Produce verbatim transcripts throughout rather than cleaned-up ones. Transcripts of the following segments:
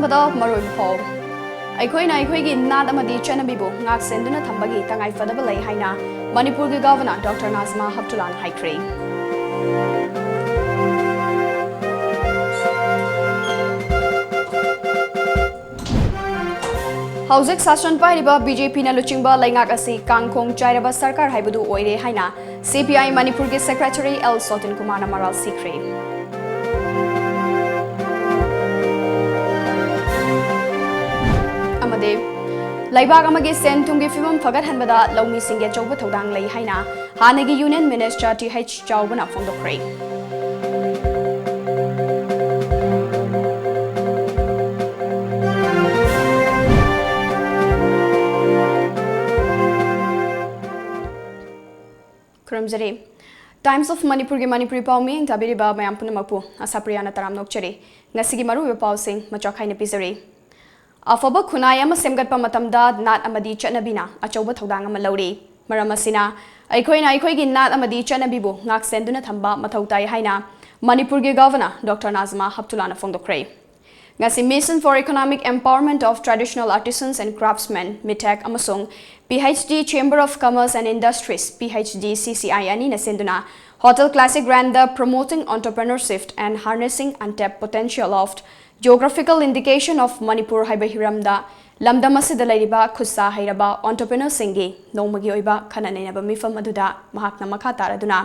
ꯕꯗ ꯃꯔꯨꯑꯣꯏꯕ ꯄꯥꯎ꯫ ꯑꯩꯈꯣꯏꯅ ꯑꯩꯈꯣꯏꯒꯤ ꯅꯥꯠ ꯑꯃꯗꯤ ꯆꯠꯅꯕꯤꯕꯨ ꯉꯥꯛ ꯁꯦꯟꯗꯨꯅ ꯊꯝꯕꯒꯤ ꯇꯉꯥꯏ ꯐꯗꯕ ꯂꯩ ꯍꯥꯏꯅ ꯃꯅꯤꯄꯨꯔꯒꯤ ꯒꯚꯔꯅꯔ ꯗꯣꯛꯇꯔ ꯅꯥꯖꯃꯥ ꯍꯞꯇꯨꯂꯥꯅ ꯍꯥꯏꯈ꯭ꯔꯦ꯫ ꯍꯧꯖꯤꯛ ꯁꯥꯁꯟ ꯄꯥꯏꯔꯤꯕ ꯕꯤ ꯖꯦ ꯄꯤꯅ ꯂꯨꯆꯤꯡꯕ ꯂꯩꯉꯥꯛ ꯑꯁꯤ ꯀꯥꯡꯈꯣꯡ ꯆꯥꯏꯔꯕ ꯁꯔꯀꯥꯔ ꯍꯥꯏꯕꯗꯨ ꯑꯣꯏꯔꯦ ꯍꯥꯏꯅ ꯁꯤ ꯄꯤ ꯑꯥꯏ ꯃꯅꯤꯄꯨꯔꯒꯤ ꯁꯦꯀ꯭ꯔꯦꯇꯔꯤ ꯑꯦꯜ ꯁꯣꯇꯤꯟ ꯀꯨꯃꯥꯔꯅ ꯃꯔꯥꯜ ꯁꯤꯈ꯭ꯔꯦ꯫ ꯑꯃꯗꯤ ꯂꯩꯕꯥꯛ ꯑꯃꯒꯤ ꯁꯦꯟ ꯊꯨꯝꯒꯤ ꯐꯤꯕꯝ ꯐꯒꯠꯍꯟꯕꯗ ꯂꯧꯃꯤꯁꯤꯡꯒꯤ ꯑꯆꯧꯕ ꯊꯧꯗꯥꯡ ꯂꯩ ꯍꯥꯏꯅ ꯍꯥꯟꯅꯒꯤ ꯌꯨꯅꯤꯌꯟ ꯃꯤꯅꯤꯁꯇꯔ ꯇꯤ ꯍꯩꯆ ꯆꯥꯎꯕꯅ ꯐꯣꯡꯗꯣꯛꯈ꯭ꯔꯦ꯫ ꯈꯨꯔꯨꯝꯖꯔꯤ꯫ Times of ꯃꯅꯤꯄꯨꯔꯒꯤ ꯃꯅꯤꯄꯨꯔꯤ ꯄꯥꯎ ꯃꯤꯠꯌꯦꯡ ꯇꯥꯕꯤꯔꯤꯕ ꯃꯌꯥꯝ ꯄꯨꯝꯅꯃꯛꯄꯨ ꯑꯁꯥꯄ꯭ꯔꯤꯌꯥꯅ ꯇꯔꯥꯝꯅ ꯑꯣꯛꯆꯔꯤ꯫ ꯉꯁꯤꯒꯤ ꯃꯔꯨꯑꯣꯏꯕ ꯄꯥꯎꯁꯤꯡ ꯃꯆꯥꯛ ꯈꯥꯏꯅ ꯄꯤꯖꯔꯤ꯫ ꯑꯐꯕ ꯈꯨꯟꯅꯥꯏ ꯑꯃ ꯁꯦꯝꯒꯠꯄ ꯃꯇꯝꯗ ꯅꯥꯠ ꯑꯃꯗꯤ ꯆꯠꯅꯕꯤꯅ ꯑꯆꯧꯕ ꯊꯧꯗꯥꯡ ꯑꯃ ꯂꯧꯔꯤ꯫ ꯃꯔꯝ ꯑꯁꯤꯅ, ꯑꯩꯈꯣꯏꯅ ꯑꯩꯈꯣꯏꯒꯤ ꯅꯥꯠ ꯑꯃꯗꯤ ꯆꯠꯅꯕꯤꯕꯨ ꯉꯥꯛ ꯁꯦꯟꯗꯨꯅ ꯊꯝꯕ ꯃꯊꯧ ꯇꯥꯏ ꯍꯥꯏꯅ ꯃꯅꯤꯄꯨꯔꯒꯤ ꯒꯚꯔꯅꯔ ꯗꯣꯛꯇꯔ ꯅꯥꯖꯃꯥ ꯍꯞꯇꯨꯂꯥꯅ ꯐꯣꯡꯗꯣꯛꯈ꯭ꯔꯦ꯫ ꯉꯁꯤ Mission for Economic Empowerment of Traditional Artisans and Craftsmen, ꯃꯤꯊꯦꯛ, ꯑꯃꯁꯨꯡ ꯄꯤ H D Chamber of Commerce and Industries, P H ꯗꯤ ꯁꯤ ꯁꯤ ꯑꯥꯏ, ꯑꯅꯤꯅ ꯁꯤꯟꯗꯨꯅ Hotel Classic Grandda Promoting Entrepreneurship and Harnessing Untapped Potential of Geographical Indication of Manipur ꯍꯥꯏꯕ ꯍꯤꯔꯝꯗ ꯂꯝꯗꯝ ꯑꯁꯤꯗ ꯂꯩꯔꯤꯕ ꯈꯨꯠꯁꯥ ꯍꯩꯔꯕ entrepreneurꯁꯤꯡꯒꯤ ꯅꯣꯡꯃꯒꯤ ꯑꯣꯏꯕ ꯈꯟꯅ ꯅꯩꯅꯕ ꯃꯤꯐꯝ ꯑꯗꯨꯗ ꯃꯍꯥꯛꯅ ꯃꯈꯥ ꯇꯥꯔꯗꯨꯅ,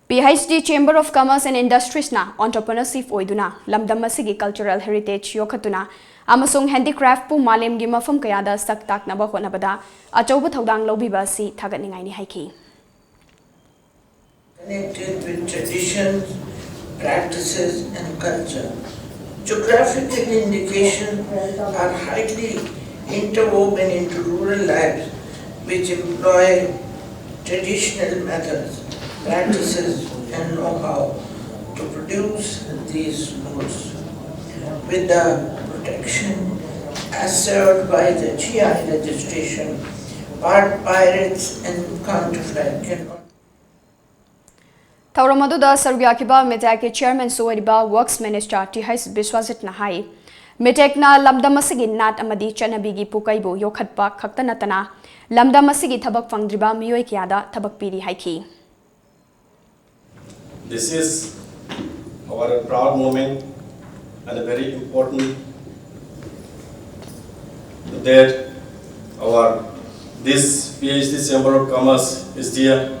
P H D Chamber of Commerce and Industries ꯅ entrepreneurship ꯑꯣꯏꯗꯨꯅ ꯂꯝꯗꯝ ꯑꯁꯤꯒꯤ cultural heritage ꯌꯣꯛꯈꯠꯇꯨꯅ ꯑꯃꯁꯨꯡ handicraft ꯄꯨ ꯃꯥꯂꯦꯝꯒꯤ ꯃꯐꯝ ꯀꯌꯥꯗ ꯁꯛ ꯇꯥꯛꯅꯕ ꯍꯣꯠꯅꯕꯗ ꯑꯆꯧꯕ ꯊꯧꯗꯥꯡ ꯂꯧꯕꯤꯕ ꯑꯁꯤ ꯊꯥꯒꯠꯅꯤꯡꯉꯥꯏꯅꯤ ꯍꯥꯏꯈꯤ꯫ Connected with traditions, practices, and culture. Geographical indications are highly interwoven into rural lives, which employ traditional methods, practices, and know-how to produce these goods. With the protection assured by the G I registration, part pirates and counterfeit can ꯊꯧꯔꯝ ꯑꯗꯨꯗ ꯁꯔꯨꯛ ꯌꯥꯈꯤꯕ ꯃꯤꯊꯦꯛꯀꯤ ꯆꯤꯌꯔꯃꯦꯟꯁꯨ ꯑꯣꯏꯔꯤꯕ Works Minister T H ꯕꯤꯁ꯭ꯋꯖꯤꯠꯅ ꯍꯥꯏ, ꯃꯤꯇꯦꯛꯅ ꯂꯝꯗꯝ ꯑꯁꯤꯒꯤ ꯅꯥꯠ ꯑꯃꯗꯤ ꯆꯠꯅꯕꯤꯒꯤ ꯄꯨꯀꯩꯕꯨ ꯌꯣꯛꯈꯠꯄ ꯈꯛꯇ ꯅꯠꯇꯅ ꯂꯝꯗꯝ ꯑꯁꯤꯒꯤ ꯊꯕꯛ ꯐꯪꯗ꯭ꯔꯤꯕ ꯃꯤꯑꯣꯏ ꯀꯌꯥꯗ ꯊꯕꯛ ꯄꯤꯔꯤ ꯍꯥꯏꯈꯤ꯫ This is our proud moment and a very important that our this P H D Chamber of Commerce is there.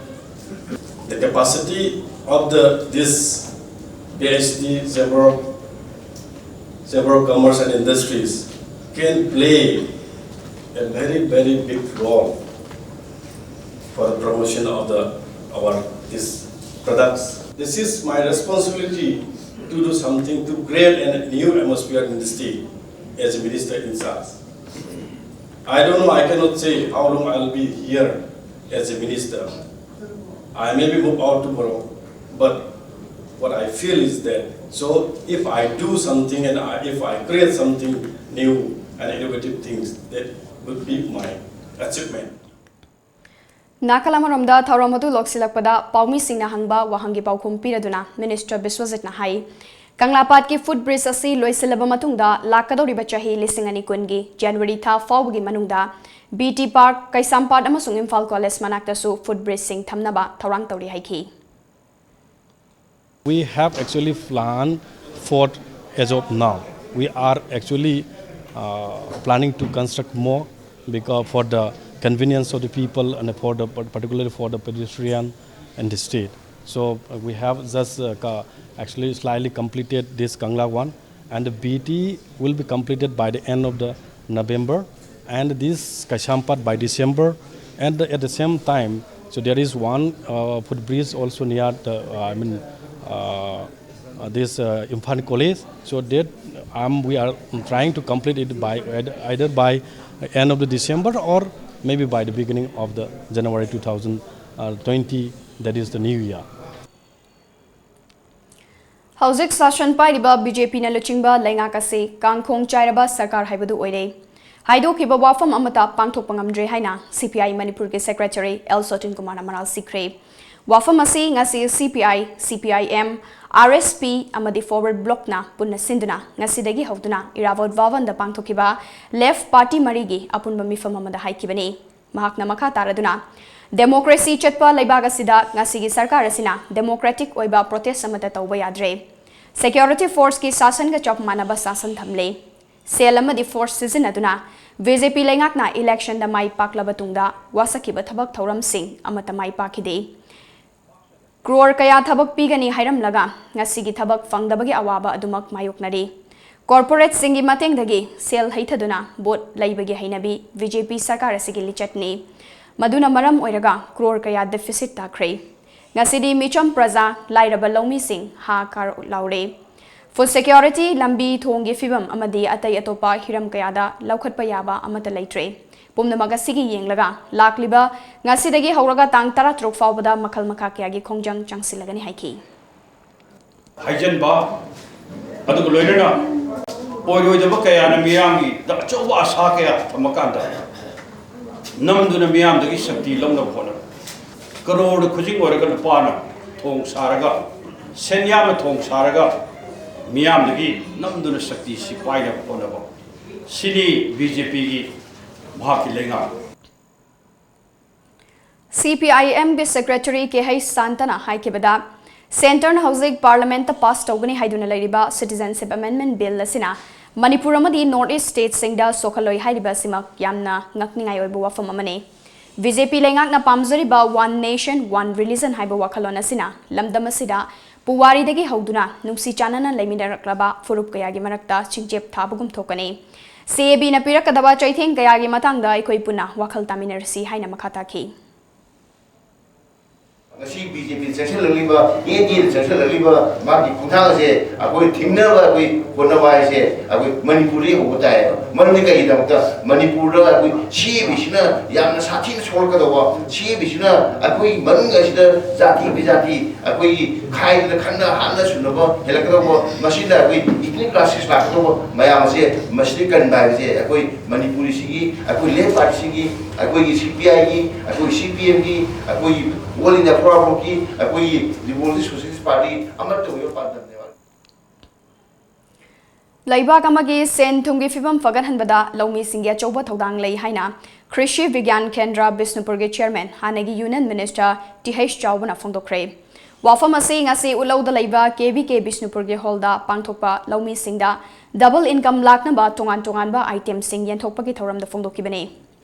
The capacity of the this P H D Chamber of, Chamber of Commerce and Industries can play a very very big role for the promotion of the our these products. This is my responsibility to do something to create a new atmosphere in the state as a minister in charge. I don't know, I cannot say how long I'll be here as a minister. I may be moved out tomorrow, but what I feel is that so if I do something and I, if I create something new and innovative things, that would be my achievement. ꯅꯥꯀꯜ ꯑꯃꯔꯣꯝꯗ ꯊꯧꯔꯝ ꯑꯗꯨ ꯂꯣꯏꯁꯤꯜꯂꯛꯄꯗ ꯄꯥꯎꯃꯤꯁꯤꯡꯅ ꯍꯪꯕ ꯋꯥꯍꯪꯒꯤ ꯄꯥꯎꯈꯨꯝ ꯄꯤꯔꯗꯨꯅ minister ꯕꯤꯁ꯭ꯋꯖꯤꯠꯅ ꯍꯥꯏ, ꯀꯪꯂꯥꯄꯥꯠꯀꯤ food bridge ꯑꯁꯤ ꯂꯣꯏꯁꯤꯜꯂꯕ ꯃꯇꯨꯡꯗ ꯂꯥꯛꯀꯗꯧꯔꯤꯕ ꯆꯍꯤ ꯂꯤꯁꯤꯡ ꯑꯅꯤ ꯀꯨꯟꯒꯤ ꯖꯅꯋꯥꯔꯤ ꯊꯥ ꯐꯥꯎꯕꯒꯤ ꯃꯅꯨꯡꯗ ꯕꯤ ꯇꯤ ꯄꯥꯔꯛ, ꯀꯩꯁꯥꯝꯄꯥꯠ ꯑꯃꯁꯨꯡ ꯏꯝꯐꯥꯜ ꯀꯣꯂꯦꯖ ꯃꯅꯥꯛꯇꯁꯨ ꯐꯨꯠ ꯕ꯭ꯔꯤꯖꯁꯤꯡ ꯊꯝꯅꯕ ꯊꯧꯔꯥꯡ ꯇꯧꯔꯤ ꯍꯥꯏꯈꯤ꯫ We have actually planned for as of now. We are actually uh, planning to construct more because for the convenience of the people and for the particularly for the pedestrian and the state. So uh, we have just uh, actually slightly completed this Kangla one, and the B T will be completed by the end of the November, and this Kaishampat by December, and at the same time, so there is one uh, footbridge also near the, uh, I mean, uh, uh, this uh, Imphal College. So that um, we are trying to complete it by either by end of the December or maybe by the beginning of the January two thousand twenty, that is the new year. ꯍꯧꯖꯤꯛ ꯁꯥꯁꯟ ꯄꯥꯏꯔꯤꯕ B J ꯄꯤꯅ ꯂꯨꯆꯤꯡꯕ ꯂꯩꯉꯥꯛ ꯑꯁꯤ ꯀꯥꯡꯈꯣꯡ ꯆꯥꯏꯔꯕ ꯁꯔꯀꯥꯔ ꯍꯥꯏꯕꯗꯨ ꯑꯣꯏꯔꯦ꯫ ꯍꯥꯏꯗꯣꯛꯈꯤꯕ ꯋꯥꯐꯝ ꯑꯃꯠꯇ ꯄꯥꯡꯊꯣꯛꯄ ꯉꯝꯗ꯭ꯔꯦ ꯍꯥꯏꯅ ꯁꯤ ꯄꯤ ꯑꯥꯏ ꯃꯅꯤꯄꯨꯔꯒꯤ ꯁꯦꯀ꯭ꯔꯦꯇꯔꯤ ꯑꯦꯜ ꯁꯣꯇꯤꯟ ꯀꯨꯃꯥꯔꯅ ꯃꯔꯥꯜ ꯁꯤꯈ꯭ꯔꯦ꯫ ꯋꯥꯐꯝ ꯑꯁꯤ ꯉꯁꯤ CPI, CPIM, RSP ꯑꯃꯗꯤ Forward Bloc ꯅ ꯄꯨꯟꯅ ꯁꯤꯟꯗꯨꯅ ꯉꯁꯤꯗꯒꯤ ꯍꯧꯗꯨꯅ ꯏꯔꯥꯕꯣꯠ ꯚꯕꯟꯗ ꯄꯥꯡꯊꯣꯛꯈꯤꯕ ꯂꯦꯐ ꯄꯥꯔꯇꯤ ꯃꯔꯤꯒꯤ ꯑꯄꯨꯟꯕ ꯃꯤꯐꯝ ꯑꯃꯗ ꯍꯥꯏꯈꯤꯕꯅꯤ꯫ ꯃꯍꯥꯛꯅ ꯃꯈꯥ ꯇꯥꯔꯗꯨꯅ, "ꯗꯦꯃꯣꯀ꯭ꯔꯦꯁꯤ ꯆꯠꯄ ꯂꯩꯕꯥꯛ ꯑꯁꯤꯗ ꯉꯁꯤꯒꯤ ꯁꯔꯀꯥꯔ ꯑꯁꯤꯅ ꯗꯦꯃꯣꯀ꯭ꯔꯦꯇꯤꯛ ꯑꯣꯏꯕ ꯄ꯭ꯔꯣꯇꯦꯁ ꯑꯃꯠꯇ ꯇꯧꯕ ꯌꯥꯗ꯭ꯔꯦ꯫ ꯁꯦꯀ꯭ꯌꯨꯔꯤꯇꯤ ꯐꯣꯔꯁꯀꯤ ꯁꯥꯁꯟꯒ ꯆꯞ ꯃꯥꯟꯅꯕ ꯁꯥꯁꯟ ꯊꯝꯂꯦ꯫ ꯁꯦꯜ ꯑꯃꯗꯤ ꯐꯣꯔꯁ ꯁꯤꯖꯤꯟꯅꯗꯨꯅ BJP ꯂꯩꯉꯥꯛꯅ ꯏꯂꯦꯛꯁꯟꯗ ꯃꯥꯏ ꯄꯥꯛꯂꯕ ꯇꯨꯡꯗ ꯋꯥꯁꯛꯈꯤꯕ ꯊꯕꯛ ꯊꯧꯔꯝꯁꯤꯡ ꯑꯃꯠꯇ ꯃꯥꯏ ꯄꯥꯛꯈꯤꯗꯦ꯫ ꯀ꯭ꯔꯣꯔ ꯀꯌꯥ ꯊꯕꯛ ꯄꯤꯒꯅꯤ ꯍꯥꯏꯔꯝꯂꯒ ꯉꯁꯤꯒꯤ ꯊꯕꯛ ꯐꯪꯗꯕꯒꯤ ꯑꯋꯥꯕ ꯑꯗꯨꯃꯛ ꯃꯥꯌꯣꯛꯅꯔꯤ꯫ ꯀꯣꯔꯄꯣꯔꯦꯠꯁꯤꯡꯒꯤ ꯃꯇꯦꯡꯗꯒꯤ ꯁꯦꯜ ꯍꯩꯊꯗꯨꯅ ꯚꯣꯠ ꯂꯩꯕꯒꯤ ꯍꯩꯅꯕꯤ BJP ꯁꯔꯀꯥꯔ ꯑꯁꯤꯒꯤ ꯂꯤꯆꯠꯅꯤ꯫ ꯃꯗꯨꯅ ꯃꯔꯝ ꯑꯣꯏꯔꯒ ꯀ꯭ꯔꯣꯔ ꯀꯌꯥ ꯗꯦꯐꯤꯁꯤꯠ ꯇꯥꯈ꯭ꯔꯦ꯫ ꯉꯁꯤꯗꯤ ꯃꯤꯆꯝ ꯄ꯭ꯔꯖꯥ, ꯂꯥꯏꯔꯕ ꯂꯧꯃꯤꯁꯤꯡ ꯍꯥꯍꯥꯀꯥꯔ ꯂꯥꯎꯔꯦ꯫ ꯐꯨꯗ ꯁꯦꯀ꯭ꯌꯨꯔꯤꯇꯤ, ꯂꯝꯕꯤ ꯊꯣꯡꯒꯤ ꯐꯤꯕꯝ ꯑꯃꯗꯤ ꯑꯇꯩ ꯑꯇꯣꯞꯄ ꯍꯤꯔꯝ ꯀꯌꯥꯗ ꯂꯧꯈꯠꯄ ꯌꯥꯕ ꯑꯃꯠꯇ ꯂꯩꯇ꯭ꯔꯦ꯫ ꯄꯨꯝꯅꯃꯛ ꯑꯁꯤꯒꯤ ꯌꯦꯡꯂꯒ ꯂꯥꯛꯂꯤꯕ ꯉꯁꯤꯗꯒꯤ ꯍꯧꯔꯒ ꯇꯥꯡ ꯇꯔꯥꯇꯔꯨꯛ ꯐꯥꯎꯕꯗ ꯃꯈꯜ ꯃꯈꯥ ꯀꯌꯥꯒꯤ ꯈꯣꯡꯖꯪ ꯆꯪꯁꯤꯜꯂꯒꯅꯤ" ꯍꯥꯏꯈꯤ꯫ ꯍꯥꯏꯖꯟꯕ, ꯑꯗꯨꯒ ꯂꯣꯏꯅꯅ ꯑꯣꯏꯔꯣꯏꯗꯕ ꯀꯌꯥꯅ ꯃꯤꯌꯥꯝꯒꯤꯗ ꯑꯆꯧꯕ ꯑꯁꯥ ꯀꯌꯥ ꯊꯝꯃꯀꯥꯟꯗ ꯅꯝꯗꯨꯅ ꯃꯤꯌꯥꯝꯗꯒꯤ ꯁꯛꯇꯤ ꯂꯧꯅꯕ ꯍꯣꯠꯅꯕ꯫ ꯀꯔꯣꯔꯗ ꯈꯨꯖꯤꯡ ꯑꯣꯏꯔꯒ ꯂꯨꯄꯥꯅ ꯊꯣꯡ ꯁꯥꯔꯒ, ꯁꯦꯟꯌꯥꯝꯅ ꯊꯣꯡ ꯁꯥꯔꯒ ꯃꯤꯌꯥꯝꯗꯒꯤ ꯅꯝꯗꯨꯅ ꯁꯛꯇꯤ ꯁꯤ ꯄꯥꯏꯅꯕ ꯍꯣꯠꯅꯕ꯫ ꯁꯤꯅꯤ BJPꯒꯤ, ꯃꯍꯥꯛꯀꯤ ꯂꯩꯉꯥꯛ꯫ CPIMꯒꯤ ꯁꯦꯀ꯭ꯔꯦꯇꯔꯤ ꯀꯦ ꯍꯩꯆ ꯁꯥꯟꯇꯅ ꯍꯥꯏꯈꯤꯕꯗ, ꯁꯦꯟꯇꯔꯅ ꯍꯧꯖꯤꯛ ꯄꯥꯔꯂꯤꯌꯥꯃꯦꯟꯠꯇ ꯄꯥꯁ ꯇꯧꯒꯅꯤ ꯍꯥꯏꯗꯨꯅ ꯂꯩꯔꯤꯕ ꯁꯤꯇꯤꯖꯦꯟꯁꯤꯞ ꯑꯦꯃꯦꯟꯗꯃꯦꯟꯠ ꯕꯤꯜ ꯑꯁꯤꯅ ꯃꯅꯤꯄꯨꯔ ꯑꯃꯗꯤ ꯅꯣꯔꯠ ꯏꯁ꯭ꯠ ꯁ꯭ꯇꯦꯠꯁꯤꯡꯗ ꯁꯣꯛꯍꯜꯂꯣꯏ ꯍꯥꯏꯔꯤꯕ ꯑꯁꯤꯃꯛ ꯌꯥꯝꯅ ꯉꯛꯅꯤꯡꯉꯥꯏ ꯑꯣꯏꯕ ꯋꯥꯐꯝ ꯑꯃꯅꯤ꯫ BJP ꯂꯩꯉꯥꯛꯅ ꯄꯥꯝꯖꯔꯤꯕ One Nation, One Religion ꯍꯥꯏꯕ ꯋꯥꯈꯜꯂꯣꯟ ꯑꯁꯤꯅ ꯂꯝꯗꯝ ꯑꯁꯤꯗ ꯄꯨꯋꯥꯔꯤꯗꯒꯤ ꯍꯧꯗꯨꯅ ꯅꯨꯡꯁꯤ ꯆꯥꯟꯅꯅ ꯂꯩꯃꯤꯟꯅꯔꯛꯂꯕ ꯐꯨꯔꯨꯞ ꯀꯌꯥꯒꯤ ꯃꯔꯛꯇ ꯆꯤꯡꯆꯦꯞ ꯊꯥꯕꯒꯨꯝ ꯊꯣꯛꯀꯅꯤ꯫ CABꯅ ꯄꯤꯔꯛꯀꯗꯕ ꯆꯩꯊꯦꯡ ꯀꯌꯥꯒꯤ ꯃꯇꯥꯡꯗ ꯑꯩꯈꯣꯏ ꯄꯨꯟꯅ ꯋꯥꯈꯜ ꯇꯥꯃꯤꯟꯅꯔꯁꯤ ꯍꯥꯏꯅ ꯃꯈꯥ ꯇꯥꯈꯤ꯫ ꯉꯁꯤ BJPꯅ ꯆꯪꯁꯤꯜꯂꯛꯂꯤꯕ, NDAꯅ ꯆꯪꯁꯤꯜꯂꯛꯂꯤꯕ ꯃꯥꯒꯤ ꯈꯣꯡꯊꯥꯡ ꯑꯁꯦ ꯑꯩꯈꯣꯏ ꯊꯤꯡꯅꯕ ꯑꯩꯈꯣꯏ ꯍꯣꯠꯅꯕ ꯍꯥꯏꯁꯦ ꯑꯩꯈꯣꯏ ꯃꯅꯤꯄꯨꯔꯗꯒꯤ ꯍꯧꯕ ꯇꯥꯏꯌꯦꯕ꯫ ꯃꯔꯝꯗꯤ ꯀꯩꯒꯤꯗꯃꯛꯇ ꯃꯅꯤꯄꯨꯔꯗ ꯑꯩꯈꯣꯏ ꯁꯤ ꯑꯦ ꯕꯤꯁꯤꯅ ꯌꯥꯝꯅ ꯁꯥꯊꯤꯅ ꯁꯣꯛꯂꯛꯀꯗꯧꯕ, ꯁꯤ ꯑꯦ ꯕꯤꯁꯤꯅ ꯑꯩꯈꯣꯏ ꯃꯅꯨꯡ ꯑꯁꯤꯗ ꯖꯥꯇꯤ ꯕꯤꯖꯥꯇꯤ ꯑꯩꯈꯣꯏꯒꯤ ꯈꯥꯏꯗꯅ ꯈꯠꯅ ꯍꯥꯠꯅ ꯁꯨꯅꯕ ꯍꯦꯜꯂꯛꯀꯗꯧꯕ, ꯃꯁꯤꯅ ꯑꯩꯈꯣꯏ ꯏꯊꯅꯤꯛ ꯀ꯭ꯂꯥꯁꯦꯁ ꯂꯥꯛꯀꯗꯧꯕ ꯃꯌꯥꯝ ꯑꯁꯦ ꯃꯁꯤꯗ ꯀꯟꯕ ꯍꯥꯏꯕꯁꯦ ꯑꯩꯈꯣꯏ ꯃꯅꯤꯄꯨꯔꯤꯁꯤꯒꯤ, ꯑꯩꯈꯣꯏ ꯂꯦꯐ ꯄꯥꯔꯇꯤꯁꯤꯒꯤ, ꯑꯩꯈꯣꯏꯒꯤ ꯁꯤ ꯄꯤ ꯑꯥꯏꯒꯤ, ꯑꯩꯈꯣꯏ ꯁꯤ ꯄꯤ ꯑꯦꯝꯒꯤ, ꯑꯩꯈꯣꯏꯒꯤ ꯑꯣꯜ ꯏꯟꯗꯤꯌꯥ ꯐꯣꯔꯋꯥꯔꯗ ꯕ꯭ꯂꯣꯛꯀꯤ, ꯑꯩꯈꯣꯏꯒꯤ ꯔꯤꯄꯕ꯭ꯂꯤꯛ ꯁꯣꯁꯤꯌꯦꯂꯤꯁ ꯄꯥꯔꯇꯤ ꯑꯃꯠꯇ ꯑꯣꯏꯕ ꯄꯥꯟꯗꯝꯅꯦꯕ꯫ ꯂꯩꯕꯥꯛ ꯑꯃꯒꯤ ꯁꯦꯟ ꯊꯨꯝꯒꯤ ꯐꯤꯕꯝ ꯐꯒꯠꯍꯟꯕꯗ ꯂꯧꯃꯤꯁꯤꯡꯒꯤ ꯑꯆꯧꯕ ꯊꯧꯗꯥꯡ ꯂꯩ ꯍꯥꯏꯅ ꯀ꯭ꯔꯤꯁꯤ ꯕꯤꯒ꯭ꯌꯥꯟ ꯀꯦꯟꯗ꯭ꯔ ꯕꯤꯁꯅꯨꯄꯨꯔꯒꯤ ꯆꯤꯌꯔꯃꯦꯟ, ꯍꯥꯟꯅꯒꯤ ꯌꯨꯅꯤꯌꯟ ꯃꯤꯅꯤꯁꯇꯔ ꯇꯤꯍꯩꯁ ꯆꯥꯎꯕꯅ ꯐꯣꯡꯗꯣꯛꯈ꯭ꯔꯦ꯫ ꯋꯥꯐꯝ ꯑꯁꯤ ꯉꯁꯤ ꯎꯠꯂꯧꯗ ꯂꯩꯕ ꯀꯦ ꯚꯤ ꯀꯦ ꯕꯤꯁꯅꯨꯄꯨꯔꯒꯤ ꯍꯣꯜꯗ ꯄꯥꯡꯊꯣꯛꯄ ꯂꯧꯃꯤꯁꯤꯡꯗ ꯗꯕꯜ ꯏꯟꯀꯝ ꯂꯥꯛꯅꯕ ꯇꯣꯉꯥꯟ ꯇꯣꯉꯥꯟꯕ ꯑꯥꯏꯇꯦꯝꯁꯤꯡ ꯌꯦꯟꯊꯣꯛꯄꯒꯤ ꯊꯧꯔꯝꯗ ꯐꯣꯡꯗꯣꯛꯈꯤꯕꯅꯤ꯫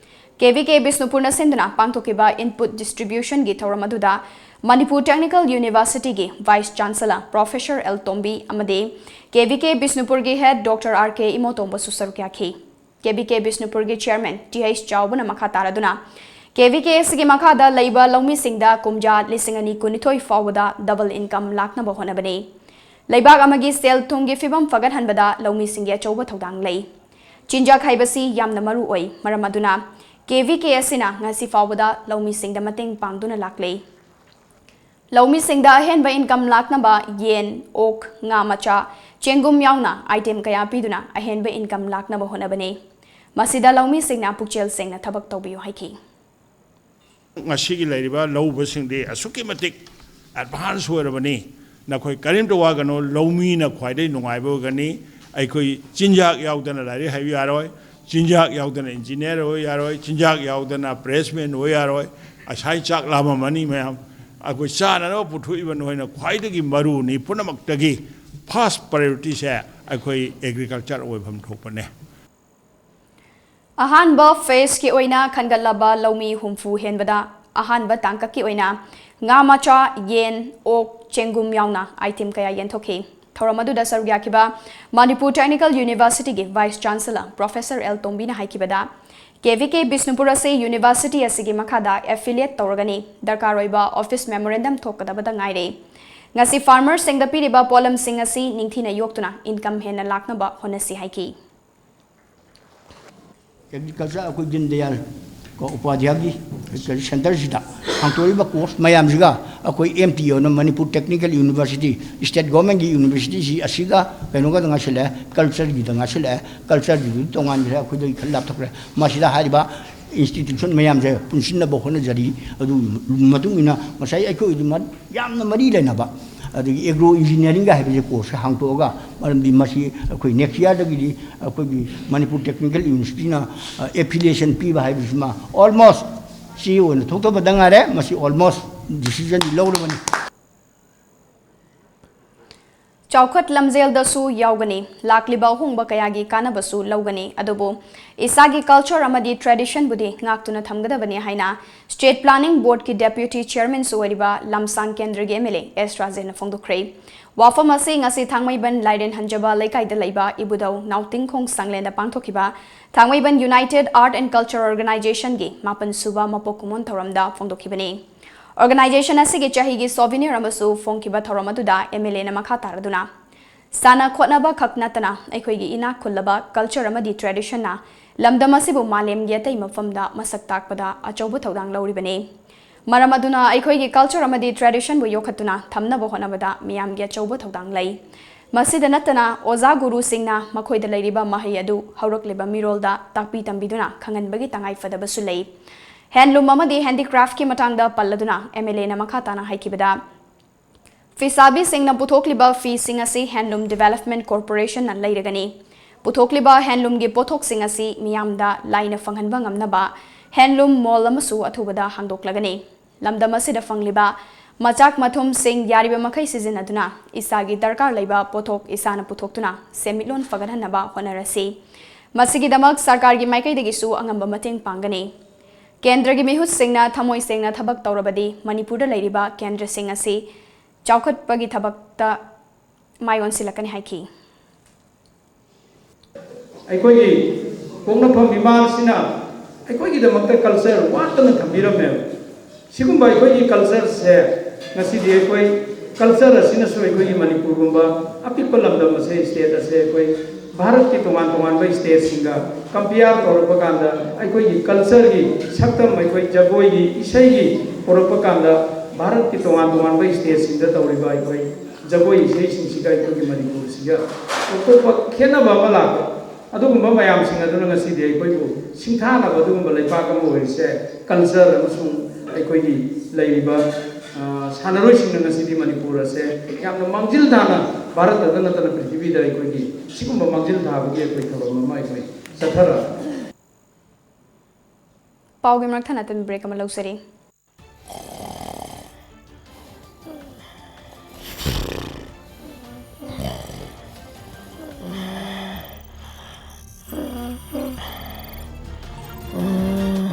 ꯀꯦ ꯚꯤ ꯀꯦ ꯕꯤꯁꯅꯨꯄꯨꯔꯅ ꯁꯤꯟꯗꯨꯅ ꯄꯥꯡꯊꯣꯛꯈꯤꯕ ꯏꯟꯄꯨꯠ ꯗꯤꯁꯇ꯭ꯔꯤꯕ꯭ꯌꯨꯁꯟꯒꯤ ꯊꯧꯔꯝ ꯑꯗꯨꯗ ꯃꯅꯤꯄꯨꯔ ꯇꯦꯛꯅꯤꯀꯦꯜ ꯌꯨꯅꯤꯚꯔꯁꯤꯇꯤꯒꯤ vice chancellor professor L Tombi ꯑꯃꯗꯤ ꯀꯦ ꯚꯤ ꯀꯦ ꯕꯤꯁꯅꯨꯄꯨꯔꯒꯤ ꯍꯦꯗ ꯗꯣꯛꯇꯔ ꯑꯥꯔ ꯀꯦ ꯏꯃꯣꯇꯣꯝꯕꯁꯨ ꯁꯔꯨꯛ ꯌꯥꯈꯤ꯫ ꯀꯦ ꯚꯤ ꯀꯦ ꯕꯤꯁꯅꯨꯄꯨꯔꯒꯤ ꯆꯤꯌꯔꯃꯦꯟ ꯇꯤꯍꯩꯁ ꯆꯥꯎꯕꯅ ꯃꯈꯥ ꯇꯥꯔꯗꯨꯅ, ꯀꯦ ꯚꯤ ꯀꯦ ꯑꯁꯤꯒꯤ ꯃꯈꯥꯗ ꯂꯩꯕ ꯂꯧꯃꯤꯁꯤꯡꯗ ꯀꯨꯝꯖꯥ ꯂꯤꯁꯤꯡ ꯑꯅꯤ ꯀꯨꯟꯅꯤꯊꯣꯏ ꯐꯥꯎꯕꯗ ꯗꯕꯜ ꯏꯟꯀꯝ ꯂꯥꯛꯅꯕ ꯍꯣꯠꯅꯕꯅꯤ꯫ ꯂꯩꯕꯥꯛ ꯑꯃꯒꯤ ꯁꯦꯜ ꯊꯨꯝꯒꯤ ꯐꯤꯕꯝ ꯐꯒꯠꯍꯟꯕꯗ ꯂꯧꯃꯤꯁꯤꯡꯒꯤ ꯑꯆꯧꯕ ꯊꯧꯗꯥꯡ ꯂꯩ꯫ ꯆꯤꯟꯖꯥꯛ ꯍꯥꯏꯕꯁꯤ ꯌꯥꯝꯅ ꯃꯔꯨ ꯑꯣꯏ꯫ ꯃꯔꯝ ꯑꯗꯨꯅ ꯀꯦ ꯚꯤ ꯀꯦ ꯑꯁꯤꯅ ꯉꯁꯤ ꯐꯥꯎꯕꯗ ꯂꯧꯃꯤꯁꯤꯡꯗ ꯃꯇꯦꯡ ꯄꯥꯡꯗꯨꯅ ꯂꯥꯛꯂꯤ꯫ ꯂꯧꯃꯤꯁꯤꯡꯗ ꯑꯍꯦꯟꯕ ꯏꯟꯀꯝ ꯂꯥꯛꯅꯕ ꯌꯦꯟ, ꯑꯣꯛ, ꯉꯥ ꯃꯆꯥ, ꯆꯦꯡꯒꯨꯝ ꯌꯥꯎꯅ ꯑꯥꯏꯇꯦꯝ ꯀꯌꯥ ꯄꯤꯗꯨꯅ ꯑꯍꯦꯟꯕ ꯏꯟꯀꯝ ꯂꯥꯛꯅꯕ ꯍꯣꯠꯅꯕꯅꯤ꯫ ꯃꯁꯤꯗ ꯂꯧꯃꯤꯁꯤꯡꯅ ꯄꯨꯛꯆꯦꯜ ꯁꯦꯡꯅ ꯊꯕꯛ ꯇꯧꯕꯤꯌꯨ ꯍꯥꯏꯈꯤ꯫ ꯉꯁꯤꯒꯤ ꯂꯩꯔꯤꯕ ꯂꯧ ꯎꯕꯁꯤꯡꯗꯤ ꯑꯁꯨꯛꯀꯤ ꯃꯇꯤꯛ ꯑꯦꯗꯚꯥꯟꯁ ꯑꯣꯏꯔꯕꯅꯤ꯫ ꯅꯈꯣꯏ ꯀꯔꯤꯝꯇ ꯋꯥꯒꯅꯨ, ꯂꯧꯃꯤꯅ ꯈ꯭ꯋꯥꯏꯗꯒꯤ ꯅꯨꯡꯉꯥꯏꯕ ꯑꯣꯏꯒꯅꯤ꯫ ꯑꯩꯈꯣꯏ ꯆꯤꯟꯖꯥꯛ ꯌꯥꯎꯗꯅ ꯂꯥꯏꯔꯤꯛ ꯍꯩꯕ ꯌꯥꯔꯣꯏ, ꯆꯤꯟꯖꯥꯛ ꯌꯥꯎꯗꯅ ꯏꯟꯖꯤꯅꯤꯌꯥꯔ ꯑꯣꯏꯕ ꯌꯥꯔꯣꯏ, ꯆꯤꯟꯖꯥꯛ ꯌꯥꯎꯗꯅ ꯄ꯭ꯔꯦꯁꯃꯦꯟ ꯑꯣꯏꯕ ꯌꯥꯔꯣꯏ꯫ ꯉꯁꯥꯏ ꯆꯥꯛ ꯂꯥꯝꯃꯝꯃꯅꯤ ꯃꯌꯥꯝ꯫ ꯑꯩꯈꯣꯏ ꯆꯥꯅꯅꯕ ꯄꯨꯊꯣꯛꯏꯕ ꯅꯈꯣꯏꯅ ꯈ꯭ꯋꯥꯏꯗꯒꯤ ꯃꯔꯨꯅꯤ꯫ ꯄꯨꯝꯅꯃꯛꯇꯒꯤ ꯐꯥꯔꯁ ꯄ꯭ꯔꯥꯏꯌꯣꯔꯤꯇꯤꯁꯦ ꯑꯩꯈꯣꯏ ꯑꯦꯒ꯭ꯔꯤꯀꯜꯆꯔ ꯑꯣꯏꯐꯝ ꯊꯣꯛꯄꯅꯦ꯫ ꯑꯍꯥꯟꯕ ꯐꯦꯖꯀꯤ ꯑꯣꯏꯅ ꯈꯟꯒꯠꯂꯕ ꯂꯧꯃꯤ ꯍꯨꯝꯐꯨ ꯍꯦꯟꯕꯗ ꯑꯍꯥꯟꯕ ꯇꯥꯡꯀꯛꯀꯤ ꯑꯣꯏꯅ ꯉꯥ ꯃꯆꯥ, ꯌꯦꯟ, ꯑꯣꯛ, ꯆꯦꯡꯒꯨꯝ ꯌꯥꯎꯅ ꯑꯥꯏꯇꯦꯝ ꯀꯌꯥ ꯌꯦꯟꯊꯣꯛꯈꯤ꯫ ꯊꯧꯔꯝ ꯑꯗꯨꯗ ꯁꯔꯨꯛ ꯌꯥꯈꯤꯕ ꯃꯅꯤꯄꯨꯔ ꯇꯦꯛꯅꯤꯀꯦꯜ ꯌꯨꯅꯤꯚꯔꯁꯤꯇꯤꯒꯤ ꯚꯥꯏꯁ ꯆꯥꯟꯁꯦꯂꯔ ꯄ꯭ꯔꯣꯐꯦꯁꯔ ꯑꯦꯜ ꯇꯣꯝꯕꯤꯅ ꯍꯥꯏꯈꯤꯕꯗ, ꯀꯦ ꯚꯤ ꯀꯦ ꯕꯤꯁꯅꯨꯄꯨꯔ ꯑꯁꯤ ꯌꯨꯅꯤꯚꯔꯁꯤꯇꯤ ꯑꯁꯤꯒꯤ ꯃꯈꯥꯗ ꯑꯦꯐꯤꯂꯤꯌꯦꯠ ꯇꯧꯔꯒꯅꯤ꯫ ꯗꯔꯀꯥꯔ ꯑꯣꯏꯕ ꯑꯣꯐꯤꯁ ꯃꯦꯃꯣꯔꯦꯟꯗꯝ ꯊꯣꯛꯀꯗꯕꯗ ꯉꯥꯏꯔꯦ꯫ ꯉꯁꯤ ꯐꯥꯔꯃꯔꯁꯤꯡꯗ ꯄꯤꯔꯤꯕ ꯄꯣꯠꯂꯝꯁꯤꯡ ꯑꯁꯤ ꯅꯤꯡꯊꯤꯅ ꯌꯣꯛꯇꯨꯅ ꯏꯟꯀꯝ ꯍꯦꯟꯅ ꯂꯥꯛꯅꯕ ꯍꯣꯠꯅꯁꯤ ꯍꯥꯏꯈꯤ꯫ ꯑꯦꯒ꯭ꯔꯤꯀꯜꯆꯔ ꯑꯩꯈꯣꯏ ꯗꯤꯟ ꯗꯌꯥꯜ ꯀꯣ ꯎꯄꯥꯙ꯭ꯌꯥꯒꯤ ꯁꯦꯟꯇꯔꯁꯤꯗ ꯍꯥꯡꯗꯣꯛꯂꯤꯕ ꯀꯣꯔꯁ ꯃꯌꯥꯝꯁꯤꯒ ꯑꯩꯈꯣꯏ ꯑꯦꯝ ꯇꯤ ꯑꯣꯅ ꯃꯅꯤꯄꯨꯔ ꯇꯦꯛꯅꯤꯀꯦꯜ ꯌꯨꯅꯤꯚꯔꯁꯤꯇꯤ, ꯁ꯭ꯇꯦꯠ ꯒꯣꯔꯃꯦꯟꯒꯤ ꯌꯨꯅꯤꯚꯔꯁꯤꯇꯤꯁꯤ ꯑꯁꯤꯒ ꯀꯩꯅꯣꯒꯗ ꯉꯥꯏꯁꯤꯜꯂꯛꯑꯦ, ꯀꯜꯆꯔꯒꯤꯗ ꯉꯥꯏꯁꯤꯜꯂꯛꯑꯦ꯫ ꯀꯜꯆꯔꯒꯤꯗꯨꯗꯤ ꯇꯣꯉꯥꯟꯈ꯭ꯔꯦ, ꯑꯩꯈꯣꯏꯗꯒꯤ ꯈꯔ ꯂꯥꯞꯊꯣꯛꯈ꯭ꯔꯦ꯫ ꯃꯁꯤꯗ ꯍꯥꯏꯔꯤꯕ ꯏꯟꯁꯇꯤꯇ꯭ꯌꯨꯁꯟ ꯃꯌꯥꯝꯁꯦ ꯄꯨꯟꯁꯤꯟꯅꯕ ꯍꯣꯠꯅꯖꯔꯤ꯫ ꯑꯗꯨꯒꯤ ꯃꯇꯨꯡ ꯏꯟꯅ ꯉꯁꯥꯏ ꯑꯩꯈꯣꯏ ꯌꯥꯝꯅ ꯃꯔꯤ ꯂꯩꯅꯕ ꯑꯗꯒꯤ ꯑꯦꯒ꯭ꯔꯣ ꯏꯟꯖꯤꯅꯤꯌꯥꯔꯤꯡꯒ ꯍꯥꯏꯕꯁꯦ ꯀꯣꯔꯁꯁꯦ ꯍꯥꯡꯗꯣꯛꯑꯒ, ꯃꯔꯝꯗꯤ ꯃꯁꯤ ꯑꯩꯈꯣꯏ ꯅꯦꯛꯁ ꯌꯥꯔꯗꯒꯤꯗꯤ ꯑꯩꯈꯣꯏꯒꯤ ꯃꯅꯤꯄꯨꯔ ꯇꯦꯛꯅꯤꯀꯦꯜ ꯌꯨꯅꯤꯚꯔꯁꯤꯇꯤꯅ ꯑꯦꯐꯤꯂꯤꯌꯦꯁꯟ ꯄꯤꯕ ꯍꯥꯏꯕꯁꯤꯃ ꯑꯣꯜꯃꯣꯁ ꯁꯤ ꯑꯣꯏꯅ ꯊꯣꯛꯇꯕꯗ ꯉꯥꯏꯔꯦ꯫ ꯃꯁꯤ ꯑꯣꯜꯃꯣꯁ ꯗꯤꯁꯤꯖꯟꯗꯤ ꯂꯧꯔꯕꯅꯤ꯫ ꯆꯥꯎꯈꯠ ꯂꯝꯖꯦꯜꯗꯁꯨ ꯌꯥꯎꯒꯅꯤ, ꯂꯥꯛꯂꯤꯕ ꯑꯍꯣꯡꯕ ꯀꯌꯥꯒꯤ ꯀꯥꯟꯅꯕꯁꯨ ꯂꯧꯒꯅꯤ, ꯑꯗꯨꯕꯨ ꯏꯁꯥꯒꯤ ꯀꯜꯆꯔ ꯑꯃꯗꯤ ꯇ꯭ꯔꯦꯗꯤꯁꯟꯕꯨꯗꯤ ꯉꯥꯛꯇꯨꯅ ꯊꯝꯒꯗꯕꯅꯤ ꯍꯥꯏꯅ ꯁ꯭ꯇꯦꯠ ꯄ꯭ꯂꯥꯅꯤꯡ ꯕꯣꯔꯗꯀꯤ ꯗꯦꯄ꯭ꯌꯨꯇꯤ ꯆꯤꯌꯔꯃꯦꯟꯁꯨ ꯑꯣꯏꯔꯤꯕ ꯂꯝꯁꯥꯡ ꯀꯦꯟꯗ꯭ꯔꯒꯤ ꯑꯦꯝ ꯑꯦꯜ ꯑꯦ ꯑꯦꯁ ꯔꯥꯖꯦꯟꯅ ꯐꯣꯡꯗꯣꯛꯈ꯭ꯔꯦ꯫ ꯋꯥꯐꯝ ꯑꯁꯤ ꯉꯁꯤ ꯊꯥꯡꯃꯩꯕꯟ ꯂꯥꯏꯔꯦꯟ ꯍꯟꯖꯕ ꯂꯩꯀꯥꯏꯗ ꯂꯩꯕ ꯏꯕꯨꯙꯧ ꯅꯥꯎꯇꯤꯡꯈꯣꯡ ꯁꯪꯂꯦꯟꯗ ꯄꯥꯡꯊꯣꯛꯈꯤꯕ ꯊꯥꯡꯃꯩꯕꯟ ꯌꯨꯅꯥꯏꯇꯦꯗ ꯑꯥꯔꯠ ꯑꯦꯟ ꯀꯜꯆꯔ ꯑꯣꯔꯒꯅꯥꯏꯖꯦꯁꯟꯒꯤ ꯃꯥꯄꯟ ꯁꯨꯕ ꯃꯄꯣꯛ ꯀꯨꯝꯑꯣꯟ ꯊꯧꯔꯝꯗ ꯐꯣꯡꯗꯣꯛꯈꯤꯕꯅꯤ꯫ ꯑꯣꯔꯒꯅꯥꯏꯖꯦꯁꯟ ꯑꯁꯤꯒꯤ ꯆꯍꯤꯒꯤ ꯁꯣꯚꯤꯅꯤꯌꯔ ꯑꯃꯁꯨ ꯐꯣꯡꯈꯤꯕ ꯊꯧꯔꯝ ꯑꯗꯨꯗ ꯑꯦꯝ ꯑꯦꯜ ꯑꯦꯅ ꯃꯈꯥ ꯇꯥꯔꯗꯨꯅ, ꯁꯥꯟꯅ ꯈꯣꯠꯅꯕ ꯈꯛ ꯅꯠꯇꯅ ꯑꯩꯈꯣꯏꯒꯤ ꯏꯅꯥꯛ ꯈꯨꯜꯂꯕ ꯀꯜꯆꯔ ꯑꯃꯗꯤ ꯇ꯭ꯔꯦꯗꯤꯁꯟꯅ ꯂꯝꯗꯝ ꯑꯁꯤꯕꯨ ꯃꯥꯂꯦꯝꯒꯤ ꯑꯇꯩ ꯃꯐꯝꯗ ꯃꯁꯛ ꯇꯥꯛꯄꯗ ꯑꯆꯧꯕ ꯊꯧꯗꯥꯡ ꯂꯧꯔꯤꯕꯅꯤ꯫ ꯃꯔꯝ ꯑꯗꯨꯅ ꯑꯩꯈꯣꯏꯒꯤ ꯀꯜꯆꯔ ꯑꯃꯗꯤ ꯇ꯭ꯔꯦꯗꯤꯁꯟꯕꯨ ꯌꯣꯛꯈꯠꯇꯨꯅ ꯊꯝꯅꯕ ꯍꯣꯠꯅꯕꯗ ꯃꯤꯌꯥꯝꯒꯤ ꯑꯆꯧꯕ ꯊꯧꯗꯥꯡ ꯂꯩ꯫ ꯃꯁꯤꯗ ꯅꯠꯇꯅ ꯑꯣꯖꯥ ꯒꯨꯔꯨꯁꯤꯡꯅ ꯃꯈꯣꯏꯗ ꯂꯩꯔꯤꯕ ꯃꯍꯩ ꯑꯗꯨ ꯍꯧꯔꯛꯂꯤꯕ ꯃꯤꯔꯣꯜꯗ ꯇꯥꯛꯄꯤ ꯇꯝꯕꯤꯗꯨꯅ ꯈꯪꯍꯟꯕꯒꯤ ꯇꯉꯥꯏ ꯐꯗꯕꯁꯨ ꯂꯩ꯫ ꯍꯦꯟꯂꯨꯝ ꯑꯃꯗꯤ ꯍꯦꯟꯗꯤꯀ꯭ꯔꯥꯐꯀꯤ ꯃꯇꯥꯡꯗ ꯄꯜꯂꯗꯨꯅ ꯑꯦꯝ ꯑꯦꯜ ꯑꯦꯅ ꯃꯈꯥ ꯇꯥꯅ ꯍꯥꯏꯈꯤꯕꯗ, ꯐꯤꯁꯥꯕꯤꯁꯤꯡꯅ ꯄꯨꯊꯣꯛꯂꯤꯕ ꯐꯤꯁꯤꯡ ꯑꯁꯤ ꯍꯦꯟꯂꯨꯝ ꯗꯤꯚꯦꯂꯞꯃꯦꯟꯠ ꯀꯣꯔꯄꯣꯔꯦꯁꯟꯅ ꯂꯩꯔꯒꯅꯤ꯫ ꯄꯨꯊꯣꯛꯂꯤꯕ ꯍꯦꯟꯂꯨꯝꯒꯤ ꯄꯣꯠꯊꯣꯛꯁꯤꯡ ꯑꯁꯤ ꯃꯤꯌꯥꯝꯗ ꯂꯥꯏꯅ ꯐꯪꯍꯟꯕ ꯉꯝꯅꯕ ꯍꯦꯟꯂꯨꯝ ꯃꯣꯜ ꯑꯃꯁꯨ ꯑꯊꯨꯕꯗ ꯍꯥꯡꯗꯣꯛꯂꯒꯅꯤ꯫ ꯂꯝꯗꯝ ꯑꯁꯤꯗ ꯐꯪꯂꯤꯕ ꯃꯆꯥꯛ ꯃꯊꯨꯝꯁꯤꯡ ꯌꯥꯔꯤꯕ ꯃꯈꯩ ꯁꯤꯖꯤꯟꯅꯗꯨꯅ ꯏꯁꯥꯒꯤ ꯗꯔꯀꯥꯔ ꯂꯩꯕ ꯄꯣꯠꯊꯣꯛ ꯏꯁꯥꯅ ꯄꯨꯊꯣꯛꯇꯨꯅ ꯁꯦꯟꯃꯤꯠꯂꯣꯟ ꯐꯒꯠꯍꯟꯅꯕ ꯍꯣꯠꯅꯔꯁꯤ꯫ ꯃꯁꯤꯒꯤꯗꯃꯛ ꯁꯔꯀꯥꯔꯒꯤ ꯃꯥꯏꯀꯩꯗꯒꯤꯁꯨ ꯑꯉꯝꯕ ꯃꯇꯦꯡ ꯄꯥꯡꯒꯅꯤ꯫ ꯀꯦꯟꯗ꯭ꯔꯒꯤ ꯃꯤꯍꯨꯠꯁꯤꯡꯅ ꯊꯃꯣꯏ ꯁꯦꯡꯅ ꯊꯕꯛ ꯇꯧꯔꯕꯗꯤ ꯃꯅꯤꯄꯨꯔꯗ ꯂꯩꯔꯤꯕ ꯀꯦꯟꯗ꯭ꯔꯁꯤꯡ ꯑꯁꯤ ꯆꯥꯎꯈꯠꯄꯒꯤ ꯊꯕꯛꯇ ꯃꯥꯏ ꯑꯣꯟꯁꯤꯜꯂꯛꯀꯅꯤ ꯍꯥꯏꯈꯤ꯫ ꯑꯩꯈꯣꯏꯒꯤ ꯄꯣꯛꯅꯐꯝ ꯏꯃꯥ ꯑꯁꯤꯅ ꯑꯩꯈꯣꯏꯒꯤꯗꯃꯛꯇ ꯀꯜꯆꯔ ꯋꯥꯠꯇꯅ ꯊꯝꯕꯤꯔꯝꯃꯦꯕ꯫ ꯁꯤꯒꯨꯝꯕ ꯑꯩꯈꯣꯏꯒꯤ ꯀꯜꯆꯔꯁꯦ ꯉꯁꯤꯗꯤ ꯑꯩꯈꯣꯏ ꯀꯜꯆꯔ ꯑꯁꯤꯅꯁꯨ ꯑꯩꯈꯣꯏꯒꯤ ꯃꯅꯤꯄꯨꯔꯒꯨꯝꯕ ꯑꯄꯤꯛꯄ ꯂꯝꯗꯝ ꯑꯁꯦ, ꯁ꯭ꯇꯦꯠ ꯑꯁꯦ ꯑꯩꯈꯣꯏ ꯚꯥꯔꯠꯀꯤ ꯇꯣꯉꯥꯟ ꯇꯣꯉꯥꯟꯕ ꯁ꯭ꯇꯦꯠꯁꯤꯡꯒ ꯀꯝꯄꯤꯌꯥꯔ ꯇꯧꯔꯛꯄ ꯀꯥꯟꯗ, ꯑꯩꯈꯣꯏꯒꯤ ꯀꯜꯆꯔꯒꯤ ꯁꯛꯇꯝ, ꯑꯩꯈꯣꯏ ꯖꯒꯣꯏꯒꯤ ꯏꯁꯩꯒꯤ ꯄꯨꯔꯛꯄ ꯀꯥꯟꯗ, ꯚꯥꯔꯠꯀꯤ ꯇꯣꯉꯥꯟ ꯇꯣꯉꯥꯟꯕ ꯁ꯭ꯇꯦꯠꯁꯤꯡꯗ ꯇꯧꯔꯤꯕ ꯑꯩꯈꯣꯏ ꯖꯒꯣꯏ ꯏꯁꯩꯁꯤꯡꯁꯤꯒ ꯑꯩꯈꯣꯏꯒꯤ ꯃꯅꯤꯄꯨꯔꯁꯤꯒ ꯑꯇꯣꯞꯄ ꯈꯦꯠꯅꯕ ꯑꯃ ꯂꯥꯛꯄ, ꯑꯗꯨꯒꯨꯝꯕ ꯃꯌꯥꯝꯁꯤꯡ ꯑꯗꯨꯅ ꯉꯁꯤꯗꯤ ꯑꯩꯈꯣꯏꯕꯨ ꯁꯤꯡꯊꯥꯅꯕ ꯑꯗꯨꯒꯨꯝꯕ ꯂꯩꯄꯥꯛ ꯑꯃ ꯑꯣꯏꯔꯤꯁꯦ, ꯀꯜꯆꯔ ꯑꯃꯁꯨꯡ ꯑꯩꯈꯣꯏꯒꯤ ꯂꯩꯔꯤꯕ, ꯑ, ꯁꯥꯟꯅꯔꯣꯏꯁꯤꯡꯅ ꯉꯁꯤꯗꯤ ꯃꯅꯤꯄꯨꯔ ꯑꯁꯦ ꯌꯥꯝꯅ ꯃꯥꯡꯖꯤꯜ ꯊꯥꯅ, ꯚꯥꯔꯠꯇꯗ ꯅꯠꯇꯅ ꯄ꯭ꯔꯤꯊꯤꯕꯤꯗ ꯑꯩꯈꯣꯏꯒꯤ ꯁꯤꯒꯨꯝꯕ ꯃꯥꯡꯖꯤꯜ ꯊꯥꯕꯒꯤ ꯑꯩꯈꯣꯏ ꯊꯧꯔꯝ ꯑꯃ ꯑꯩꯈꯣꯏ ꯆꯠꯊꯔꯛꯑꯒꯅꯤ꯫ ꯄꯥꯎꯒꯤ ꯃꯔꯛ ꯊꯠꯅ ꯑꯇꯦꯟꯕ ꯕ꯭ꯔꯦꯛ ꯑꯃ ꯂꯧꯖꯔꯤ꯫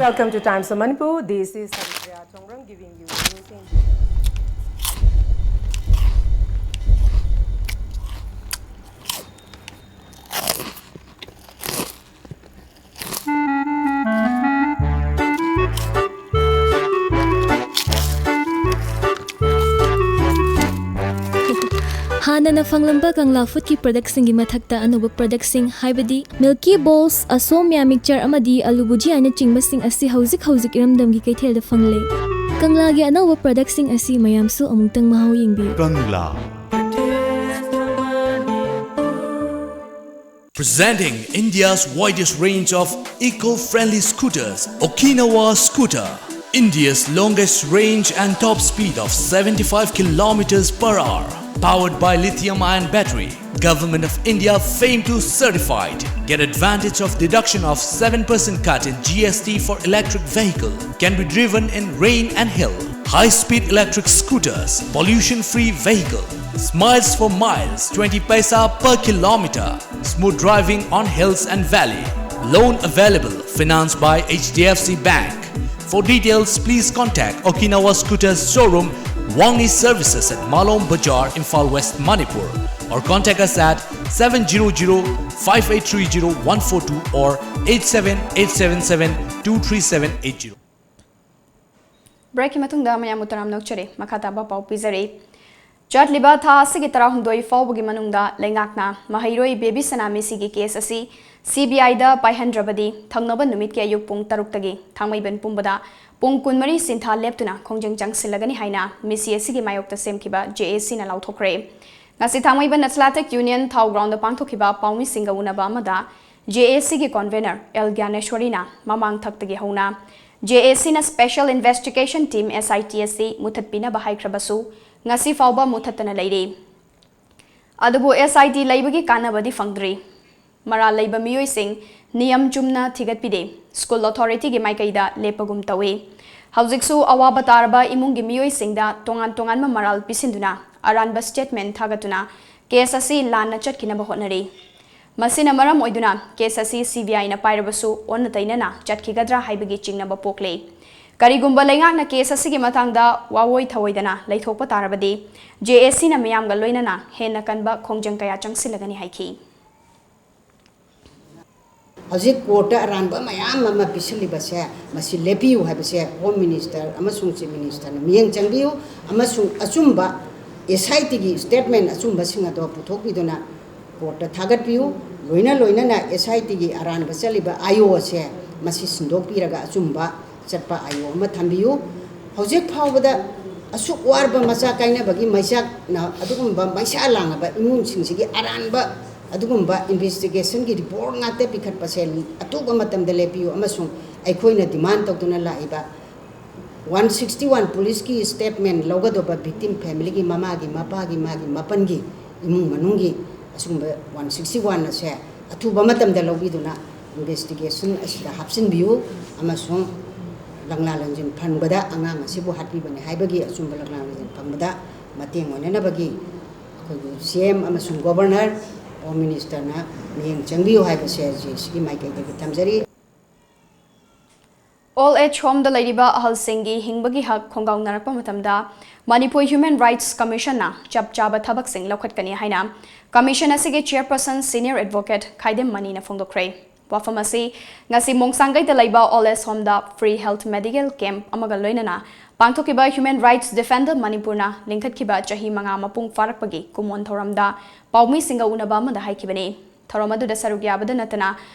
Welcome to Times of Manipur. This is Haripriya Chongrang giving you news in ꯍꯥꯟꯅꯅ ꯐꯪꯂꯝꯕ ꯀꯪꯂꯥ ꯐꯨꯗꯀꯤ ꯄ꯭ꯔꯗꯛꯁꯤꯡꯒꯤ ꯃꯊꯛꯇ ꯑꯅꯧꯕ ꯄ꯭ꯔꯗꯛꯁꯤꯡ, ꯍꯥꯏꯕꯗꯤ ꯃꯤꯜꯀꯤ ꯕꯣꯜꯁ, ꯑꯁꯣꯝꯌꯥ ꯃꯤꯛꯆꯔ ꯑꯃꯗꯤ ꯑꯂꯨ ꯚꯨꯖꯤꯌꯥꯅꯆꯤꯡꯕꯁꯤꯡ ꯑꯁꯤ ꯍꯧꯖꯤꯛ ꯍꯧꯖꯤꯛ ꯏꯔꯝꯗꯝꯒꯤ ꯀꯩꯊꯦꯜꯗ ꯐꯪꯂꯦ꯫ ꯀꯪꯂꯥꯒꯤ ꯑꯅꯧꯕ ꯄ꯭ꯔꯗꯛꯁꯤꯡ ꯑꯁꯤ ꯃꯌꯥꯝꯁꯨ ꯑꯃꯨꯛꯇꯪ ꯃꯍꯥꯎ ꯌꯦꯡꯕꯤꯌꯨ꯫ Kangla. Presenting India's widest range of eco-friendly scooters, Okinawa Scooter. India's longest range and top speed of seventy-five kilometers per hour. Powered by lithium-ion battery. Government of India FAME two certified. Get advantage of deduction of seven percent cut in G S T for electric vehicle. Can be driven in rain and hill. High-speed electric scooters, pollution-free vehicle. Smiles for miles, twenty paisa per kilometer. Smooth driving on hills and valley. Loan available, financed by H D F C Bank. For details, please contact Okinawa Scooters showroom, Wangi Services at Malom Bazar, Imphal West, Manipur, or contact us at seven zero zero five eight three zero one four two or eight seven eight seven seven two three seven eight zero. ꯕ꯭ꯔꯦꯛꯀꯤ ꯃꯇꯨꯡꯗ ꯃꯌꯥꯝꯕꯨ ꯇꯔꯥꯝꯅ ꯑꯣꯛꯆꯔꯤ꯫ ꯃꯈꯥ ꯇꯥꯕ ꯄꯥꯎ ꯄꯤꯖꯔꯤ꯫ ꯆꯠꯂꯤꯕ ꯊꯥ ꯑꯁꯤꯒꯤ ꯇꯔꯥꯍꯨꯝꯗꯣꯏ ꯐꯥꯎꯕꯒꯤ ꯃꯅꯨꯡꯗ ꯂꯩꯉꯥꯛꯅ ꯃꯍꯩꯔꯣꯏ ꯕꯦꯕꯤꯁꯅꯥ ꯃꯤꯁꯤꯒꯤ ꯀꯦꯁ ꯑꯁꯤ ꯁꯤ ꯕꯤ ꯑꯥꯏꯗ ꯄꯥꯏꯍꯟꯗ꯭ꯔꯕꯗꯤ ꯊꯪꯅꯕ ꯅꯨꯃꯤꯠꯀꯤ ꯑꯌꯨꯛ ꯄꯨꯡ ꯇꯔꯨꯛꯇꯒꯤ ꯊꯥꯡꯃꯩꯕꯟ ꯄꯨꯝꯕꯗ ꯄꯨꯡ ꯀꯨꯟꯃꯔꯤ ꯁꯤꯟꯊꯥ ꯂꯦꯞꯇꯨꯅ ꯈꯣꯡꯖꯪ ꯆꯪꯁꯤꯜꯂꯒꯅꯤ ꯍꯥꯏꯅ ꯃꯤꯁꯤ ꯑꯁꯤꯒꯤ ꯃꯥꯌꯣꯛꯇ ꯁꯦꯝꯈꯤꯕ ꯖꯦ ꯑꯦ ꯁꯤꯅ ꯂꯥꯎꯊꯣꯛꯈ꯭ꯔꯦ꯫ ꯉꯁꯤ ꯊꯥꯡꯃꯩꯕꯟ ꯑꯦꯊꯂꯦꯇꯤꯛ ꯌꯨꯅꯤꯌꯟ ꯊꯥꯎ ꯒ꯭ꯔꯥꯎꯟꯗ ꯄꯥꯡꯊꯣꯛꯈꯤꯕ ꯄꯥꯎꯃꯤꯁꯤꯡꯒ ꯎꯅꯕ ꯑꯃꯗ ꯖꯦ ꯑꯦ ꯁꯤꯒꯤ ꯀꯣꯟꯚꯦꯅꯔ ꯑꯦꯜ ꯒ꯭ꯌꯥꯅꯦꯁ꯭ꯋꯔꯤꯅ ꯃꯃꯥꯡ ꯊꯛꯇꯒꯤ ꯍꯧꯅ ꯖꯦ ꯑꯦ ꯁꯤꯅ ꯁ꯭ꯄꯦꯁꯦꯜ ꯏꯟꯚꯦꯁꯇꯤꯒꯦꯁꯟ ꯇꯤꯝ, ꯑꯦꯁ ꯑꯥꯏ ꯇꯤ, ꯑꯁꯤ ꯃꯨꯊꯠꯄꯤꯅꯕ ꯍꯥꯏꯈ꯭ꯔꯕꯁꯨ ꯉꯁꯤ ꯐꯥꯎꯕ ꯃꯨꯊꯠꯇꯅ ꯂꯩꯔꯤ꯫ ꯑꯗꯨꯕꯨ ꯑꯦꯁ ꯑꯥꯏ ꯇꯤ ꯂꯩꯕꯒꯤ ꯀꯥꯟꯅꯕꯗꯤ ꯐꯪꯗ꯭ꯔꯤ꯫ ꯃꯔꯥꯜ ꯂꯩꯕ ꯃꯤꯑꯣꯏꯁꯤꯡ ꯅꯤꯌꯝ ꯆꯨꯝꯅ ꯊꯤꯒꯠꯄꯤꯗꯦ꯫ ꯁ꯭ꯀꯨꯜ ꯑꯣꯊꯣꯔꯤꯇꯤꯒꯤ ꯃꯥꯏꯀꯩꯗ ꯂꯦꯞꯄꯒꯨꯝ ꯇꯧꯏ꯫ ꯍꯧꯖꯤꯛꯁꯨ ꯑꯋꯥꯕ ꯇꯥꯔꯕ ꯏꯃꯨꯡꯒꯤ ꯃꯤꯑꯣꯏꯁꯤꯡꯗ ꯇꯣꯉꯥꯟ ꯇꯣꯉꯥꯟꯕ ꯃꯔꯥꯜ ꯄꯤꯁꯤꯟꯗꯨꯅ ꯑꯔꯥꯟꯕ ꯁ꯭ꯇꯦꯠꯃꯦꯟ ꯊꯥꯒꯠꯇꯨꯅ ꯀꯦꯁ ꯑꯁꯤ ꯂꯥꯟꯅ ꯆꯠꯈꯤꯅꯕ ꯍꯣꯠꯅꯔꯤ꯫ ꯃꯁꯤꯅ ꯃꯔꯝ ꯑꯣꯏꯗꯨꯅ ꯀꯦꯁ ꯑꯁꯤ ꯁꯤ ꯕꯤ ꯑꯥꯏꯅ ꯄꯥꯏꯔꯕꯁꯨ ꯑꯣꯟꯅ ꯇꯩꯅꯅ ꯆꯠꯈꯤꯒꯗ꯭ꯔꯥ ꯍꯥꯏꯕꯒꯤ ꯆꯤꯡꯅꯕ ꯄꯣꯛꯂꯦ꯫ ꯀꯔꯤꯒꯨꯝꯕ ꯂꯩꯉꯥꯛꯅ ꯀꯦꯁ ꯑꯁꯤꯒꯤ ꯃꯇꯥꯡꯗ ꯋꯥꯑꯣꯏ ꯊꯑꯣꯏꯗꯅ ꯂꯩꯊꯣꯛꯄ ꯇꯥꯔꯕꯗꯤ, ꯖꯦ ꯑꯦ ꯁꯤꯅ ꯃꯤꯌꯥꯝꯒ ꯂꯣꯏꯅꯅ ꯍꯦꯟꯅ ꯀꯟꯕ ꯈꯣꯡꯖꯪ ꯀꯌꯥ ꯆꯪꯁꯤꯜꯂꯒꯅꯤ ꯍꯥꯏꯈꯤ꯫ ꯍꯧꯖꯤꯛ ꯀꯣꯔꯠꯇ ꯑꯔꯥꯟꯕ ꯃꯌꯥꯝ ꯑꯃ ꯄꯤꯁꯤꯜꯂꯤꯕꯁꯦ, ꯃꯁꯤ ꯂꯦꯞꯄꯤꯌꯨ ꯍꯥꯏꯕꯁꯦ ꯍꯣꯝ ꯃꯤꯅꯤꯁꯇꯔ ꯑꯃꯁꯨꯡ ꯆꯤꯐ ꯃꯤꯅꯤꯁꯇꯔꯅ ꯃꯤꯠꯌꯦꯡ ꯆꯪꯕꯤꯌꯨ, ꯑꯃꯁꯨꯡ ꯑꯆꯨꯝꯕ ꯑꯦꯁ ꯑꯥꯏ ꯇꯤꯒꯤ ꯁ꯭ꯇꯦꯠꯃꯦꯟ ꯑꯆꯨꯝꯕꯁꯤꯡ ꯑꯗꯣ ꯄꯨꯊꯣꯛꯄꯤꯗꯨꯅ ꯀꯣꯔꯠꯇ ꯊꯥꯒꯠꯄꯤꯌꯨ꯫ ꯂꯣꯏꯅ ꯂꯣꯏꯅꯅ ꯑꯦꯁ ꯑꯥꯏ ꯇꯤꯒꯤ ꯑꯔꯥꯟꯕ ꯆꯠꯂꯤꯕ ꯑꯥꯏ ꯑꯣ ꯑꯁꯦ ꯃꯁꯤ ꯁꯤꯟꯗꯣꯛꯄꯤꯔꯒ ꯑꯆꯨꯝꯕ ꯆꯠꯄ ꯑꯥꯏ ꯑꯣ ꯑꯃ ꯊꯝꯕꯤꯌꯨ꯫ ꯍꯧꯖꯤꯛ ꯐꯥꯎꯕꯗ ꯑꯁꯨꯛ ꯋꯥꯔꯕ ꯃꯆꯥ ꯀꯥꯏꯅꯕꯒꯤ ꯃꯩꯆꯥꯛꯅ ꯑꯗꯨꯒꯨꯝꯕ ꯃꯩꯁꯥ ꯂꯥꯡꯂꯕ ꯏꯃꯨꯡꯁꯤꯡꯁꯤꯒꯤ ꯑꯔꯥꯟꯕ ꯑꯗꯨꯒꯨꯝꯕ ꯏꯟꯚꯦꯁꯇꯤꯒꯦꯁꯟꯒꯤ ꯔꯤꯄꯣꯔꯠ ꯉꯥꯛꯇ ꯄꯤꯈꯠꯄꯁꯦ ꯑꯊꯨꯕ ꯃꯇꯝꯗ ꯂꯦꯞꯄꯤꯌꯨ, ꯑꯃꯁꯨꯡ ꯑꯩꯈꯣꯏꯅ ꯗꯤꯃꯥꯟ ꯇꯧꯗꯨꯅ ꯂꯥꯛꯏꯕ ꯋꯥꯟ ꯁꯤꯛꯁꯇꯤ ꯋꯥꯟ ꯄꯨꯂꯤꯁꯀꯤ ꯁ꯭ꯇꯦꯠꯃꯦꯟ ꯂꯧꯒꯗꯧꯕ ꯚꯤꯛꯇꯤꯝ ꯐꯦꯃꯤꯂꯤꯒꯤ ꯃꯃꯥꯒꯤ, ꯃꯄꯥꯒꯤ, ꯃꯥꯒꯤ ꯃꯥꯄꯟꯒꯤ ꯏꯃꯨꯡ ꯃꯅꯨꯡꯒꯤ ꯑꯁꯤꯒꯨꯝꯕ ꯋꯥꯟ ꯁꯤꯛꯁꯇꯤ ꯋꯥꯟ ꯑꯁꯦ ꯑꯊꯨꯕ ꯃꯇꯝꯗ ꯂꯧꯕꯤꯗꯨꯅ ꯏꯟꯚꯦꯁꯇꯤꯒꯦꯁꯟ ꯑꯁꯤꯗ ꯍꯥꯞꯆꯤꯟꯕꯤꯌꯨ, ꯑꯃꯁꯨꯡ ꯂꯪꯂꯥ ꯂꯪꯖꯤꯟ ꯐꯪꯕꯗ ꯑꯉꯥꯡ ꯑꯁꯤꯕꯨ ꯍꯥꯠꯄꯤꯕꯅꯤ ꯍꯥꯏꯕꯒꯤ ꯑꯆꯨꯝꯕ ꯂꯪꯂꯥ ꯂꯪꯖꯤꯟ ꯐꯪꯕꯗ ꯃꯇꯦꯡ ꯑꯣꯏꯅꯅꯕꯒꯤ ꯑꯩꯈꯣꯏꯒꯤ ꯁꯤ ꯑꯦꯝ ꯑꯃꯁꯨꯡ ꯒꯣꯕꯔꯅꯔ, ꯍꯣꯝ ꯃꯤꯅꯤꯁꯇꯔꯅ ꯃꯤꯠꯌꯦꯡ ꯆꯪꯕꯤꯌꯨ ꯍꯥꯏꯕꯁꯦ ꯖꯦ ꯑꯦ ꯁꯤꯒꯤ ꯃꯥꯏꯀꯩꯗꯒꯤ ꯊꯝꯖꯔꯤ꯫ ꯑꯣꯜ ꯑꯦꯖ ꯍꯣꯝꯗ ꯂꯩꯔꯤꯕ ꯑꯍꯜꯁꯤꯡꯒꯤ ꯍꯤꯡꯕꯒꯤ ꯍꯛ ꯈꯣꯡꯒꯥꯎꯅꯔꯛꯄ ꯃꯇꯝꯗ ꯃꯅꯤꯄꯨꯔ ꯍ꯭ꯌꯨꯃꯦꯟ ꯔꯥꯏꯠꯁ ꯀꯃꯤꯁꯟꯅ ꯆꯞ ꯆꯥꯕ ꯊꯕꯛꯁꯤꯡ ꯂꯧꯈꯠꯀꯅꯤ ꯍꯥꯏꯅ ꯀꯃꯤꯁꯟ ꯑꯁꯤꯒꯤ ꯆꯦꯌꯔꯄꯔꯁꯟ ꯁꯤꯅꯤꯌꯔ ꯑꯦꯗꯚꯣꯀꯦꯠ ꯈꯥꯏꯗꯦꯝ ꯃꯅꯤꯅ ꯐꯣꯡꯗꯣꯛꯈ꯭ꯔꯦ꯫ ꯋꯥꯐꯝ ꯑꯁꯤ ꯉꯁꯤ ꯃꯣꯡꯁꯥꯡꯒꯩꯗ ꯂꯩꯕ Old Age Homeꯗ Free Health Medical Camp ꯑꯃꯒ ꯂꯣꯏꯅꯅ ꯄꯥꯡꯊꯣꯛꯈꯤꯕ Human Rights Defender ꯃꯅꯤꯄꯨꯔꯅ ꯂꯤꯡꯈꯠꯈꯤꯕ ꯆꯍꯤ ꯃꯉꯥ ꯃꯄꯨꯡ ꯐꯥꯔꯛꯄꯒꯤ ꯀꯨꯝꯑꯣꯟ ꯊꯧꯔꯝꯗ ꯄꯥꯎꯃꯤꯁꯤꯡꯒ ꯎꯅꯕ ꯑꯃꯗ ꯍꯥꯏꯈꯤꯕꯅꯤ꯫ ꯊꯧꯔꯝ ꯑꯗꯨꯗ ꯁꯔꯨꯛ ꯌꯥꯕꯗ ꯅꯠꯇꯅ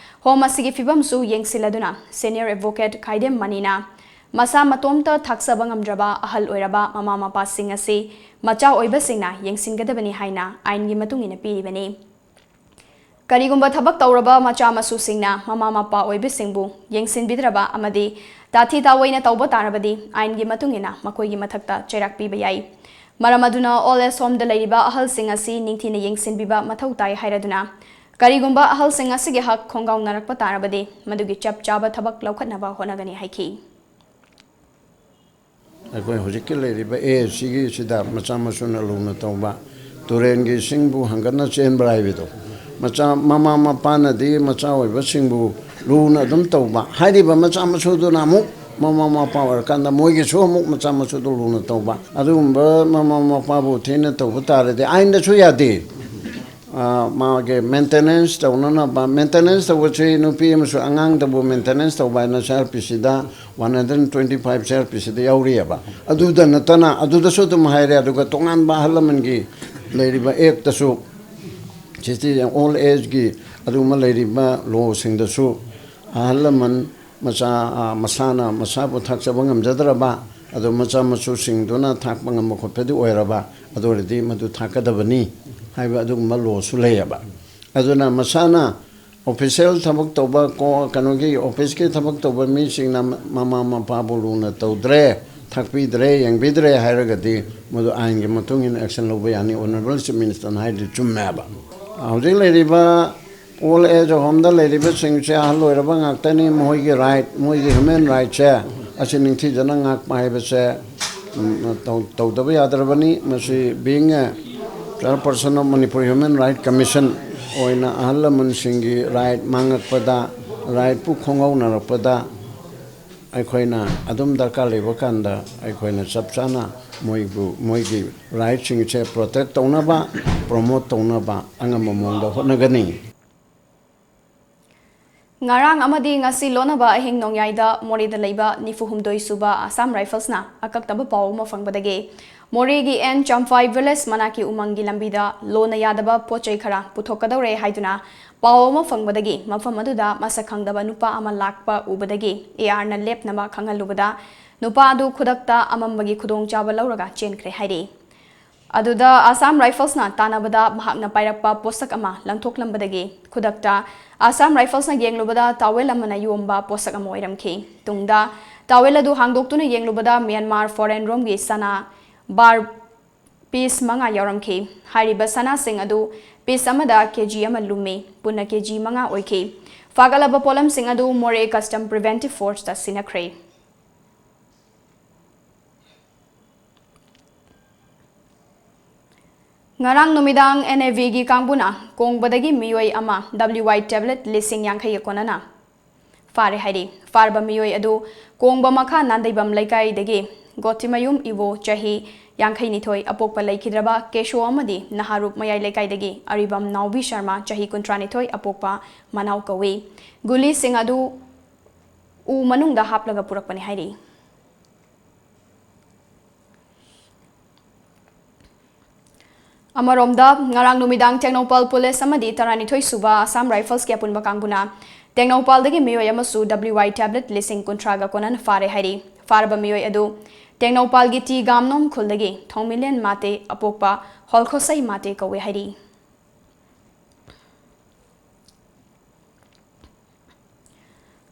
home ꯑꯁꯤꯒꯤ ꯐꯤꯕꯝꯁꯨ ꯌꯦꯡꯁꯤꯜꯂꯗꯨꯅ Senior Advocate ꯈꯥꯏꯗꯦꯝ ꯃꯅꯤꯅ ꯃꯁꯥ ꯃꯇꯣꯝꯇ ꯊꯥꯛꯆꯕ ꯉꯝꯗ꯭ꯔꯕ ꯑꯍꯜ ꯑꯣꯏꯔꯕ ꯃꯃꯥ ꯃꯄꯥꯁꯤꯡ ꯑꯁꯤ ꯃꯆꯥ ꯑꯣꯏꯕꯁꯤꯡꯅ ꯌꯦꯡꯁꯤꯟꯒꯗꯕꯅꯤ ꯍꯥꯏꯅ ꯑꯥꯏꯟꯒꯤ ꯃꯇꯨꯡ ꯏꯟꯅ ꯄꯤꯔꯤꯕꯅꯤ꯫ ꯀꯔꯤꯒꯨꯝꯕ ꯊꯕꯛ ꯇꯧꯔꯕ ꯃꯆꯥ ꯃꯁꯨꯁꯤꯡꯅ ꯃꯃꯥ ꯃꯄꯥ ꯑꯣꯏꯕꯁꯤꯡꯕꯨ ꯌꯦꯡꯁꯤꯟꯕꯤꯗ꯭ꯔꯕ ꯑꯃꯗꯤ ꯇꯥꯊꯤ ꯇꯥꯑꯣꯏꯅ ꯇꯧꯕ ꯇꯥꯔꯕꯗꯤ ꯑꯥꯏꯟꯒꯤ ꯃꯇꯨꯡ ꯏꯟꯅ ꯃꯈꯣꯏꯒꯤ ꯃꯊꯛꯇ ꯆꯩꯔꯥꯛ ꯄꯤꯕ ꯌꯥꯏ꯫ ꯃꯔꯝ ꯑꯗꯨꯅ Old Age Homeꯗ ꯂꯩꯔꯤꯕ ꯑꯍꯜꯁꯤꯡ ꯑꯁꯤ ꯅꯤꯡꯊꯤꯅ ꯌꯦꯡꯁꯤꯟꯕꯤꯕ ꯃꯊꯧ ꯇꯥꯏ ꯍꯥꯏꯔꯗꯨꯅ ꯀꯔꯤꯒꯨꯝꯕ ꯑꯍꯜꯁꯤꯡ ꯑꯁꯤꯒꯤ ꯍꯛ ꯈꯣꯡꯒꯥꯎꯅꯔꯛꯄ ꯇꯥꯔꯕꯗꯤ ꯃꯗꯨꯒꯤ ꯆꯞ ꯆꯥꯕ ꯊꯕꯛ ꯂꯧꯈꯠꯅꯕ ꯍꯣꯠꯅꯒꯅꯤ ꯍꯥꯏꯈꯤ꯫ ꯑꯩꯈꯣꯏ ꯍꯧꯖꯤꯛꯀꯤ ꯂꯩꯔꯤꯕ age ꯁꯤꯒꯤꯁꯤꯗ ꯃꯆꯥ ꯃꯁꯨꯅ ꯂꯨꯅ ꯇꯧꯕ, ꯇꯨꯔꯦꯟꯒꯤ ꯏꯁꯤꯡꯕꯨ ꯍꯪꯒꯠꯅ ꯆꯦꯟꯕ꯭ꯔꯥ ꯍꯥꯏꯕꯗꯣ, ꯃꯆꯥ, ꯃꯃꯥ ꯃꯄꯥꯅꯗꯤ ꯃꯆꯥ ꯑꯣꯏꯕꯁꯤꯡꯕꯨ ꯂꯨꯅ ꯑꯗꯨꯝ ꯇꯧꯕ, ꯍꯥꯏꯔꯤꯕ ꯃꯆꯥ ꯃꯁꯨꯗꯨꯅ ꯑꯃꯨꯛ ꯃꯃꯥ ꯃꯄꯥ ꯑꯣꯏꯔꯀꯥꯟꯗ ꯃꯣꯏꯒꯤꯁꯨ ꯑꯃꯨꯛ ꯃꯆꯥ ꯃꯁꯨꯗꯨ ꯂꯨꯅ ꯇꯧꯕ, ꯑꯗꯨꯒꯨꯝꯕ ꯃꯃꯥ ꯃꯄꯥꯕꯨ ꯊꯤꯅ ꯇꯧꯕ ꯇꯥꯔꯗꯤ ꯑꯥꯏꯟꯗꯁꯨ ꯌꯥꯗꯦ꯫ ꯑ, ꯃꯥꯒꯤ maintenance ꯇꯧꯅꯅꯕ, maintenance ꯇꯧꯕꯁꯤ ꯅꯨꯄꯤ ꯑꯃꯁꯨꯡ ꯑꯉꯥꯡꯗꯕꯨ maintenance ꯇꯧꯕ ꯍꯥꯏꯅ C R P Cꯗ one hundred twenty five C R P Cꯗ ꯌꯥꯎꯔꯤꯑꯕ꯫ ꯑꯗꯨꯗ ꯅꯠꯇꯅ ꯑꯗꯨꯗꯁꯨ ꯑꯗꯨꯝ ꯍꯥꯏꯔꯦ, ꯑꯗꯨꯒ ꯇꯣꯉꯥꯟꯕ ꯑꯍꯜ ꯂꯃꯟꯒꯤ ꯂꯩꯔꯤꯕ actꯇꯁꯨ, sixty old ageꯒꯤ ꯑꯗꯨꯒꯨꯝꯕ ꯂꯩꯔꯤꯕ lawꯁꯤꯡꯗꯁꯨ ꯑꯍꯜ ꯂꯃꯟ ꯃꯆꯥ, ꯑ, ꯃꯁꯥꯅ ꯃꯁꯥꯕꯨ ꯊꯥꯛꯆꯕ ꯉꯝꯖꯗ꯭ꯔꯕ, ꯑꯗꯨ ꯃꯆꯥ ꯃꯁꯨꯁꯤꯡꯗꯨꯅ ꯊꯥꯛꯄ ꯉꯝꯕ ꯈꯣꯠꯄꯗꯤ ꯑꯣꯏꯔꯕ, ꯑꯗꯨ ꯑꯣꯏꯔꯗꯤ ꯃꯗꯨ ꯊꯥꯛꯀꯗꯕꯅꯤ ꯍꯥꯏꯕ ꯑꯗꯨꯒꯨꯝꯕ lawꯁꯨ ꯂꯩꯌꯦꯕ꯫ ꯑꯗꯨꯅ ꯃꯁꯥꯅ official ꯊꯕꯛ ꯇꯧꯕ, ꯀꯣ-, ꯀꯩꯅꯣꯒꯤ officeꯀꯤ ꯊꯕꯛ ꯇꯧꯕ ꯃꯤꯁꯤꯡꯅ ꯃꯃꯥ ꯃꯄꯥꯕꯨ ꯂꯨꯅ ꯇꯧꯗ꯭ꯔꯦ, ꯊꯥꯛꯄꯤꯗ꯭ꯔꯦ, ꯌꯦꯡꯕꯤꯗ꯭ꯔꯦ ꯍꯥꯏꯔꯒꯗꯤ ꯃꯗꯨ ꯑꯥꯏꯟꯒꯤ ꯃꯇꯨꯡ ꯏꯟꯅ action ꯂꯧꯕ ꯌꯥꯅꯤ꯫ Honourable Chief Ministerꯅ ꯍꯥꯏꯔꯤꯗꯨ ꯆꯨꯝꯃꯦꯕ꯫ ꯍꯧꯖꯤꯛ ꯂꯩꯔꯤꯕ Old Age Homeꯗ ꯂꯩꯔꯤꯕꯁꯤꯡꯁꯦ ꯑꯍꯜ ꯑꯣꯏꯔꯕ ꯉꯥꯛꯇꯅꯤ, ꯃꯈꯣꯏꯒꯤ right, ꯃꯣꯏꯒꯤ human rightꯁꯦ ꯑꯁꯤ ꯅꯤꯡꯊꯤꯖꯅ ꯉꯥꯛꯄ ꯍꯥꯏꯕꯁꯦ, ꯎꯝ, ꯇꯧ-, ꯇꯧꯗꯕ ꯌꯥꯗ꯭ꯔꯕꯅꯤ꯫ ꯃꯁꯤ being a chairperson of Manipur Human Right Commission ꯑꯣꯏꯅ ꯑꯍꯜ ꯂꯃꯟꯁꯤꯡꯒꯤ right ꯃꯥꯡꯉꯛꯄꯗ, rightꯄꯨ ꯈꯣꯡꯒꯧꯅꯔꯛꯄꯗ ꯑꯩꯈꯣꯏꯅ ꯑꯗꯨꯝ ꯗꯔꯀꯥꯔ ꯂꯩꯕ ꯀꯥꯟꯗ ꯑꯩꯈꯣꯏꯅ ꯆꯞ ꯆꯥꯅ ꯃꯣꯏꯕꯨ, ꯃꯣꯏꯒꯤ rightꯁꯤꯡꯁꯦ protect ꯇꯧꯅꯕ, promote ꯇꯧꯅꯕ ꯑꯉꯝꯕ ꯃꯑꯣꯡꯗ ꯍꯣꯠꯅꯒꯅꯤ꯫ ꯉꯔꯥꯡ ꯑꯃꯗꯤ ꯉꯁꯤ ꯂꯣꯟꯅꯕ ꯑꯍꯤꯡ ꯅꯣꯡꯌꯥꯏꯗ ꯃꯣꯔꯦꯗ ꯂꯩꯕ ꯅꯤꯐꯨ ꯍꯨꯝꯗꯣꯏ ꯁꯨꯕ ꯑꯁꯥꯝ ꯔꯥꯏꯐꯜꯁꯅ ꯑꯀꯛꯅꯕ ꯄꯥꯎ ꯑꯃ ꯐꯪꯕꯗꯒꯤ ꯃꯣꯔꯦꯒꯤ ꯑꯦꯟ ꯆꯝꯐꯥꯏ ꯚꯤꯂꯦꯖ ꯃꯅꯥꯛꯀꯤ ꯎꯃꯪꯒꯤ ꯂꯝꯕꯤꯗ ꯂꯣꯟꯅ ꯌꯥꯗꯕ ꯄꯣꯠ ꯆꯩ ꯈꯔ ꯄꯨꯊꯣꯛꯀꯗꯧꯔꯦ ꯍꯥꯏꯗꯨꯅ ꯄꯥꯎ ꯑꯃ ꯐꯪꯕꯗꯒꯤ ꯃꯐꯝ ꯑꯗꯨꯗ ꯃꯁꯛ ꯈꯪꯗꯕ ꯅꯨꯄꯥ ꯑꯃ ꯂꯥꯛꯄ ꯎꯕꯗꯒꯤ ꯑꯦ ꯑꯥꯔꯅ ꯂꯦꯞꯅꯕ ꯈꯪꯍꯜꯂꯨꯕꯗ ꯅꯨꯄꯥ ꯑꯗꯨ ꯈꯨꯗꯛꯇ ꯑꯃꯝꯕꯒꯤ ꯈꯨꯗꯣꯡꯆꯥꯕ ꯂꯧꯔꯒ ꯆꯦꯟꯈ꯭ꯔꯦ ꯍꯥꯏꯔꯤ꯫ ꯑꯗꯨꯗ ꯑꯁꯥꯝ ꯔꯥꯏꯐꯜꯁꯅ ꯇꯥꯟꯅꯕꯗ ꯃꯍꯥꯛꯅ ꯄꯥꯏꯔꯛꯄ ꯄꯣꯠꯁꯛ ꯑꯃ ꯂꯪꯊꯣꯛꯂꯝꯕꯗꯒꯤ ꯈꯨꯗꯛꯇ ꯑꯁꯥꯝ ꯔꯥꯏꯐꯜꯁꯅ ꯌꯦꯡꯂꯨꯕꯗ ꯇꯥꯋꯦꯜ ꯑꯃꯅ ꯌꯣꯝꯕ ꯄꯣꯠꯁꯛ ꯑꯃ ꯑꯣꯏꯔꯝꯈꯤ꯫ ꯇꯨꯡꯗ ꯇꯥꯋꯦꯜ ꯑꯗꯨ ꯍꯥꯡꯗꯣꯛꯇꯨꯅ ꯌꯦꯡꯂꯨꯕꯗ ꯃ꯭ꯌꯥꯟꯃꯥꯔ ꯐꯣꯔꯦꯟ ꯔꯣꯝꯒꯤ ꯁꯅꯥ ꯕꯥꯔ ꯄꯤꯁ ꯃꯉꯥ ꯌꯥꯎꯔꯝꯈꯤ꯫ ꯍꯥꯏꯔꯤꯕ ꯁꯅꯥꯁꯤꯡ ꯑꯗꯨ ꯄꯤꯁ ꯑꯃꯗ ꯀꯦ ꯖꯤ ꯑꯃ ꯂꯨꯝꯃꯤ꯫ ꯄꯨꯟꯅ ꯀꯦ ꯖꯤ ꯃꯉꯥ ꯑꯣꯏꯈꯤ꯫ ꯐꯥꯒꯠꯂꯕ ꯄꯣꯠꯂꯝꯁꯤꯡ ꯑꯗꯨ ꯃꯣꯔꯦ ꯀꯁꯇꯝ ꯄ꯭ꯔꯤꯚꯦꯟꯇꯤꯚ ꯐꯣꯔꯁꯇ ꯁꯤꯟꯅꯈ꯭ꯔꯦ꯫ ꯉꯔꯥꯡ ꯅꯨꯃꯤꯗꯥꯡ ꯑꯦꯟ ꯑꯦ ꯚꯤꯒꯤ ꯀꯥꯡꯕꯨꯅ ꯀꯣꯡꯕꯗꯒꯤ ꯃꯤꯑꯣꯏ ꯑꯃ ꯗꯕ꯭ꯂꯤꯎ ꯋꯥꯏ ꯇꯦꯕ꯭ꯂꯦꯠ ꯂꯤꯁꯤꯡ ꯌꯥꯡꯈꯩꯒ ꯀꯣꯟꯅꯅ ꯐꯥꯔꯦ ꯍꯥꯏꯔꯤ꯫ ꯐꯥꯔꯕ ꯃꯤꯑꯣꯏ ꯑꯗꯨ ꯀꯣꯡꯕ ꯃꯈꯥ ꯅꯥꯟꯗꯩꯕꯝ ꯂꯩꯀꯥꯏꯗꯒꯤ ꯒꯣꯊꯤꯃꯌꯨꯝ ꯏꯕꯣ ꯆꯍꯤ ꯌꯥꯡꯈꯩ ꯅꯤꯊꯣꯏ ꯑꯄꯣꯛꯄ ꯂꯩꯈꯤꯗ꯭ꯔꯕ ꯀꯦꯁꯣ ꯑꯃꯗꯤ ꯅꯍꯥꯔꯨꯞ ꯃꯌꯥꯏ ꯂꯩꯀꯥꯏꯗꯒꯤ ꯑꯔꯤꯕꯝ ꯅꯥꯎꯕꯤ ꯁꯔꯃ ꯆꯍꯤ ꯀꯨꯟꯊ꯭ꯔꯥ ꯅꯤꯊꯣꯏ ꯑꯄꯣꯛꯄ ꯃꯅꯥꯎ ꯀꯧꯏ꯫ ꯒꯨꯂꯤꯁꯤꯡ ꯑꯗꯨ ꯎ ꯃꯅꯨꯡꯗ ꯍꯥꯞꯂꯒ ꯄꯨꯔꯛꯄꯅꯤ ꯍꯥꯏꯔꯤ꯫ ꯑꯃꯔꯣꯝꯗ, ꯉꯔꯥꯡ ꯅꯨꯃꯤꯗꯥꯡ ꯇꯦꯡꯅꯧꯄꯜ ꯄꯨꯂꯤꯁ ꯑꯃꯗꯤ ꯇꯔꯥꯅꯤꯊꯣꯏ ꯁꯨꯕ ꯑꯁꯥꯝ ꯔꯥꯏꯐꯜꯁꯀꯤ ꯑꯄꯨꯟꯕ ꯀꯥꯡꯕꯨꯅ ꯇꯦꯡꯅꯧꯄꯥꯜꯗꯒꯤ ꯃꯤꯑꯣꯏ ꯑꯃꯁꯨ ꯗꯕ꯭ꯂꯤꯎ ꯋꯥꯏ ꯇꯦꯕ꯭ꯂꯦꯠ ꯂꯤꯁꯤꯡ ꯀꯨꯟꯊ꯭ꯔꯥꯒ ꯀꯣꯟꯅꯅ ꯐꯥꯔꯦ ꯍꯥꯏꯔꯤ꯫ ꯐꯥꯔꯕ ꯃꯤꯑꯣꯏ ꯑꯗꯨ ꯇꯦꯡꯅꯧꯄꯥꯜꯒꯤ ꯇꯤ ꯒꯥꯝꯅꯣꯝ ꯈꯨꯜꯗꯒꯤ ꯊꯣꯡꯃꯤꯂꯦꯟ ꯃꯥꯇꯦ ꯑꯄꯣꯛꯄ ꯍꯣꯜꯈꯣꯁꯩ ꯃꯥꯇꯦ ꯀꯧꯏ ꯍꯥꯏꯔꯤ꯫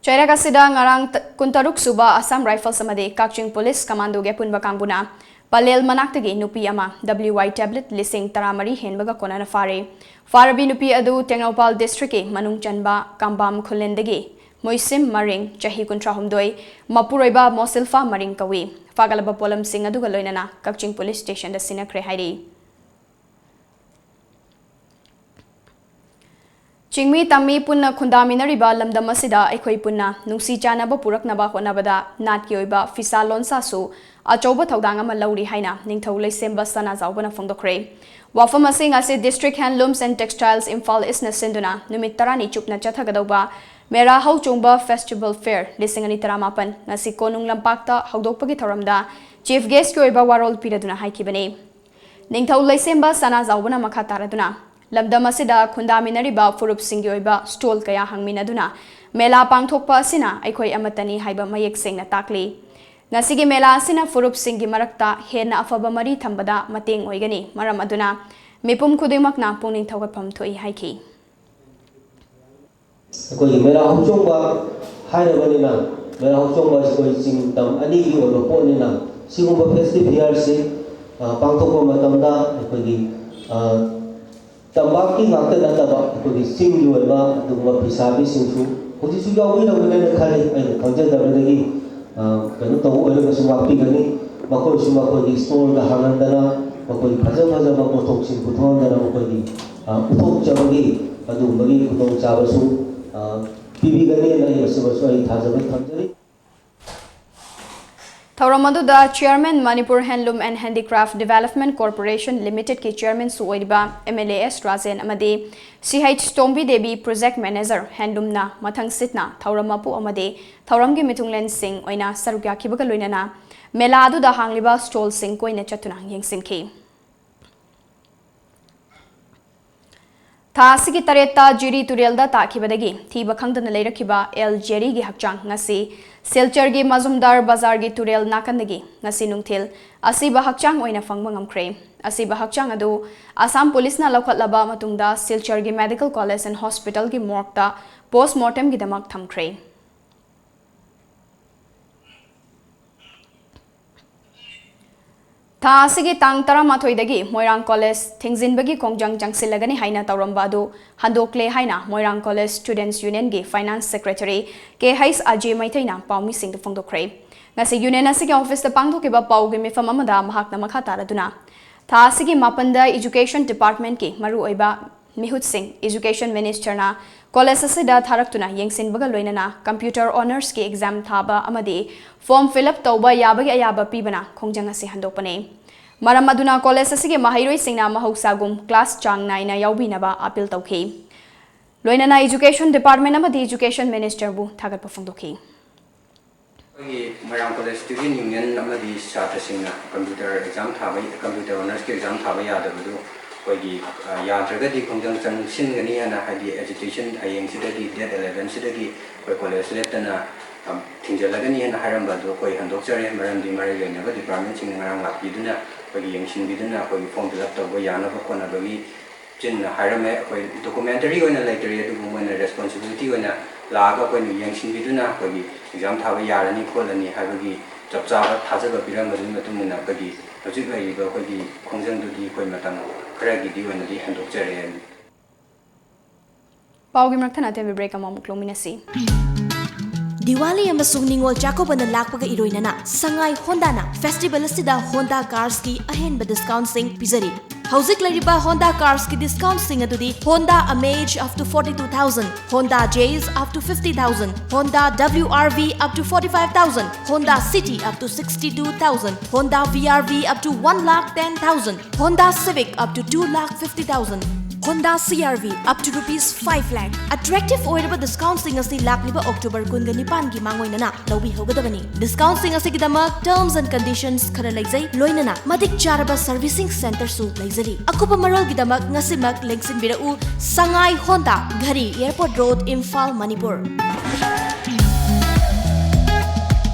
ꯆꯩꯔꯛ ꯑꯁꯤꯗ ꯉꯔꯥꯡ ꯀꯨꯟꯇꯔꯨꯛ ꯁꯨꯕ ꯑꯁꯥꯝ ꯔꯥꯏꯐꯜꯁ ꯑꯃꯗꯤ ꯀꯛꯆꯤꯡ ꯄꯨꯂꯤꯁ ꯀꯃꯥꯟꯗꯣꯒꯤ ꯑꯄꯨꯟꯕ ꯀꯥꯡꯕꯨꯅ ꯄꯂꯦꯜ ꯃꯅꯥꯛꯇꯒꯤ ꯅꯨꯄꯤ ꯑꯃ ꯗꯕ꯭ꯂꯤꯎ ꯋꯥꯏ ꯇꯦꯕ꯭ꯂꯦꯠ ꯂꯤꯁꯤꯡ ꯇꯔꯥꯃꯔꯤ ꯍꯦꯟꯕꯒ ꯀꯣꯟꯅꯅ ꯐꯥꯔꯦ꯫ ꯐꯥꯔꯕꯤ ꯅꯨꯄꯤ ꯑꯗꯨ ꯇꯦꯡꯅꯧꯄꯥꯜ ꯗꯤꯁꯇ꯭ꯔꯤꯛꯀꯤ ꯃꯅꯨꯡ ꯆꯟꯕ ꯀꯝꯕꯥꯝ ꯈꯨꯂꯦꯟꯗꯒꯤ ꯃꯣꯏꯁꯤꯝ ꯃꯔꯤꯡ, ꯆꯍꯤ ꯀꯨꯟꯊ꯭ꯔꯥ ꯍꯨꯝꯗꯣꯏ, ꯃꯄꯨꯔꯣꯏꯕ ꯃꯣꯁꯤꯜꯐꯥ ꯃꯔꯤꯡ ꯀꯧꯏ꯫ ꯐꯥꯒꯠꯂꯕ ꯄꯣꯠꯂꯝꯁꯤꯡ ꯑꯗꯨꯒ ꯂꯣꯏꯅꯅ ꯀꯛꯆꯤꯡ ꯄꯨꯂꯤꯁ ꯁ꯭ꯇꯦꯁꯟꯗ ꯁꯤꯟꯅꯈ꯭ꯔꯦ ꯍꯥꯏꯔꯤ꯫ ꯆꯤꯡꯃꯤ ꯇꯝꯃꯤ ꯄꯨꯟꯅ ꯈꯨꯟꯗꯥꯃꯤꯟꯅꯔꯤꯕ ꯂꯝꯗꯝ ꯑꯁꯤꯗ ꯑꯩꯈꯣꯏ ꯄꯨꯟꯅ ꯅꯨꯡꯁꯤ ꯆꯥꯟꯅꯕ ꯄꯨꯔꯛꯅꯕ ꯍꯣꯠꯅꯕꯗ ꯅꯥꯠꯀꯤ ꯑꯣꯏꯕ ꯐꯤꯁꯥ ꯂꯣꯟꯁꯥꯁꯨ ꯑꯆꯧꯕ ꯊꯧꯗꯥꯡ ꯑꯃ ꯂꯧꯔꯤ ꯍꯥꯏꯅ ꯅꯤꯡꯊꯧ ꯂꯩꯁꯦꯝꯕ ꯁꯅꯥꯖꯥꯎꯕꯅ ꯐꯣꯡꯗꯣꯛꯈ꯭ꯔꯦ꯫ ꯋꯥꯐꯝ ꯑꯁꯤ ꯉꯁꯤ District Handlooms and Textiles Imphal ꯏꯁꯅ ꯁꯤꯟꯗꯨꯅ ꯅꯨꯃꯤꯠ ꯇꯔꯥꯅꯤ ꯆꯨꯞꯅ ꯆꯠꯊꯒꯗꯧꯕ ꯃꯦꯔꯥ ꯍꯧꯆꯣꯡꯕ Festival Fair ꯂꯤꯁꯤꯡ ꯑꯅꯤ ꯇꯔꯥꯃꯥꯄꯟ ꯉꯁꯤ ꯀꯣꯅꯨꯡ ꯂꯝꯄꯥꯛꯇ ꯍꯧꯗꯣꯛꯄꯒꯤ ꯊꯧꯔꯝꯗ Chief Guest ꯀꯤ ꯑꯣꯏꯕ ꯋꯥꯔꯣꯜ ꯄꯤꯔꯗꯨꯅ ꯍꯥꯏꯈꯤꯕꯅꯤ꯫ ꯅꯤꯡꯊꯧ ꯂꯩꯁꯦꯝꯕ ꯁꯅꯥꯖꯥꯎꯕꯅ ꯃꯈꯥ ꯇꯥꯔꯗꯨꯅ ꯂꯝꯗꯝ ꯑꯁꯤꯗ ꯈꯨꯟꯗꯥꯃꯤꯟꯅꯔꯤꯕ ꯐꯨꯔꯨꯞꯁꯤꯡꯒꯤ ꯑꯣꯏꯕ stall ꯀꯌꯥ ꯍꯥꯡꯃꯤꯟꯅꯗꯨꯅ ꯃꯦꯂꯥ ꯄꯥꯡꯊꯣꯛꯄ ꯑꯁꯤꯅ ꯑꯩꯈꯣꯏ ꯑꯃꯠꯇꯅꯤ ꯍꯥꯏꯕ ꯃꯌꯦꯛ ꯁꯦꯡꯅ ꯇꯥꯛꯂꯤ꯫ ꯉꯁꯤꯒꯤ ꯃꯦꯂꯥ ꯑꯁꯤꯅ ꯐꯨꯔꯨꯞꯁꯤꯡꯒꯤ ꯃꯔꯛꯇ ꯍꯦꯟꯅ ꯑꯐꯕ ꯃꯔꯤ ꯊꯝꯕꯗ ꯃꯇꯦꯡ ꯑꯣꯏꯒꯅꯤ, ꯃꯔꯝ ꯑꯗꯨꯅ ꯃꯤꯄꯨꯝ ꯈꯨꯗꯤꯡꯃꯛꯅ ꯄꯨꯛꯅꯤꯡ ꯊꯧꯒꯠꯐꯝ ꯊꯣꯛꯏ ꯍꯥꯏꯈꯤ꯫ ꯑꯩꯈꯣꯏꯒꯤ ꯃꯦꯔꯥ ꯍꯧꯆꯣꯡꯕ ꯍꯥꯏꯔꯕꯅꯤꯅ, ꯃꯦꯔꯥ ꯍꯧꯆꯣꯡꯕ ꯑꯁꯤ ꯑꯩꯈꯣꯏ ꯆꯤꯡ ꯇꯝ ꯑꯅꯤꯒꯤ ꯑꯣꯏꯕ ꯄꯣꯠꯅꯤꯅ, ꯁꯤꯒꯨꯝꯕ festival ꯁꯤ, ꯑ, ꯄꯥꯡꯊꯣꯛꯄ ꯃꯇꯝꯗ ꯑꯩꯈꯣꯏꯒꯤ, ꯑ, ꯇꯝꯄꯥꯛꯀꯤ ꯉꯥꯛꯇ ꯅꯠꯇꯕ ꯑꯩꯈꯣꯏꯒꯤ ꯆꯤꯡꯒꯤ ꯑꯣꯏꯕ ꯑꯗꯨꯒꯨꯝꯕ ꯐꯤꯁꯥꯕꯤꯁꯤꯡꯁꯨ ꯍꯧꯖꯤꯛꯁꯨ ꯌꯥꯎꯕꯤꯔꯝꯒꯅꯦꯅ ꯈꯜꯂꯤ꯫ ꯑꯩꯅ ꯈꯪꯖꯗꯕꯗꯒꯤ, ꯑ, ꯀꯩꯅꯣ ꯇꯧꯕ ꯑꯣꯏꯔꯒꯁꯨ ꯉꯥꯛꯄꯤꯒꯅꯤ꯫ ꯃꯈꯣꯏꯁꯨ ꯃꯈꯣꯏꯒꯤ stall ꯗ ꯍꯥꯡꯍꯟꯗꯅ, ꯃꯈꯣꯏꯒꯤ ꯐꯖ ꯐꯖꯕ ꯄꯣꯠꯊꯣꯛꯁꯤꯡ ꯄꯨꯊꯣꯛꯍꯟꯗꯅ ꯃꯈꯣꯏꯒꯤ, ꯑ, ꯄꯨꯊꯣꯛꯆꯕꯒꯤ ꯑꯗꯨꯒꯨꯝꯕꯒꯤ ꯈꯨꯗꯣꯡꯆꯥꯕꯁꯨ, ꯑ, ꯄꯤꯕꯤꯒꯅꯦꯅ ꯑꯩ ꯑꯁꯤꯃꯁꯨ ꯑꯩ ꯊꯥꯖꯕ ꯊꯝꯖꯔꯤ꯫ ꯊꯧꯔꯝ ꯑꯗꯨꯗ Chairman Manipur Handloom and Handicraft Development Corporation Limited ꯀꯤ Chairman ꯁꯨ ꯑꯣꯏꯔꯤꯕ M L A S Rajen ꯑꯃꯗꯤ C H ꯇꯣꯝꯕꯤ ꯗꯦꯕꯤ, Project Manager, Handloom ꯅ ꯃꯊꯪ ꯁꯤꯠꯅ ꯊꯧꯔꯝ ꯃꯄꯨ ꯑꯃꯗꯤ ꯊꯧꯔꯝꯒꯤ ꯃꯤꯊꯨꯡꯂꯦꯟꯁꯤꯡ ꯑꯣꯏꯅ ꯁꯔꯨꯛ ꯌꯥꯈꯤꯕꯒ ꯂꯣꯏꯅꯅ ꯃꯦꯂꯥ ꯑꯗꯨꯗ ꯍꯥꯡꯂꯤꯕ stall ꯁꯤꯡ ꯀꯣꯏꯅ ꯆꯠꯇꯨꯅ ꯌꯦꯡꯁꯤꯟꯈꯤ꯫ ꯊꯥ ꯑꯁꯤꯒꯤ ꯇꯔꯦꯠꯇ ꯖꯤꯔꯤ ꯇꯨꯔꯦꯜꯗ ꯇꯥꯈꯤꯕꯗꯒꯤ ꯊꯤꯕ ꯈꯪꯗꯅ ꯂꯩꯔꯛꯈꯤꯕ ꯑꯦꯜ ꯖꯦꯔꯤꯒꯤ ꯍꯛꯆꯥꯡ ꯉꯁꯤ ꯁꯤꯜꯆꯔꯒꯤ ꯃꯖꯨꯝꯗꯥꯔ ꯕꯖꯥꯔꯒꯤ ꯇꯨꯔꯦꯜ ꯅꯥꯀꯟꯗꯒꯤ ꯉꯁꯤ ꯅꯨꯡꯊꯤꯜ ꯑꯁꯤꯕ ꯍꯛꯆꯥꯡ ꯑꯣꯏꯅ ꯐꯪꯕ ꯉꯝꯈ꯭ꯔꯦ꯫ ꯑꯁꯤꯕ ꯍꯛꯆꯥꯡ ꯑꯗꯨ ꯑꯁꯥꯝ ꯄꯨꯂꯤꯁꯅ ꯂꯧꯈꯠꯂꯕ ꯃꯇꯨꯡꯗ ꯁꯤꯜꯆꯔꯒꯤ Medical College and Hospital ꯒꯤ morgue ꯇ post mortem ꯒꯤꯗꯃꯛ ꯊꯝꯈ꯭ꯔꯦ꯫ ꯊꯥ ꯑꯁꯤꯒꯤ ꯇꯥꯡ ꯇꯔꯥꯃꯥꯊꯣꯏꯗꯒꯤ ꯃꯣꯏꯔꯥꯡ ꯀꯣꯂꯦꯖ ꯊꯤꯡꯖꯤꯟꯕꯒꯤ ꯈꯣꯡꯖꯪ ꯆꯪꯁꯤꯜꯂꯒꯅꯤ ꯍꯥꯏꯅ ꯇꯧꯔꯝꯕ ꯑꯗꯨ ꯍꯟꯗꯣꯛꯂꯦ ꯍꯥꯏꯅ ꯃꯣꯏꯔꯥꯡ ꯀꯣꯂꯦꯖ Students Union ꯒꯤ Finance Secretary ꯀꯦ ꯍꯩꯁ ꯑꯖꯦ ꯃꯩꯇꯩꯅ ꯄꯥꯎꯃꯤꯁꯤꯡꯗ ꯐꯣꯡꯗꯣꯛꯈ꯭ꯔꯦ꯫ ꯉꯁꯤ union ꯑꯁꯤꯒꯤ office ꯇ ꯄꯥꯡꯊꯣꯛꯈꯤꯕ ꯄꯥꯎꯒꯤ ꯃꯤꯐꯝ ꯑꯃꯗ ꯃꯍꯥꯛꯅ ꯃꯈꯥ ꯇꯥꯔꯗꯨꯅ, ꯊꯥ ꯑꯁꯤꯒꯤ ꯃꯥꯄꯟꯗ Education Department ꯀꯤ ꯃꯔꯨꯑꯣꯏꯕ ꯃꯤꯍꯨꯠꯁꯤꯡ Education Minister ꯅ ꯀꯣꯂꯦꯖ ꯑꯁꯤꯗ ꯊꯥꯔꯛꯇꯨꯅ ꯌꯦꯡꯁꯤꯟꯕꯒ ꯂꯣꯏꯅꯅ computer honours ꯀꯤ exam ꯊꯥꯕ ꯑꯃꯗꯤ form fill up ꯇꯧꯕ ꯌꯥꯕꯒꯤ ꯑꯌꯥꯕ ꯄꯤꯕꯅ ꯈꯣꯡꯖꯪ ꯑꯁꯤ ꯍꯟꯗꯣꯛꯄꯅꯤ꯫ ꯃꯔꯝ ꯑꯗꯨꯅ ꯀꯣꯂꯦꯖ ꯑꯁꯤꯒꯤ ꯃꯍꯩꯔꯣꯏꯁꯤꯡꯅ ꯃꯍꯧꯁꯥꯒꯨꯝ class ꯆꯥꯡ ꯅꯥꯏꯅ ꯌꯥꯎꯕꯤꯅꯕ appeal ꯇꯧꯈꯤ꯫ ꯂꯣꯏꯅꯅ Education Department ꯑꯃꯗꯤ Education Minister ꯕꯨ ꯊꯥꯒꯠꯄ ꯐꯣꯡꯗꯣꯛꯈꯤ꯫ ꯑꯩꯈꯣꯏꯒꯤ ꯃꯣꯏꯔꯥꯡ ꯀꯣꯂꯦꯖ ꯁ꯭ꯇꯨꯗꯦꯟꯠ ꯌꯨꯅꯤꯌꯟ ꯑꯃꯗꯤ ꯁꯥꯇ꯭ꯔꯁꯤꯡꯅ ꯀꯝꯄ꯭ꯌꯨꯇꯔ ꯑꯦꯛꯖꯥꯝ ꯊꯥꯕ, ꯀꯝꯄ꯭ꯌꯨꯇꯔ ꯑꯣꯅꯔꯁꯀꯤ ꯑꯦꯛꯖꯥꯝ ꯊꯥꯕ ꯌꯥꯗꯕꯗꯨ ꯑꯩꯈꯣꯏꯒꯤ, ꯑ, ꯌꯥꯗ꯭ꯔꯒꯗꯤ ꯈꯣꯡꯖꯪ ꯆꯪꯁꯤꯟꯒꯅꯤ ꯍꯥꯏꯅ, ꯍꯥꯏꯗꯤ ꯑꯦꯖꯤꯇꯦꯁꯟ ꯍꯌꯦꯡꯁꯤꯗꯒꯤ, ꯗꯦꯠ ꯑꯦꯂꯦꯚꯦꯟꯁꯤꯗꯒꯤ ꯑꯩꯈꯣꯏ ꯀꯣꯂꯦꯖ ꯂꯦꯞꯇꯅ, ꯑ, ꯊꯤꯡꯖꯤꯜꯂꯒꯅꯤ ꯍꯥꯏꯅ ꯍꯥꯏꯔꯝꯕ ꯑꯗꯨ ꯑꯩꯈꯣꯏ ꯍꯟꯗꯣꯛꯆꯔꯦ꯫ ꯃꯔꯝꯗꯤ ꯃꯔꯤ ꯂꯩꯅꯕ ꯗꯤꯄꯥꯔꯠꯃꯦꯟꯁꯤꯡꯅ ꯉꯔꯥꯡ ꯂꯥꯛꯄꯤꯗꯨꯅ ꯑꯩꯈꯣꯏꯒꯤ ꯌꯦꯡꯁꯤꯟꯕꯤꯗꯨꯅ ꯑꯩꯈꯣꯏꯒꯤ ꯐꯣꯔꯝ ꯐꯤꯜ ꯑꯞ ꯇꯧꯕ ꯌꯥꯅꯕ ꯈꯣꯠꯅꯕꯒꯤ ꯆꯤꯟꯅ ꯍꯥꯏꯔꯝꯃꯦ꯫ ꯑꯩꯈꯣꯏ ꯗꯣꯀꯨꯃꯦꯟꯇꯔꯤ ꯑꯣꯏꯅ ꯂꯩꯇ꯭ꯔꯤ, ꯑꯗꯨꯕꯨ ꯃꯣꯏꯅ ꯔꯦꯁꯄꯣꯟꯁꯤꯕꯤꯂꯤꯇꯤ ꯑꯣꯏꯅ ꯂꯥꯛꯑꯒ ꯑꯩꯈꯣꯏꯅ ꯌꯦꯡꯁꯤꯟꯕꯤꯗꯨꯅ ꯑꯩꯈꯣꯏꯒꯤ ꯑꯦꯛꯖꯥꯝ ꯊꯥꯕ ꯌꯥꯔꯅꯤ ꯈꯣꯠꯂꯅꯤ ꯍꯥꯏꯕꯒꯤ ꯆꯞ ꯆꯥꯕ ꯊꯥꯖꯕ ꯄꯤꯔꯝꯕꯗꯨꯒꯤ ꯃꯇꯨꯡ ꯏꯟꯅ ꯑꯩꯈꯣꯏꯒꯤ ꯍꯧꯖꯤꯛ ꯂꯩꯔꯤꯕ ꯑꯩꯈꯣꯏꯒꯤ ꯈꯣꯡꯖꯪꯗꯨꯗꯤ ꯑꯩꯈꯣꯏ ꯃꯇꯝ ꯈꯔꯒꯤꯗꯤ ꯑꯣꯏꯅꯗꯤ ꯍꯟꯗꯣꯛꯆꯔꯦ꯫ ꯄꯥꯎꯒꯤ ꯃꯔꯛ ꯊꯠꯅ ꯑꯇꯦꯟꯕ ꯕ꯭ꯔꯦꯛ ꯑꯃꯃꯨꯛ ꯂꯧꯃꯤꯟꯅꯁꯤ꯫ ꯗꯤꯋꯥꯂꯤ ꯑꯃꯁꯨꯡ ꯅꯤꯉꯣꯜ ꯆꯥꯛꯀꯧꯕꯅ ꯂꯥꯛꯄꯒ ꯏꯔꯣꯏꯅꯅ ꯁꯉꯥꯏ ꯍꯣꯟꯗꯥꯅ ꯐꯦꯁꯇꯤꯚꯦꯜ ꯑꯁꯤꯗ ꯍꯣꯟꯗꯥ ꯀꯥꯔꯁꯀꯤ ꯑꯍꯦꯟꯕ ꯗꯤꯁꯀꯥꯎꯟꯠꯁꯤꯡ ꯄꯤꯖꯔꯤ꯫ ꯍꯧꯖꯤꯛ ꯂꯩꯔꯤꯕ ꯍꯣꯟꯗꯥ ꯀꯥꯔꯁꯀꯤ ꯗꯤꯁꯀꯥꯎꯟꯠꯁꯤꯡ ꯑꯗꯨꯗꯤ Honda Amaze up to forty-two thousand, Honda Jazz up to fifty thousand, Honda W R V up to forty-five thousand, Honda City up to sixty-two thousand, Honda V R V up to one lakh ten thousand, Honda Civic up to two lakh fifty thousand, Honda C R V up to rupees five lakh꯫ Attractive ꯑꯣꯏꯔꯕ ꯗꯤꯁꯀꯥꯎꯟꯠꯁꯤꯡ ꯑꯁꯤ ꯂꯥꯛꯂꯤꯕ October ꯀꯨꯟꯒ ꯅꯤꯄꯥꯟꯒꯤ ꯃꯥꯡꯑꯣꯏꯅꯅ ꯂꯧꯕꯤꯍꯧꯒꯗꯕꯅꯤ꯫ ꯗꯤꯁꯀꯥꯎꯟꯠꯁꯤꯡ ꯑꯁꯤꯒꯤꯗꯃꯛ terms and conditions ꯈꯔ ꯂꯩꯖꯩ, ꯂꯣꯏꯅꯅ ꯃꯇꯤꯛ ꯆꯥꯔꯕ ꯁꯔꯚꯤꯁꯤꯡ ꯁꯦꯟꯇꯔꯁꯨ ꯂꯩꯖꯔꯤ꯫ ꯑꯀꯨꯞꯄ ꯃꯔꯣꯜꯒꯤꯗꯃꯛ ꯉꯁꯤꯃꯛ ꯂꯦꯡꯁꯤꯟꯕꯤꯔꯛꯎ꯫ Sangai Honda, ꯘꯔꯤ, Airport Road, Imphal, Manipur꯫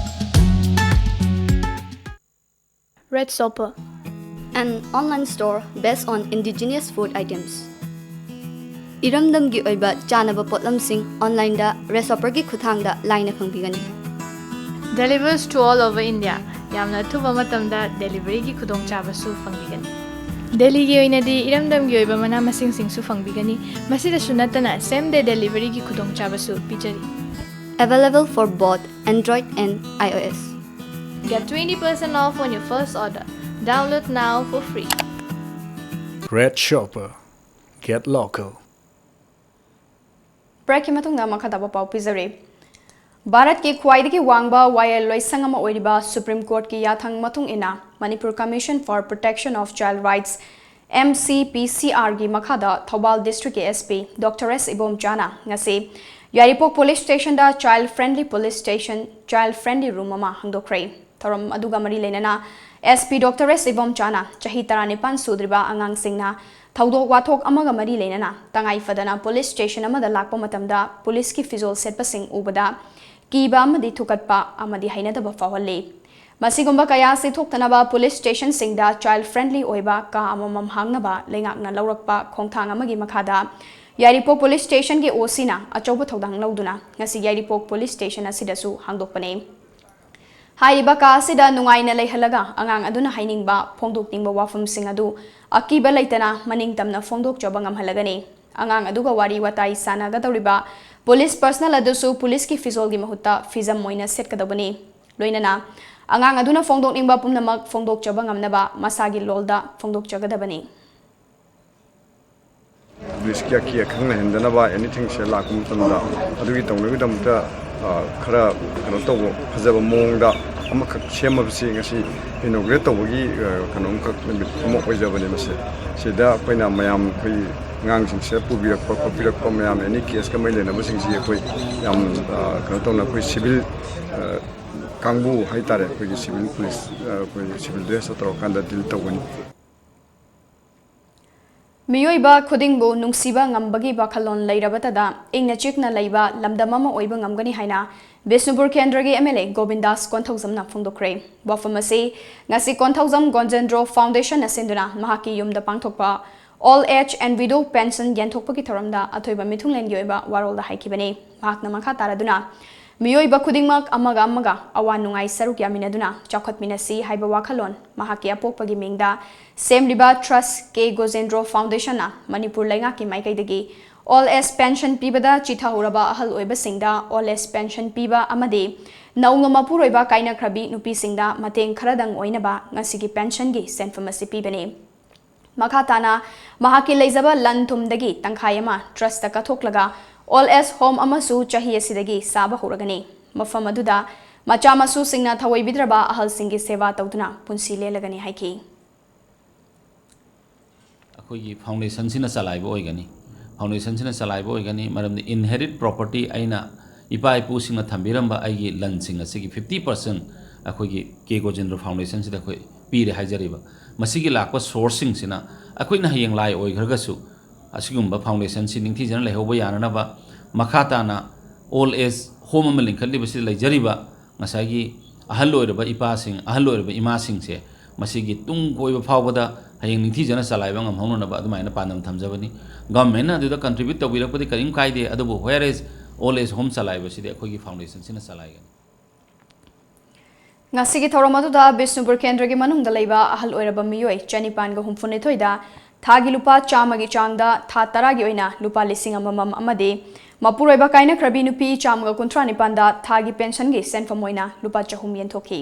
Red Shopper, an online store based on indigenous food items. ꯏꯔꯝꯗꯝꯒꯤ ꯑꯣꯏꯕ ꯆꯥꯅꯕ ꯄꯣꯠꯂꯝꯁꯤꯡ ꯑꯣꯟꯂꯥꯏꯟꯗ ꯔꯦꯗ ꯁꯣꯄꯔꯒꯤ ꯈꯨꯠꯊꯥꯡꯗ ꯂꯥꯏꯅ ꯐꯪꯕꯤꯒꯅꯤ꯫ Delivers to all over India. ꯌꯥꯝꯅ ꯑꯊꯨꯕ ꯃꯇꯝꯗ ꯗꯦꯂꯤꯚꯔꯤꯒꯤ ꯈꯨꯗꯣꯡꯆꯥꯕꯁꯨ ꯐꯪꯕꯤꯒꯅꯤ꯫ ꯗꯦꯜꯂꯤꯒꯤ ꯑꯣꯏꯅꯗꯤ ꯏꯔꯝꯗꯝꯒꯤ ꯑꯣꯏꯕ ꯃꯅꯥ ꯃꯁꯤꯡꯁꯤꯡꯁꯨ ꯐꯪꯕꯤꯒꯅꯤ꯫ ꯃꯁꯤꯗꯁꯨ ꯅꯠꯇꯅ same day deliveryꯒꯤ ꯈꯨꯗꯣꯡꯆꯥꯕꯁꯨ ꯄꯤꯖꯔꯤ꯫ Available for both Android and iOS. Get twenty percent off on your first order. Download now for free. Red Shopper. Get local. ꯕ꯭ꯔꯦꯛꯀꯤ ꯃꯇꯨꯡꯗ ꯃꯈꯥ ꯇꯥꯕ ꯄꯥꯎ ꯄꯤꯖꯔꯤ꯫ ꯚꯥꯔꯠꯀꯤ ꯈ꯭ꯋꯥꯏꯗꯒꯤ ꯋꯥꯡꯕ ꯋꯥꯌꯦꯜ ꯂꯣꯏꯁꯪ ꯑꯃ ꯑꯣꯏꯔꯤꯕ ꯁꯨꯄ꯭ꯔꯤꯝ ꯀꯣꯔꯠꯀꯤ ꯌꯥꯊꯪ ꯃꯇꯨꯡ ꯏꯟꯅ, Manipur Commission for Protection of Child Rights, M C P ꯁꯤ ꯑꯥꯔꯒꯤ ꯃꯈꯥꯗ ꯊꯧꯕꯥꯜ ꯗꯤꯁꯇ꯭ꯔꯤꯛꯀꯤ ꯑꯦꯁ ꯄꯤ ꯗꯣꯛꯇꯔ ꯑꯦꯁ ꯏꯕꯣꯝꯆꯥꯅ ꯉꯁꯤ ꯌꯥꯏꯔꯤꯄꯣꯛ ꯄꯨꯂꯤꯁ ꯁ꯭ꯇꯦꯁꯟꯗ child friendly police station, child friendly room ꯑꯃ ꯍꯥꯡꯗꯣꯛꯈ꯭ꯔꯦ꯫ ꯊꯧꯔꯝ ꯑꯗꯨꯒ ꯃꯔꯤ ꯂꯩꯅꯅ ꯑꯦꯁ ꯄꯤ ꯗꯣꯛꯇꯔ ꯑꯦꯁ ꯏꯕꯣꯝꯆꯥꯅ ꯆꯍꯤ ꯇꯔꯥꯅꯤꯄꯥꯟ ꯁꯨꯗ꯭ꯔꯤꯕ ꯑꯉꯥꯡꯁꯤꯡꯅ ꯊꯧꯗꯣꯛ ꯋꯥꯊꯣꯛ ꯑꯃꯒ ꯃꯔꯤ ꯂꯩꯅꯅ ꯇꯉꯥꯏ ꯐꯗꯅ ꯄꯨꯂꯤꯁ ꯁ꯭ꯇꯦꯁꯟ ꯑꯃꯗ ꯂꯥꯛꯄ ꯃꯇꯝꯗ ꯄꯨꯂꯤꯁꯀꯤ ꯐꯤꯖꯣꯜ ꯁꯦꯠꯄꯁꯤꯡ ꯎꯕꯗ ꯀꯤꯕ ꯑꯃꯗꯤ ꯊꯨꯀꯠꯄ ꯑꯃꯗꯤ ꯍꯩꯅꯗꯕ ꯐꯥꯎꯍꯜꯂꯤ꯫ ꯃꯁꯤꯒꯨꯝꯕ ꯀꯌꯥ ꯑꯁꯤ ꯊꯣꯛꯇꯅꯕ ꯄꯨꯂꯤꯁ ꯁ꯭ꯇꯦꯁꯟꯁꯤꯡꯗ ꯆꯥꯏꯜ ꯐ꯭ꯔꯦꯟꯗꯂꯤ ꯑꯣꯏꯕ ꯀꯥ ꯑꯃꯃꯝ ꯍꯥꯡꯅꯕ ꯂꯩꯉꯥꯛꯅ ꯂꯧꯔꯛꯄ ꯈꯣꯡꯊꯥꯡ ꯑꯃꯒꯤ ꯃꯈꯥꯗ ꯌꯥꯏꯔꯤꯄꯣꯛ ꯄꯨꯂꯤꯁ ꯁ꯭ꯇꯦꯁꯟꯒꯤ ꯑꯣ ꯁꯤꯅ ꯑꯆꯧꯕ ꯊꯧꯗꯥꯡ ꯂꯧꯗꯨꯅ ꯉꯁꯤ ꯌꯥꯏꯔꯤꯄꯣꯛ ꯄꯨꯂꯤꯁ ꯁ꯭ꯇꯦꯁꯟ ꯑꯁꯤꯗꯁꯨ ꯍꯥꯡꯗꯣꯛꯄꯅꯤ꯫ ꯍꯥꯏꯔꯤꯕ ꯀꯥ ꯑꯁꯤꯗ ꯅꯨꯡꯉꯥꯏꯅ ꯂꯩꯍꯜꯂꯒ ꯑꯉꯥꯡ ꯑꯗꯨꯅ ꯍꯥꯏꯅꯤꯡꯕ, ꯐꯣꯡꯗꯣꯛꯅꯤꯡꯕ ꯋꯥꯐꯝꯁꯤꯡ ꯑꯗꯨ ꯑꯀꯤꯕ ꯂꯩꯇꯅ ꯃꯅꯤꯡ ꯇꯝꯅ ꯐꯣꯡꯗꯣꯛꯆꯕ ꯉꯝꯍꯜꯂꯒꯅꯤ꯫ ꯑꯉꯥꯡ ꯑꯗꯨꯒ ꯋꯥꯔꯤ ꯋꯥꯇꯥꯏ ꯁꯥꯟꯅꯒꯗꯧꯔꯤꯕ ꯄꯨꯂꯤꯁ ꯄꯔꯁꯅꯦꯜ ꯑꯗꯨꯁꯨ ꯄꯨꯂꯤꯁꯀꯤ ꯐꯤꯖꯣꯜꯒꯤ ꯃꯍꯨꯠꯇ ꯐꯤꯖꯝ ꯑꯣꯏꯅ ꯁꯦꯠꯀꯗꯧꯕꯅꯤ꯫ ꯂꯣꯏꯅꯅ ꯑꯉꯥꯡ ꯑꯗꯨꯅ ꯐꯣꯡꯗꯣꯛꯅꯤꯡꯕ ꯄꯨꯝꯅꯃꯛ ꯐꯣꯡꯗꯣꯛꯆꯕ ꯉꯝꯅꯕ ꯃꯁꯥꯒꯤ ꯂꯣꯜꯗ ꯐꯣꯡꯗꯣꯛꯆꯒꯗꯕꯅꯤ꯫ ꯄꯨꯂꯤꯁꯀꯤ ꯑꯀꯤ ꯑꯈꯪ ꯂꯩꯍꯟꯗꯅꯕ ꯑꯦꯅꯤꯊꯤꯡꯁꯦ ꯂꯥꯛꯄ ꯃꯇꯝꯗ ꯑꯗꯨꯒꯤ ꯇꯧꯅꯕꯒꯤꯗꯃꯛꯇ, ꯑ, ꯈꯔ ꯀꯩꯅꯣ ꯇꯧꯕ, ꯐꯖꯕ ꯃꯑꯣꯡꯗ ꯑꯃꯈꯛ ꯁꯦꯝꯃꯕꯁꯤ ꯉꯁꯤ ꯏꯅꯣꯒ꯭ꯔꯦꯠ ꯇꯧꯕꯒꯤ, ꯑ, ꯀꯩꯅꯣꯝꯈꯛ ꯅꯨꯃꯤꯠ ꯑꯃ ꯑꯣꯏꯖꯕꯅꯦ ꯃꯁꯤ꯫ ꯁꯤꯗ ꯑꯩꯈꯣꯏꯅ ꯃꯌꯥꯝ, ꯑꯩꯈꯣꯏ ꯑꯉꯥꯡꯁꯤꯡꯁꯤꯗ ꯄꯨꯕꯤꯔꯛꯄ ꯈꯣꯠꯄꯤꯔꯛꯄ ꯃꯌꯥꯝ, ꯑꯦꯅꯤ ꯀꯦꯁꯀ ꯃꯔꯤ ꯂꯩꯅꯕꯁꯤꯡꯁꯤ ꯑꯩꯈꯣꯏ ꯌꯥꯝ, ꯑ, ꯀꯩꯅꯣ ꯇꯧꯅ ꯑꯩꯈꯣꯏ ꯁꯤꯚꯤꯜ, ꯑ, ꯀꯥꯡꯕꯨ ꯍꯥꯏꯇꯥꯔꯦ, ꯑꯩꯈꯣꯏꯒꯤ ꯁꯤꯚꯤꯜ ꯄꯨꯂꯤꯁ, ꯑ, ꯑꯩꯈꯣꯏ ꯁꯤꯚꯤꯜ ꯗ꯭ꯔꯦꯁꯇ ꯇꯧꯔꯀꯥꯟꯗ ꯗꯤꯜ ꯇꯧꯒꯅꯤ꯫ ꯃꯤꯑꯣꯏꯕ ꯈꯨꯗꯤꯡꯕꯨ ꯅꯨꯡꯁꯤꯕ ꯉꯝꯕꯒꯤ ꯋꯥꯈꯜꯂꯣꯟ ꯂꯩꯔꯕꯇꯗ ꯏꯪꯅ ꯆꯤꯛꯅ ꯂꯩꯕ ꯂꯝꯗꯝ ꯑꯃ ꯑꯣꯏꯕ ꯉꯝꯒꯅꯤ ꯍꯥꯏꯅ ꯕꯤꯁꯅꯨꯄꯨꯔ ꯀꯦꯟꯗ꯭ꯔꯒꯤ ꯑꯦꯝ ꯑꯦꯜ ꯑꯦ ꯒꯣꯕꯤꯟꯗꯥꯁ ꯀꯣꯟꯊꯧꯖꯝꯅ ꯐꯣꯡꯗꯣꯛꯈ꯭ꯔꯦ꯫ ꯋꯥꯐꯝ ꯑꯁꯤ ꯉꯁꯤ ꯀꯣꯟꯊꯧꯖꯝ ꯒꯣꯟꯖꯦꯟꯗ꯭ꯔꯣ ꯐꯥꯎꯟꯗꯦꯁꯟꯅ ꯁꯤꯟꯗꯨꯅ ꯃꯍꯥꯛꯀꯤ ꯌꯨꯝꯗ ꯄꯥꯡꯊꯣꯛꯄ old age and widow pension ꯌꯦꯟꯊꯣꯛꯄꯒꯤ ꯊꯧꯔꯝꯗ ꯑꯊꯣꯏꯕ ꯃꯤꯊꯨꯡꯂꯦꯟꯒꯤ ꯑꯣꯏꯕ ꯋꯥꯔꯣꯜꯗ ꯍꯥꯏꯈꯤꯕꯅꯤ꯫ ꯃꯍꯥꯛꯅ ꯃꯈꯥ ꯇꯥꯔꯗꯨꯅ, ꯃꯤꯑꯣꯏꯕ ꯈꯨꯗꯤꯡꯃꯛ ꯑꯃꯒ ꯑꯃꯒ ꯑꯋꯥ ꯅꯨꯡꯉꯥꯏ ꯁꯔꯨꯛ ꯌꯥꯃꯤꯟꯅꯗꯨꯅ ꯆꯥꯎꯈꯠꯃꯤꯟꯅꯁꯤ ꯍꯥꯏꯕ ꯋꯥꯈꯜꯂꯣꯟ ꯃꯍꯥꯛꯀꯤ ꯑꯄꯣꯛꯄꯒꯤ ꯃꯤꯡꯗ ꯁꯦꯝꯂꯤꯕ ꯇ꯭ꯔꯁ ꯀꯦ ꯒꯣꯖꯦꯟꯗ꯭ꯔꯣ ꯐꯥꯎꯟꯗꯦꯁꯟꯅ ꯃꯅꯤꯄꯨꯔ ꯂꯩꯉꯥꯛꯀꯤ ꯃꯥꯏꯀꯩꯗꯒꯤ ꯑꯣꯜ ꯑꯦꯖ ꯄꯦꯟꯁꯟ ꯄꯤꯕꯗ ꯆꯤꯊꯍꯧꯔꯕ ꯑꯍꯜ ꯑꯣꯏꯕꯁꯤꯡꯗ ꯑꯣꯜ ꯑꯦꯖ ꯄꯦꯟꯁꯟ ꯄꯤꯕ ꯑꯃꯗꯤ ꯅꯧꯅ ꯃꯄꯨꯔꯣꯏꯕ ꯀꯥꯏꯅꯈ꯭ꯔꯕꯤ ꯅꯨꯄꯤꯁꯤꯡꯗ ꯃꯇꯦꯡ ꯈꯔꯗꯪ ꯑꯣꯏꯅꯕ ꯉꯁꯤꯒꯤ ꯄꯦꯟꯁꯟꯒꯤ ꯁꯦꯟꯐꯝ ꯑꯁꯤ ꯄꯤꯕꯅꯤ꯫ ꯃꯈꯥ ꯇꯥꯅ ꯃꯍꯥꯛꯀꯤ ꯂꯩꯖꯕ ꯂꯟ ꯊꯨꯝꯗꯒꯤ ꯇꯪꯈꯥꯏ ꯑꯃ ꯇ꯭ꯔꯁꯇ ꯀꯠꯊꯣꯛꯂꯒ ꯑꯣꯜ ꯑꯦꯖ ꯍꯣꯝ ꯑꯃꯁꯨ ꯆꯍꯤ ꯑꯁꯤꯗꯒꯤ ꯁꯥꯕ ꯍꯧꯔꯒꯅꯤ꯫ ꯃꯐꯝ ꯑꯗꯨꯗ ꯃꯆꯥ ꯃꯁꯨꯁꯤꯡꯅ ꯊꯑꯣꯏꯕꯤꯗ꯭ꯔꯕ ꯑꯍꯜꯁꯤꯡꯒꯤ ꯁꯦꯕꯥ ꯇꯧꯗꯨꯅ ꯄꯨꯟꯁꯤ ꯂꯦꯜꯂꯒꯅꯤ ꯍꯥꯏꯈꯤ꯫ ꯑꯩꯈꯣꯏꯒꯤ ꯐꯥꯎꯟꯗꯦꯁꯟꯁꯤꯅ ꯆꯂꯥꯏꯕ ꯑꯣꯏꯒꯅꯤ꯫ ꯐꯥꯎꯟꯗꯦꯁꯟꯁꯤꯅ ꯆꯂꯥꯏꯕ ꯑꯣꯏꯒꯅꯤ, ꯃꯔꯝꯗꯤ ꯏꯟꯍꯦꯔꯤꯠ ꯄ꯭ꯔꯣꯄꯔꯇꯤ, ꯑꯩꯅ ꯏꯄꯥ ꯏꯄꯨꯁꯤꯡꯅ ꯊꯝꯕꯤꯔꯝꯕ ꯑꯩꯒꯤ ꯂꯟꯁꯤꯡ ꯑꯁꯤꯒꯤ ꯐꯤꯐꯇꯤ ꯄꯥꯔꯁꯦꯟ ꯑꯩꯈꯣꯏꯒꯤ ꯀꯦ ꯒꯣꯖꯦꯟꯗ꯭ꯔ ꯐꯥꯎꯟꯗꯦꯁꯟꯁꯤꯗ ꯑꯩꯈꯣꯏ ꯄꯤꯔꯦ ꯍꯥꯏꯖꯔꯤꯕ꯫ ꯃꯁꯤꯒꯤ ꯂꯥꯛꯄ ꯁꯣꯔꯁꯁꯤꯡꯁꯤꯅ ꯑꯩꯈꯣꯏꯅ ꯍꯌꯦꯡ ꯂꯥꯏ ꯑꯣꯏꯈ꯭ꯔꯒꯁꯨ ꯑꯁꯤꯒꯨꯝꯕ ꯐꯥꯎꯟꯗꯦꯁꯟꯁꯤ ꯅꯤꯡꯊꯤꯖꯅ ꯂꯩꯍꯧꯕ ꯌꯥꯅꯅꯕ ꯃꯈꯥ ꯇꯥꯅ ꯑꯣꯜ ꯑꯦꯖ ꯍꯣꯝ ꯑꯃ ꯂꯤꯡꯈꯠꯂꯤꯕꯁꯤꯗ ꯂꯩꯖꯔꯤꯕ ꯉꯁꯥꯏꯒꯤ ꯑꯍꯜ ꯑꯣꯏꯔꯕ ꯏꯄꯥꯁꯤꯡ, ꯑꯍꯜ ꯑꯣꯏꯔꯕ ꯏꯃꯥꯁꯤꯡꯁꯦ ꯃꯁꯤꯒꯤ ꯇꯨꯡ ꯀꯣꯏꯕ ꯐꯥꯎꯕꯗ ꯍꯌꯦꯡ ꯅꯤꯡꯊꯤꯖꯅ ꯆꯂꯥꯏꯕ ꯉꯝꯍꯧꯅꯅꯕ ꯑꯗꯨꯃꯥꯏꯅ ꯄꯥꯟꯗꯝ ꯊꯝꯖꯕꯅꯤ꯫ ꯒꯚꯔꯟꯃꯦꯟꯠꯅ ꯑꯗꯨꯗ ꯀꯟꯇ꯭ꯔꯤꯕ꯭ꯌꯨꯠ ꯇꯧꯕꯤꯔꯛꯄꯗꯤ ꯀꯔꯤꯝ ꯀꯥꯏꯗꯦ, ꯑꯗꯨꯕꯨ where is old age home ꯆꯂꯥꯏꯕꯁꯤꯗꯤ ꯑꯩꯈꯣꯏꯒꯤ ꯐꯥꯎꯟꯗꯦꯁꯟꯁꯤꯅ ꯆꯂꯥꯏꯒꯅꯤ꯫ ꯉꯁꯤꯒꯤ ꯊꯧꯔꯝ ꯑꯗꯨꯗ ꯕꯤꯁꯅꯨꯄꯨꯔ ꯀꯦꯟꯗ꯭ꯔꯒꯤ ꯃꯅꯨꯡꯗ ꯂꯩꯕ ꯑꯍꯜ ꯑꯣꯏꯔꯕ ꯃꯤꯑꯣꯏ ꯆꯅꯤꯄꯥꯟꯒ ꯍꯨꯝꯐꯨꯅꯤꯊꯣꯏꯗ ꯊꯥꯒꯤ ꯂꯨꯄꯥ ꯆꯥꯝꯃꯒꯤ ꯆꯥꯡꯗ ꯊꯥ ꯇꯔꯥꯒꯤ ꯑꯣꯏꯅ ꯂꯨꯄꯥ ꯂꯤꯁꯤꯡ ꯑꯃꯃꯝ ꯑꯃꯗꯤ ꯃꯄꯨꯔꯣꯏꯕ ꯀꯥꯏꯅꯈ꯭ꯔꯕꯤ ꯅꯨꯄꯤ ꯆꯥꯝꯃꯒ ꯀꯨꯟꯊ꯭ꯔꯥ ꯅꯤꯄꯥꯟꯗ ꯊꯥꯒꯤ ꯄꯦꯟꯁꯟꯒꯤ ꯁꯦꯟꯐꯝ ꯑꯣꯏꯅ ꯂꯨꯄꯥ ꯆꯍꯨꯝ ꯌꯦꯟꯊꯣꯛꯈꯤ꯫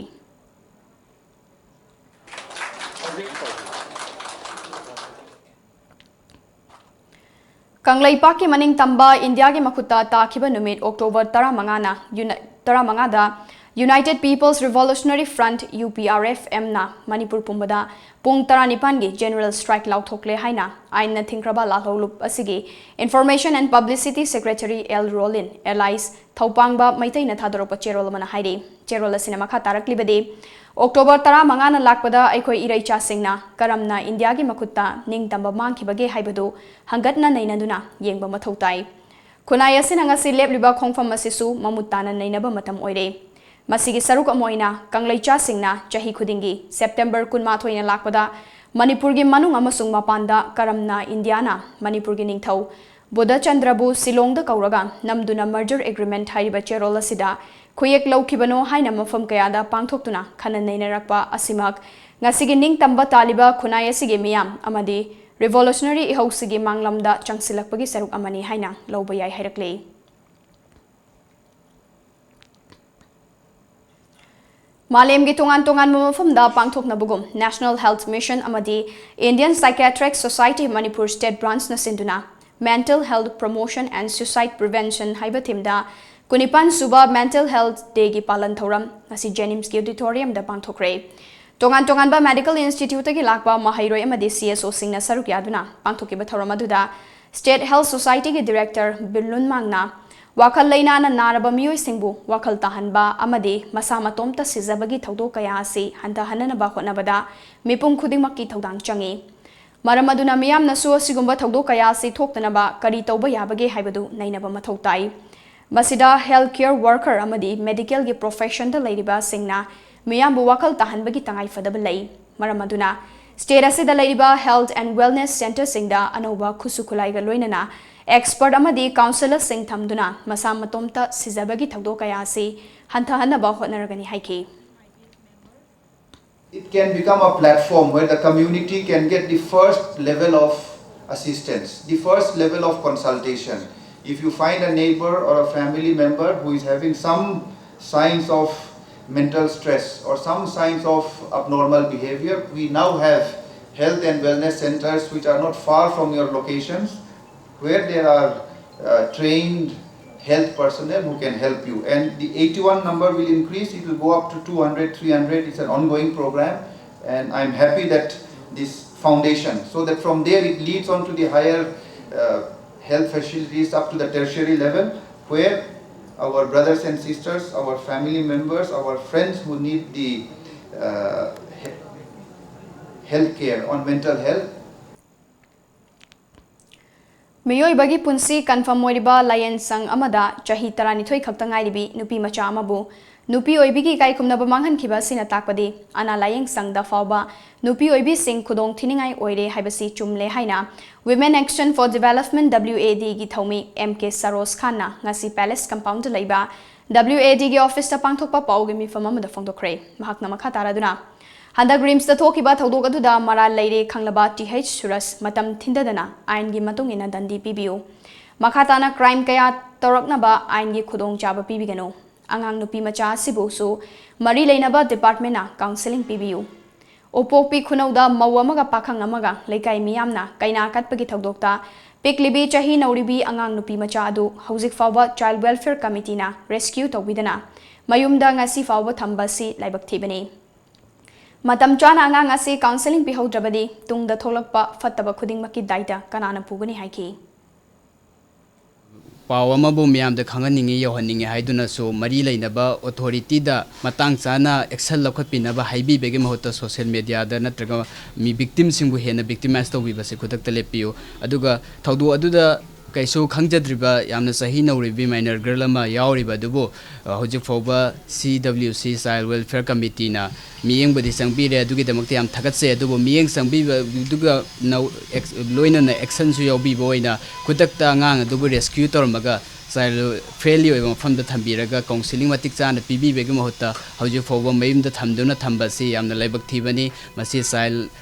ꯀꯪꯂꯩꯄꯥꯛꯀꯤ ꯃꯅꯤꯡ ꯇꯝꯕ ꯏꯟꯗꯤꯌꯥꯒꯤ ꯃꯈꯨꯠꯇ ꯇꯥꯈꯤꯕ ꯅꯨꯃꯤꯠ October ꯇꯔꯥꯃꯉꯥꯅ ꯌꯨꯅ-, ꯇꯔꯥꯃꯉꯥꯗ United People's Revolutionary Front, U P R F M, ꯅ ꯃꯅꯤꯄꯨꯔ ꯄꯨꯝꯕꯗ ꯄꯨꯡ ꯇꯔꯥꯅꯤꯄꯥꯟꯒꯤ general strike ꯂꯥꯎꯊꯣꯛꯂꯦ ꯍꯥꯏꯅ ꯑꯥꯏꯟꯅ ꯊꯤꯡꯈ꯭ꯔꯕ ꯂꯥꯜꯍꯧꯂꯨꯞ ꯑꯁꯤꯒꯤ Information and Publicity Secretary L Rolin, alias ꯊꯧꯄꯥꯡꯕ ꯃꯩꯇꯩꯅ ꯊꯥꯗꯣꯔꯛꯄ ꯆꯦꯔꯣꯜ ꯑꯃꯅ ꯍꯥꯏꯔꯤ꯫ ꯆꯦꯔꯣꯜ ꯑꯁꯤꯅ ꯃꯈꯥ ꯇꯥꯔꯛꯂꯤꯕꯗꯤ, ꯑꯣꯛꯇꯣꯕꯔ ꯇꯔꯥꯃꯉꯥꯅ ꯂꯥꯛꯄꯗ ꯑꯩꯈꯣꯏ ꯏꯔꯩꯆꯥꯁꯤꯡꯅ ꯀꯔꯝꯅ ꯏꯟꯗꯤꯌꯥꯒꯤ ꯃꯈꯨꯠꯇ ꯅꯤꯡꯇꯝꯕ ꯃꯥꯡꯈꯤꯕꯒꯦ ꯍꯥꯏꯕꯗꯨ ꯍꯪꯒꯠꯅ ꯅꯩꯅꯗꯨꯅ ꯌꯦꯡꯕ ꯃꯊꯧ ꯇꯥꯏ꯫ ꯈꯨꯟꯅꯥꯏ ꯑꯁꯤꯅ ꯉꯁꯤ ꯂꯦꯞꯂꯤꯕ ꯈꯣꯡꯐꯝ ꯑꯁꯤꯁꯨ ꯃꯃꯨꯠ ꯇꯥꯅ ꯅꯩꯅꯕ ꯃꯇꯝ ꯑꯣꯏꯔꯦ꯫ ꯃꯁꯤꯒꯤ ꯁꯔꯨꯛ ꯑꯃ ꯑꯣꯏꯅ ꯀꯪꯂꯩꯆꯥꯁꯤꯡꯅ ꯆꯍꯤ ꯈꯨꯗꯤꯡꯒꯤ ꯁꯦꯞꯇꯦꯝꯕꯔ ꯀꯨꯟꯃꯥꯊꯣꯏꯅ ꯂꯥꯛꯄꯗ ꯃꯅꯤꯄꯨꯔꯒꯤ ꯃꯅꯨꯡ ꯑꯃꯁꯨꯡ ꯃꯄꯥꯟꯗ ꯀꯔꯝꯅ ꯏꯟꯗꯤꯌꯥꯅ ꯃꯅꯤꯄꯨꯔꯒꯤ ꯅꯤꯡꯊꯧ ꯕꯨꯙꯆꯟꯗ꯭ꯔꯕꯨ ꯁꯤꯂꯣꯡꯗ ꯀꯧꯔꯒ ꯅꯝꯗꯨꯅ merger agreement ꯍꯥꯏꯔꯤꯕ ꯆꯦꯔꯣꯜ ꯑꯁꯤꯗ ꯈꯨꯌꯦꯛ ꯂꯧꯈꯤꯕꯅꯣ ꯍꯥꯏꯅ ꯃꯐꯝ ꯀꯌꯥꯗ ꯄꯥꯡꯊꯣꯛꯇꯨꯅ ꯈꯟꯅ ꯅꯩꯅꯔꯛꯄ ꯑꯁꯤꯃꯛ ꯉꯁꯤꯒꯤ ꯅꯤꯡꯇꯝꯕ ꯇꯥꯜꯂꯤꯕ ꯈꯨꯟꯅꯥꯏ ꯑꯁꯤꯒꯤ ꯃꯤꯌꯥꯝ ꯑꯃꯗꯤ revolutionary ꯏꯍꯧꯁꯤꯒꯤ ꯃꯥꯡꯂꯝꯗ ꯆꯪꯁꯤꯜꯂꯛꯄꯒꯤ ꯁꯔꯨꯛ ꯑꯃꯅꯤ ꯍꯥꯏꯅ ꯂꯧꯕ ꯌꯥꯏ ꯍꯥꯏꯔꯛꯂꯤ꯫ ꯃꯥꯂꯦꯝꯒꯤ ꯇꯣꯉꯥꯟ ꯇꯣꯉꯥꯟꯕ ꯃꯐꯝꯗ ꯄꯥꯡꯊꯣꯛꯅꯕꯒꯨꯝ National Health Mission ꯑꯃꯗꯤ Indian Psychiatric Society Manipur State Branch ꯅ ꯁꯤꯟꯗꯨꯅ Mental Health Promotion and Suicide Prevention ꯍꯥꯏꯕ theme ꯗ ꯀꯨꯟꯅꯤꯄꯥꯟ ꯁꯨꯕ Mental Health Day ꯒꯤ ꯄꯥꯂꯟ ꯊꯧꯔꯝ ꯉꯁꯤ JNIMS ꯀꯤ auditorium ꯗ ꯄꯥꯡꯊꯣꯛꯈ꯭ꯔꯦ꯫ ꯇꯣꯉꯥꯟ ꯇꯣꯉꯥꯟꯕ medical instituteꯇꯒꯤ ꯂꯥꯛꯄ ꯃꯍꯩꯔꯣꯏ ꯑꯃꯗꯤ CSOꯁꯤꯡꯅ ꯁꯔꯨꯛ ꯌꯥꯗꯨꯅ ꯄꯥꯡꯊꯣꯛꯈꯤꯕ ꯊꯧꯔꯝ ꯑꯗꯨꯗ State Health Societyꯒꯤ Director ꯕꯤꯔꯂꯨꯟ ꯃꯥꯡꯅ ꯋꯥꯈꯜ ꯂꯩꯅꯥꯅ ꯅꯥꯔꯕ ꯃꯤꯑꯣꯏꯁꯤꯡꯕꯨ ꯋꯥꯈꯜ ꯇꯥꯍꯟꯕ ꯑꯃꯗꯤ ꯃꯁꯥ ꯃꯇꯣꯝꯇ ꯁꯤꯖꯕꯒꯤ ꯊꯧꯗꯣꯛ ꯀꯌꯥ ꯑꯁꯤ ꯍꯟꯊꯍꯟꯅꯅꯕ ꯍꯣꯠꯅꯕꯗ ꯃꯤꯄꯨꯝ ꯈꯨꯗꯤꯡꯃꯛꯀꯤ ꯊꯧꯗꯥꯡ ꯆꯪꯏ꯫ ꯃꯔꯝ ꯑꯗꯨꯅ ꯃꯤꯌꯥꯝꯅꯁꯨ ꯑꯁꯤꯒꯨꯝꯕ ꯊꯧꯗꯣꯛ ꯀꯌꯥ ꯑꯁꯤ ꯊꯣꯛꯇꯅꯕ ꯀꯔꯤ ꯇꯧꯕ ꯌꯥꯕꯒꯦ ꯍꯥꯏꯕꯗꯨ ꯅꯩꯅꯕ ꯃꯊꯧ ꯇꯥꯏ꯫ ꯃꯁꯤꯗ health care worker ꯑꯃꯗꯤ medicalꯒꯤ professionꯗ ꯂꯩꯔꯤꯕꯁꯤꯡꯅ ꯃꯤꯌꯥꯝꯕꯨ ꯋꯥꯈꯜ ꯇꯥꯍꯟꯕꯒꯤ ꯇꯉꯥꯏꯐꯗꯕ ꯂꯩ꯫ ꯃꯔꯝ ꯑꯗꯨꯅ state ꯑꯁꯤꯗ ꯂꯩꯔꯤꯕ health and wellness centreꯁꯤꯡꯗ ꯑꯅꯧꯕ ꯈꯨꯠꯁꯨ ꯈꯨꯠꯂꯥꯏꯒ ꯂꯣꯏꯅꯅ expert ꯑꯃꯗꯤ counsellorꯁꯤꯡ ꯊꯝꯗꯨꯅ ꯃꯁꯥ ꯃꯇꯣꯝꯇ ꯁꯤꯖꯕꯒꯤ ꯊꯧꯗꯣꯛ ꯀꯌꯥ ꯑꯁꯤ ꯍꯟꯊꯍꯟꯅꯕ ꯍꯣꯠꯅꯔꯒꯅꯤ ꯍꯥꯏꯈꯤ꯫ It can become a platform where the community can get the first level of assistance, the first level of consultation. If you find a neighbor or a family member who is having some signs of mental stress or some signs of abnormal behavior, we now have health and wellness centers which are not far from your locations, where there are uh, trained health personnel who can help you. And the eighty-one number will increase, it will go up to two hundred, three hundred. It's an ongoing program, and I'm happy that this foundation, so that from there it leads on to the higher uh, health facilities up to the tertiary level, where our brothers and sisters, our family members, our friends who need the uh, health care on mental health, ꯃꯤꯑꯣꯏꯕꯒꯤ ꯄꯨꯟꯁꯤ ꯀꯟꯐꯝ ꯑꯣꯏꯔꯤꯕ ꯂꯥꯏꯌꯦꯡꯁꯪ ꯑꯃꯗ ꯆꯍꯤ ꯇꯔꯥꯅꯤꯊꯣꯏ ꯈꯛꯇ ꯉꯥꯏꯔꯤꯕꯤ ꯅꯨꯄꯤ ꯃꯆꯥ ꯑꯃꯕꯨ ꯅꯨꯄꯤ ꯑꯣꯏꯕꯤꯒꯤ ꯏꯀꯥꯏ ꯈꯨꯝꯅꯕ ꯃꯥꯡꯍꯟꯈꯤꯕ ꯑꯁꯤꯅ ꯇꯥꯛꯄꯗꯤ ꯑꯅꯥ ꯂꯥꯏꯌꯦꯡ ꯁꯪꯗ ꯐꯥꯎꯕ ꯅꯨꯄꯤ ꯑꯣꯏꯕꯤꯁꯤꯡ ꯈꯨꯗꯣꯡ ꯊꯤꯅꯤꯡꯉꯥꯏ ꯑꯣꯏꯔꯦ ꯍꯥꯏꯕꯁꯤ ꯆꯨꯝꯂꯦ ꯍꯥꯏꯅ Women Action for Development WADꯒꯤ ꯊꯧꯃꯤ M K Saroz Khanꯅ ꯉꯁꯤ Palace Compoundꯗ ꯂꯩꯕ WADꯒꯤ officeꯇ ꯄꯥꯡꯊꯣꯛꯄ ꯄꯥꯎꯒꯤ ꯃꯤꯐꯝ ꯑꯃꯗ ꯐꯣꯡꯗꯣꯛꯈ꯭ꯔꯦ꯫ ꯃꯍꯥꯛꯅ ꯃꯈꯥ ꯇꯥꯔꯗꯨꯅ, ꯍꯟꯗꯛ RIMSꯇ ꯊꯣꯛꯈꯤꯕ ꯊꯧꯗꯣꯛ ꯑꯗꯨꯗ ꯃꯔꯥꯜ ꯂꯩꯔꯦ ꯈꯪꯂꯕ Th Suraj ꯃꯇꯝ ꯊꯤꯟꯗꯗꯅ ꯑꯥꯏꯟꯒꯤ ꯃꯇꯨꯡ ꯏꯟꯅ ꯗꯟꯗꯤ ꯄꯤꯕꯤꯌꯨ꯫ ꯃꯈꯥ ꯇꯥꯅ crime ꯀꯌꯥ ꯇꯧꯔꯛꯅꯕ ꯑꯥꯏꯟꯒꯤ ꯈꯨꯗꯣꯡꯆꯥꯕ ꯄꯤꯕꯤꯒꯅꯨ꯫ ꯑꯉꯥꯡ ꯅꯨꯄꯤ ꯃꯆꯥ ꯑꯁꯤꯕꯨꯁꯨ ꯃꯔꯤ ꯂꯩꯅꯕ departmentꯅ counselling ꯄꯤꯕꯤꯌꯨ꯫ ꯎꯄꯣꯛꯄꯤ ꯈꯨꯅꯧꯗ ꯃꯧ ꯑꯃꯒ ꯄꯥꯈꯪ ꯑꯃꯒ ꯂꯩꯀꯥꯏ ꯃꯤꯌꯥꯝꯅ ꯀꯩꯅꯥ ꯀꯠꯄꯒꯤ ꯊꯧꯗꯣꯛꯇ ꯄꯤꯛꯂꯤꯕꯤ ꯆꯍꯤ ꯅꯧꯔꯤꯕꯤ ꯑꯉꯥꯡ ꯅꯨꯄꯤ ꯃꯆꯥ ꯑꯗꯨ ꯍꯧꯖꯤꯛ ꯐꯥꯎꯕ Child Welfare Committeeꯅ rescue ꯇꯧꯕꯤꯗꯅ ꯃꯌꯨꯝꯗ ꯉꯁꯤ ꯐꯥꯎꯕ ꯊꯝꯕ ꯑꯁꯤ ꯂꯥꯏꯕꯛ ꯊꯤꯕꯅꯤ꯫ ꯃꯇꯝ ꯆꯥꯅ ꯑꯉꯥꯡ ꯑꯁꯤ counselling ꯄꯤꯍꯧꯗ꯭ꯔꯕꯗꯤ ꯇꯨꯡꯗ ꯊꯣꯛꯂꯛꯄ ꯐꯠꯇꯕ ꯈꯨꯗꯤꯡꯃꯛꯀꯤ ꯗꯥꯏꯇ ꯀꯅꯥꯅ ꯄꯨꯒꯅꯤ ꯍꯥꯏꯈꯤ꯫ ꯄꯥꯎ ꯑꯃꯕꯨ ꯃꯤꯌꯥꯝꯗ ꯈꯪꯍꯟꯅꯤꯡꯉꯤ, ꯌꯧꯍꯟꯅꯤꯡꯉꯤ ꯍꯥꯏꯗꯨꯅꯁꯨ ꯃꯔꯤ ꯂꯩꯅꯕ ꯑꯣꯊꯣꯔꯤꯇꯤꯗ ꯃꯇꯥꯡ ꯆꯥꯅ ꯑꯦꯛꯁꯟ ꯂꯧꯈꯠꯄꯤꯅꯕ ꯍꯥꯏꯕꯤꯕꯒꯤ ꯃꯍꯨꯠꯇ ꯁꯣꯁꯤꯌꯦꯜ ꯃꯦꯗꯤꯌꯥꯗ ꯅꯠꯇ꯭ꯔꯒ ꯃꯤ ꯚꯤꯛꯇꯤꯝꯁꯤꯡꯕꯨ ꯍꯦꯟꯅ ꯚꯤꯛꯇꯤꯃꯥꯏꯁ ꯇꯧꯕꯤꯕꯁꯦ ꯈꯨꯗꯛꯇ ꯂꯦꯞꯄꯤꯌꯨ꯫ ꯑꯗꯨꯒ ꯊꯧꯗꯣꯛ ꯑꯗꯨꯗ ꯀꯩꯁꯨ ꯈꯪꯖꯗ꯭ꯔꯤꯕ ꯌꯥꯝꯅ ꯆꯍꯤ ꯅꯧꯔꯤꯕꯤ ꯃꯥꯏꯅꯔ ꯒꯔꯜ ꯑꯃ ꯌꯥꯎꯔꯤꯕ ꯑꯗꯨꯕꯨ ꯍꯧꯖꯤꯛ ꯐꯥꯎꯕ ꯁꯤ ꯗꯕ꯭ꯂꯤꯎ ꯁꯤ ꯆꯥꯏꯜ ꯋꯦꯜꯐꯤꯌꯔ ꯀꯃꯤꯇꯤꯅ ꯃꯤꯠꯌꯦꯡꯕꯨꯗꯤ ꯆꯪꯕꯤꯔꯦ꯫ ꯑꯗꯨꯒꯤꯗꯃꯛꯇ ꯌꯥꯝ ꯊꯥꯒꯠꯆꯩ꯫ ꯑꯗꯨꯕꯨ ꯃꯤꯠꯌꯦꯡ ꯆꯪꯕꯤꯕꯗꯨꯒ ꯅꯧ- ꯑꯦꯛꯁ- ꯂꯣꯏꯅꯅ ꯑꯦꯛꯁꯟꯁꯨ ꯌꯥꯎꯕꯤꯕ ꯑꯣꯏꯅ ꯈꯨꯗꯛꯇ ꯑꯉꯥꯡ ꯑꯗꯨꯕꯨ ꯔꯦꯁꯀ꯭ꯌꯨ ꯇꯧꯔꯝꯃꯒ ꯆꯥꯏꯜ ꯐ꯭ꯔꯦꯟꯂꯤ ꯑꯣꯏꯕ ꯃꯐꯝꯗ ꯊꯝꯕꯤꯔꯒ ꯀꯥꯎꯟꯁꯤꯂꯤꯡ ꯃꯇꯤꯛ ꯆꯥꯅ ꯄꯤꯕꯤꯕꯒꯤ ꯃꯍꯨꯠꯇ ꯍꯧꯖꯤꯛ ꯐꯥꯎꯕ ꯃꯌꯨꯝꯗ ꯊꯝꯗꯨꯅ ꯊꯝꯕ ꯑꯁꯤ ꯌꯥꯝꯅ ꯂꯥꯏꯕꯛ ꯊꯤꯕꯅꯤ꯫ ꯃꯁꯤ ꯆꯥꯏꯜ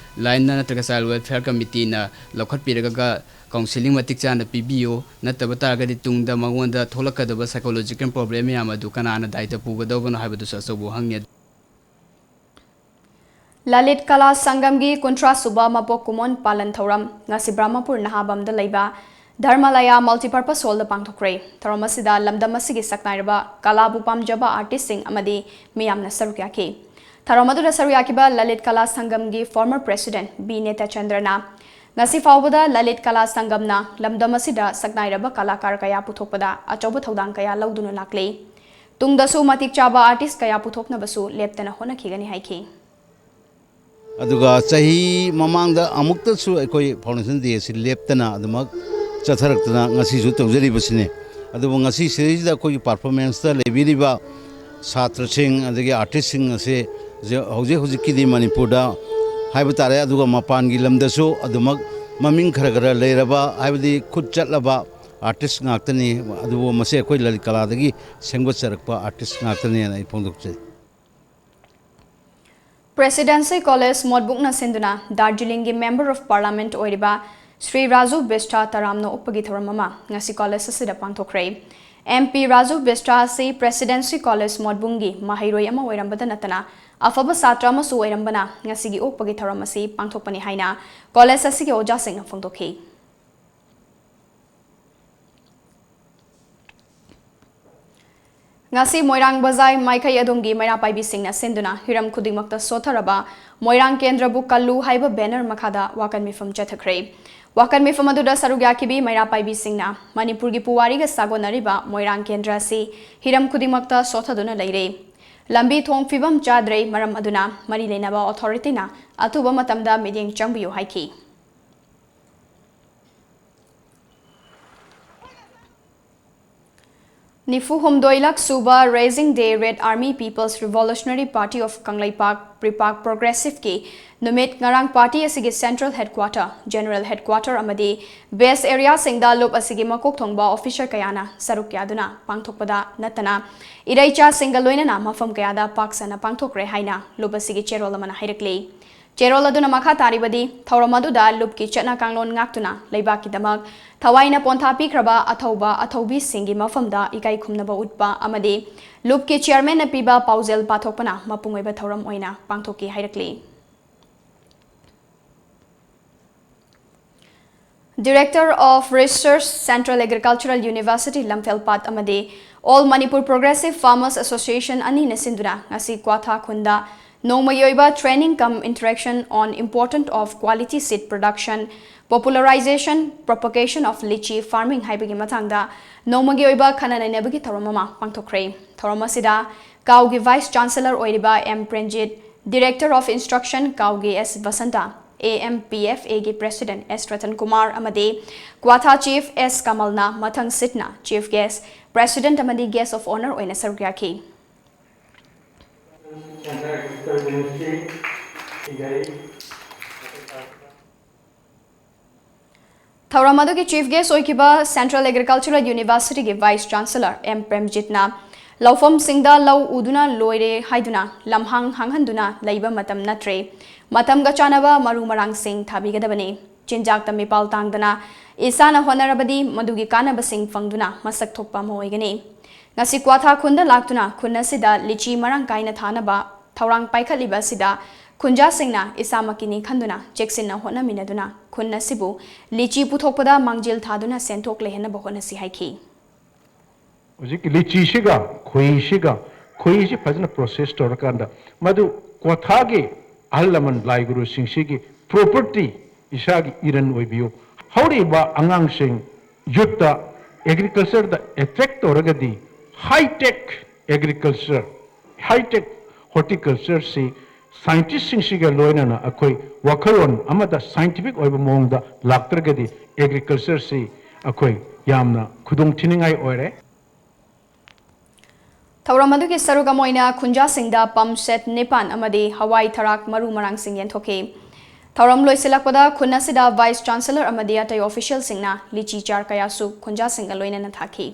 ꯂꯥꯏꯟꯅ ꯅꯠꯇ꯭ꯔꯒ ꯆꯥꯏꯜ ꯋꯦꯜꯐꯤꯌꯔ ꯀꯃꯤꯇꯤꯅ ꯂꯧꯈꯠꯄꯤꯔꯒ ꯀꯥꯎꯟꯁꯤꯂꯤꯡ ꯃꯇꯤꯛ ꯆꯥꯅ ꯄꯤꯕꯤꯌꯨ꯫ ꯅꯠꯇꯕ ꯇꯥꯔꯒꯗꯤ ꯇꯨꯡꯗ ꯃꯉꯣꯟꯗ ꯊꯣꯛꯂꯛꯀꯗꯕ ꯁꯥꯏꯀꯣꯂꯣꯖꯤꯀꯦꯜ ꯄ꯭ꯔꯣꯕ꯭ꯂꯦꯝ ꯃꯌꯥꯝ ꯑꯗꯨ ꯀꯅꯥꯅ ꯗꯥꯏꯇ ꯄꯨꯒꯗꯧꯕꯅꯣ ꯍꯥꯏꯕꯗꯨꯁꯨ ꯑꯆꯧꯕ ꯋꯥꯍꯪꯅꯤ꯫ ꯂꯂꯤꯠ ꯀꯂꯥ ꯁꯪꯒꯝꯒꯤ ꯀꯨꯟꯊ꯭ꯔꯥ ꯁꯨꯕ ꯃꯄꯣꯛ ꯀꯨꯝꯑꯣꯟ ꯄꯥꯂꯟ ꯊꯧꯔꯝ ꯉꯁꯤ ꯕ꯭ꯔꯍꯃꯄꯨꯔ ꯅꯍꯥꯕꯝꯗ ꯂꯩꯕ ꯙꯔꯃꯂꯌꯥ ꯃꯜꯇꯤꯄꯔꯄꯁ ꯍꯣꯜꯗ ꯄꯥꯡꯊꯣꯛꯈ꯭ꯔꯦ꯫ ꯊꯧꯔꯝ ꯑꯁꯤꯗ ꯂꯝꯗꯝ ꯑꯁꯤꯒꯤ ꯁꯛꯅꯥꯏꯔꯕ ꯀꯂꯥꯕꯨ ꯄꯥꯝꯖꯕ ꯑꯥꯔꯇꯤꯁꯁꯤꯡ ꯑꯃꯗꯤ ꯃꯤꯌꯥꯝꯅ ꯁꯔꯨꯛ ꯌꯥꯈꯤ꯫ ꯊꯧꯔꯝ ꯑꯗꯨꯗ ꯁꯔꯨꯛ ꯌꯥꯈꯤꯕ ꯂꯂꯤꯠ ꯀꯂꯥ ꯁꯪꯒꯝꯒꯤ ꯐꯣꯔꯃꯔ ꯄ꯭ꯔꯦꯁꯤꯗꯦꯟꯠ ꯕꯤ ꯅꯦꯇꯥꯆꯟꯗ꯭ꯔꯅ ꯉꯁꯤ ꯐꯥꯎꯕꯗ ꯂꯂꯤꯠ ꯀꯂꯥ ꯁꯪꯒꯝꯅ ꯂꯝꯗꯝ ꯑꯁꯤꯗ ꯁꯛꯅꯥꯏꯔꯕ ꯀꯂꯥꯀꯥꯔ ꯀꯌꯥ ꯄꯨꯊꯣꯛꯄꯗ ꯑꯆꯧꯕ ꯊꯧꯗꯥꯡ ꯀꯌꯥ ꯂꯧꯗꯨꯅ ꯂꯥꯛꯂꯤ꯫ ꯇꯨꯡꯗꯁꯨ ꯃꯇꯤꯛ ꯆꯥꯕ ꯑꯥꯔꯇꯤꯁ ꯀꯌꯥ ꯄꯨꯊꯣꯛꯅꯕꯁꯨ ꯂꯦꯞꯇꯅ ꯍꯣꯠꯅꯈꯤꯒꯅꯤ ꯍꯥꯏꯈꯤ꯫ ꯑꯗꯨꯒ ꯆꯍꯤ ꯃꯃꯥꯡꯗ ꯑꯃꯨꯛꯇꯁꯨ ꯑꯩꯈꯣꯏ ꯐꯥꯎꯟꯗꯦꯁꯟ ꯗꯦ ꯑꯁꯤ ꯂꯦꯞꯇꯅ ꯑꯗꯨꯃꯛ ꯆꯠꯊꯔꯛꯇꯅ ꯉꯁꯤꯁꯨ ꯇꯧꯖꯔꯤꯕꯁꯤꯅꯤ꯫ ꯑꯗꯨꯕꯨ ꯉꯁꯤ ꯁꯤꯗꯩꯁꯤꯗ ꯑꯩꯈꯣꯏꯒꯤ ꯄꯔꯐꯣꯔꯃꯦꯟꯁꯇ ꯂꯩꯕꯤꯔꯤꯕ ꯁꯥꯇ꯭ꯔꯁꯤꯡ ꯑꯗꯒꯤ ꯑꯥꯔꯇꯤꯁꯁꯤꯡ ꯑꯁꯤ ꯍꯧꯖꯤꯛ ꯍꯧꯖꯤꯛꯀꯤꯗꯤ ꯃꯅꯤꯄꯨꯔꯗ ꯍꯥꯏꯕ ꯇꯥꯔꯦ, ꯑꯗꯨꯒ ꯃꯄꯥꯟꯒꯤ ꯂꯝꯗꯁꯨ ꯑꯗꯨꯃꯛ ꯃꯃꯤꯡ ꯈꯔ ꯈꯔ ꯂꯩꯔꯕ, ꯍꯥꯏꯕꯗꯤ ꯈꯨꯠ ꯆꯠꯂꯕ ꯑꯥꯔꯇꯤꯁ ꯉꯥꯛꯇꯅꯤ꯫ ꯑꯗꯨꯕꯨ ꯃꯁꯤ ꯑꯩꯈꯣꯏ ꯂꯂꯤꯠ ꯀꯂꯥꯗꯒꯤ ꯁꯦꯝꯒꯠꯆꯔꯛꯄ ꯑꯥꯔꯇꯤꯁ ꯉꯥꯛꯇꯅꯦꯅ ꯑꯩ ꯐꯣꯡꯗꯣꯛꯆꯩ꯫ ꯄ꯭ꯔꯦꯁꯤꯗꯦꯟꯁꯤ ꯀꯣꯂꯦꯖ ꯃꯣꯠꯕꯨꯛꯅ ꯁꯤꯟꯗꯨꯅ ꯗꯥꯔꯖꯤꯂꯤꯡꯒꯤ ꯃꯦꯝꯕꯔ ꯑꯣꯐ ꯄꯥꯔꯂꯥꯃꯦꯟꯠ ꯑꯣꯏꯔꯤꯕ ꯁ꯭ꯔꯤ ꯔꯥꯖꯨ ꯕꯤꯁ꯭ꯇꯥ ꯇꯔꯥꯝꯅ ꯑꯣꯛꯄꯒꯤ ꯊꯧꯔꯝ ꯑꯃ ꯉꯁꯤ ꯀꯣꯂꯦꯖ ꯑꯁꯤꯗ ꯄꯥꯡꯊꯣꯛꯈ꯭ꯔꯦ꯫ ꯑꯦꯝ ꯄꯤ ꯔꯥꯖꯨ ꯕꯤꯁ꯭ꯇꯥ ꯑꯁꯤ ꯄ꯭ꯔꯦꯁꯤꯗꯦꯟꯁꯤ ꯀꯣꯂꯦꯖ ꯃꯣꯠꯕꯨꯡꯒꯤ ꯃꯍꯩꯔꯣꯏ ꯑꯃ ꯑꯣꯏꯔꯝꯕꯗ ꯅꯠꯇꯅ ꯑꯐꯕ ꯁꯥꯇ꯭ꯔ ꯑꯃꯁꯨ ꯑꯣꯏꯔꯝꯕꯅ ꯉꯁꯤꯒꯤ ꯑꯣꯛꯄꯒꯤ ꯊꯧꯔꯝ ꯑꯁꯤ ꯄꯥꯡꯊꯣꯛꯄꯅꯤ ꯍꯥꯏꯅ ꯀꯣꯂꯦꯖ ꯑꯁꯤꯒꯤ ꯑꯣꯖꯥꯁꯤꯡꯅ ꯐꯣꯡꯗꯣꯛꯈꯤ꯫ ꯉꯁꯤ ꯃꯣꯏꯔꯥꯡ ꯕꯖꯥꯏ ꯃꯥꯏꯀꯩ ꯑꯗꯣꯝꯒꯤ ꯃꯩꯔꯥ ꯄꯥꯏꯕꯤꯁꯤꯡꯅ ꯁꯤꯟꯗꯨꯅ ꯍꯤꯔꯝ ꯈꯨꯗꯤꯡꯃꯛꯇ ꯁꯣꯠꯊꯔꯕ "ꯃꯣꯏꯔꯥꯡ ꯀꯦꯟꯗ꯭ꯔꯕꯨ ꯀꯜꯂꯨ" ꯍꯥꯏꯕ ꯕꯦꯅꯔ ꯃꯈꯥꯗ ꯋꯥꯀꯟ ꯃꯤꯐꯝ ꯆꯠꯊꯈ꯭ꯔꯦ꯫ ꯋꯥꯀꯟ ꯃꯤꯐꯝ ꯑꯗꯨꯗ ꯁꯔꯨꯛ ꯌꯥꯈꯤꯕꯤ ꯃꯩꯔꯥ ꯄꯥꯏꯕꯤꯁꯤꯡꯅ ꯃꯅꯤꯄꯨꯔꯒꯤ ꯄꯨꯋꯥꯔꯤꯒ ꯁꯥꯒꯣꯟꯅꯔꯤꯕ ꯃꯣꯏꯔꯥꯡ ꯀꯦꯟꯗ꯭ꯔ ꯑꯁꯤ ꯍꯤꯔꯝ ꯈꯨꯗꯤꯡꯃꯛꯇ ꯁꯣꯠꯊꯗꯨꯅ ꯂꯩꯔꯦ꯫ ꯂꯝꯕꯤ ꯊꯣꯡ ꯐꯤꯕꯝ ꯆꯥꯗ꯭ꯔꯦ, ꯃꯔꯝ ꯑꯗꯨꯅ ꯃꯔꯤ ꯂꯩꯅꯕ ꯑꯣꯊꯣꯔꯤꯇꯤꯅ ꯑꯊꯨꯕ ꯃꯇꯝꯗ ꯃꯤꯠꯌꯦꯡ ꯆꯪꯕꯤꯌꯨ ꯍꯥꯏꯈꯤ꯫ ꯅꯤꯐꯨ ꯍꯨꯝꯗꯣꯏꯂꯛ ꯁꯨꯕ Raising Day Red Army People's Revolutionary Party of Kangleipak, ꯄ꯭ꯔꯤꯄꯥꯛ Progressive ꯀꯤ ꯅꯨꯃꯤꯠ ꯉꯔꯥꯡ ꯄꯥꯔꯇꯤ ꯑꯁꯤꯒꯤ ꯁꯦꯟꯇ꯭ꯔꯦꯜ ꯍꯦꯗꯀ꯭ꯋꯥꯇꯔ, ꯖꯦꯅꯔꯦꯜ ꯍꯦꯗꯀ꯭ꯋꯥꯇꯔ ꯑꯃꯗꯤ ꯕꯦꯁ ꯑꯦꯔꯤꯌꯥꯁꯤꯡꯗ ꯂꯨꯞ ꯑꯁꯤꯒꯤ ꯃꯀꯣꯛ ꯊꯣꯡꯕ ꯑꯣꯐꯤꯁꯔ ꯀꯌꯥꯅ ꯁꯔꯨꯛ ꯌꯥꯗꯨꯅ ꯄꯥꯡꯊꯣꯛꯄꯗ ꯅꯠꯇꯅ ꯏꯔꯩꯆꯥꯁꯤꯡꯒ ꯂꯣꯏꯅꯅ ꯃꯐꯝ ꯀꯌꯥꯗ ꯄꯥꯛ ꯁꯟꯅ ꯄꯥꯡꯊꯣꯛꯈ꯭ꯔꯦ ꯍꯥꯏꯅ ꯂꯨꯞ ꯑꯁꯤꯒꯤ ꯆꯦꯔꯣꯜ ꯑꯃꯅ ꯍꯥꯏꯔꯛꯂꯤ꯫ ꯆꯦꯔꯣꯜ ꯑꯗꯨꯅ ꯃꯈꯥ ꯇꯥꯔꯤꯕꯗꯤ, ꯊꯧꯔꯝ ꯑꯗꯨꯗ ꯂꯨꯞꯀꯤ ꯆꯠꯅ ꯀꯥꯡꯂꯣꯟ ꯉꯥꯛꯇꯨꯅ ꯂꯩꯕꯥꯛꯀꯤꯗꯃꯛ ꯊꯋꯥꯏꯅ ꯄꯣꯟꯊꯥ ꯄꯤꯈ꯭ꯔꯕ ꯑꯊꯧꯕ ꯑꯊꯧꯕꯤꯁꯤꯡꯒꯤ ꯃꯐꯝꯗ ꯏꯀꯥꯏ ꯈꯨꯝꯅꯕ ꯎꯠꯄ ꯑꯃꯗꯤ ꯂꯨꯞꯀꯤ ꯆꯤꯌꯔꯃꯦꯟꯅ ꯄꯤꯕ ꯄꯥꯎꯖꯦꯜ ꯄꯥꯊꯣꯛꯄꯅ ꯃꯄꯨꯡ ꯑꯣꯏꯕ ꯊꯧꯔꯝ ꯑꯣꯏꯅ ꯄꯥꯡꯊꯣꯛꯈꯤ ꯍꯥꯏꯔꯛꯂꯤ꯫ Director of Research, Central Agricultural University ꯂꯝꯐꯦꯜꯄꯥꯠ ꯑꯃꯗꯤ All Manipur Progressive Farmers Association ꯑꯅꯤꯅ ꯁꯤꯟꯗꯨꯅ ꯉꯁꯤ ꯀ꯭ꯋꯥꯊꯥ ꯈꯨꯟꯗ ꯅꯣꯡꯃꯒꯤ ꯑꯣꯏꯕ training cum interaction on important of quality seed production, popularization, propagation of lychee farming ꯍꯥꯏꯕꯒꯤ ꯃꯇꯥꯡꯗ ꯅꯣꯡꯃꯒꯤ ꯑꯣꯏꯕ ꯈꯟꯅ ꯅꯩꯅꯕꯒꯤ ꯊꯧꯔꯝ ꯑꯃ ꯄꯥꯡꯊꯣꯛꯈ꯭ꯔꯦ꯫ ꯊꯧꯔꯝ ꯑꯁꯤꯗ ꯀꯥꯎꯒꯤ Vice Chancellor ꯑꯣꯏꯔꯤꯕ M Premjit, Director of Instruction ꯀꯥꯎꯒꯤ S Basanta, A M P F A ꯒꯤ President ꯑꯦꯁ ꯔꯇꯟ ꯀꯨꯃꯥꯔ ꯑꯃꯗꯤ ꯀ꯭ꯋꯥꯊꯥ Chief ꯑꯦꯁ ꯀꯃꯜꯅ ꯃꯊꯪ ꯁꯤꯠꯅ Chief Guest, President ꯑꯃꯗꯤ Guest of Honour ꯑꯣꯏꯅ ꯁꯔꯨꯛ ꯌꯥꯈꯤ꯫ ꯊꯧꯔꯝ ꯑꯗꯨꯒꯤ Chief Guest ꯑꯣꯏꯈꯤꯕ Central Agricultural University ꯒꯤ Vice Chancellor ꯑꯦꯝ ꯄ꯭ꯔꯦꯝꯖꯤꯠꯅ ꯂꯧꯐꯝꯁꯤꯡꯗ ꯂꯧ ꯎꯗꯨꯅ ꯂꯣꯏꯔꯦ ꯍꯥꯏꯗꯨꯅ ꯂꯝꯍꯥꯡ ꯍꯥꯡꯍꯟꯗꯨꯅ ꯂꯩꯕ ꯃꯇꯝ ꯅꯠꯇ꯭ꯔꯦ, ꯃꯇꯝꯒ ꯆꯥꯟꯅꯕ ꯃꯔꯨ ꯃꯔꯥꯡꯁꯤꯡ ꯊꯥꯕꯤꯒꯗꯕꯅꯤ꯫ ꯆꯤꯟꯖꯥꯛꯇ ꯃꯤꯄꯥꯜ ꯇꯥꯡꯗꯅ ꯏꯁꯥꯅ ꯍꯣꯠꯅꯔꯕꯗꯤ ꯃꯗꯨꯒꯤ ꯀꯥꯟꯅꯕꯁꯤꯡ ꯐꯪꯗꯨꯅ ꯃꯁꯛ ꯊꯣꯛꯄ ꯑꯃ ꯑꯣꯏꯒꯅꯤ꯫ ꯉꯁꯤ ꯀ꯭ꯋꯥꯊꯥ ꯈꯨꯟꯗ ꯂꯥꯛꯇꯨꯅ ꯈꯨꯟ ꯑꯁꯤꯗ ꯂꯤꯆꯤ ꯃꯔꯥꯡ ꯀꯥꯏꯅ ꯊꯥꯅꯕ ꯊꯧꯔꯥꯡ ꯄꯥꯏꯈꯠꯂꯤꯕ ꯑꯁꯤꯗ ꯈꯨꯟꯖꯥꯁꯤꯡꯅ ꯏꯁꯥꯃꯛꯀꯤꯅꯤ ꯈꯟꯗꯨꯅ ꯆꯦꯛꯁꯤꯟꯅ ꯍꯣꯠꯅꯃꯤꯟꯅꯗꯨꯅ ꯈꯨꯟ ꯑꯁꯤꯕꯨ ꯂꯤꯆꯤ ꯄꯨꯊꯣꯛꯄꯗ ꯃꯥꯡꯖꯤꯜ ꯊꯥꯗꯨꯅ ꯁꯦꯟꯊꯣꯛ ꯂꯩꯍꯟꯅꯕ ꯍꯣꯠꯅꯁꯤ ꯍꯥꯏꯈꯤ꯫ ꯍꯧꯖꯤꯛꯀꯤ ꯂꯤꯆꯤꯁꯤꯒ ꯈꯣꯏꯍꯤꯁꯤꯒ, ꯈꯣꯏꯍꯤꯁꯤ ꯐꯖꯅ ꯄ꯭ꯔꯣꯁꯦꯁ ꯇꯧꯔꯀꯥꯟꯗ ꯃꯗꯨ ꯀ꯭ꯋꯥꯊꯥꯒꯤ ꯑꯍꯜ ꯂꯃꯟ ꯂꯥꯏ ꯒꯨꯔꯨꯁꯤꯡꯁꯤꯒꯤ ꯄ꯭ꯔꯣꯄꯔꯇꯤ, ꯏꯁꯥꯒꯤ ꯏꯔꯟ ꯑꯣꯏꯕꯤꯌꯨ꯫ ꯍꯧꯔꯤꯕ ꯑꯉꯥꯡꯁꯤꯡ, ꯌꯨꯠꯇ ꯑꯦꯒ꯭ꯔꯤꯀꯜꯆꯔꯗ ꯑꯦꯇ꯭ꯔꯦꯛ ꯇꯧꯔꯒꯗꯤ ꯍꯥꯏ ꯇꯦꯛ ꯑꯦꯒ꯭ꯔꯤꯀꯜꯆꯔ, ꯍꯥꯏ ꯇꯦꯛ ꯍꯣꯔꯇꯤꯀꯜꯆꯔꯁꯤ ꯁꯥꯏꯟꯇꯤꯁꯁꯤꯡꯁꯤꯒ ꯂꯣꯏꯅꯅ ꯑꯩꯈꯣꯏ ꯋꯥꯈꯜꯂꯣꯟ ꯑꯃꯗ ꯁꯥꯏꯟꯇꯤꯐꯤꯛ ꯑꯣꯏꯕ ꯃꯑꯣꯡꯗ ꯂꯥꯛꯇ꯭ꯔꯒꯗꯤ ꯑꯦꯒ꯭ꯔꯤꯀꯜꯆꯔꯁꯤ ꯑꯩꯈꯣꯏ ꯌꯥꯝꯅ ꯈꯨꯗꯣꯡ ꯊꯤꯅꯤꯡꯉꯥꯏ ꯑꯣꯏꯔꯦ꯫ ꯊꯧꯔꯝ ꯑꯗꯨꯒꯤ ꯁꯔꯨꯛ ꯑꯃ ꯑꯣꯏꯅ ꯈꯨꯟꯖꯥꯁꯤꯡꯗ ꯄꯝ ꯁꯦꯠ ꯅꯤꯄꯥꯟ ꯑꯃꯗꯤ ꯍꯋꯥꯏ ꯊꯔꯥꯛ ꯃꯔꯨ ꯃꯔꯥꯡꯁꯤꯡ ꯌꯦꯟꯊꯣꯛꯈꯤ꯫ ꯊꯧꯔꯝ ꯂꯣꯏꯁꯤꯜꯂꯛꯄꯗ ꯈꯨꯟ ꯑꯁꯤꯗ ꯚꯥꯏꯁ ꯆꯥꯟꯁꯦꯂꯔ ꯑꯃꯗꯤ ꯑꯇꯩ ꯑꯣꯐꯤꯁꯤꯌꯦꯜꯁꯤꯡꯅ ꯂꯤꯆꯤ ꯆꯥꯔ ꯀꯌꯥꯁꯨ ꯈꯨꯟꯖꯥꯁꯤꯡꯒ ꯂꯣꯏꯅꯅ ꯊꯥꯈꯤ꯫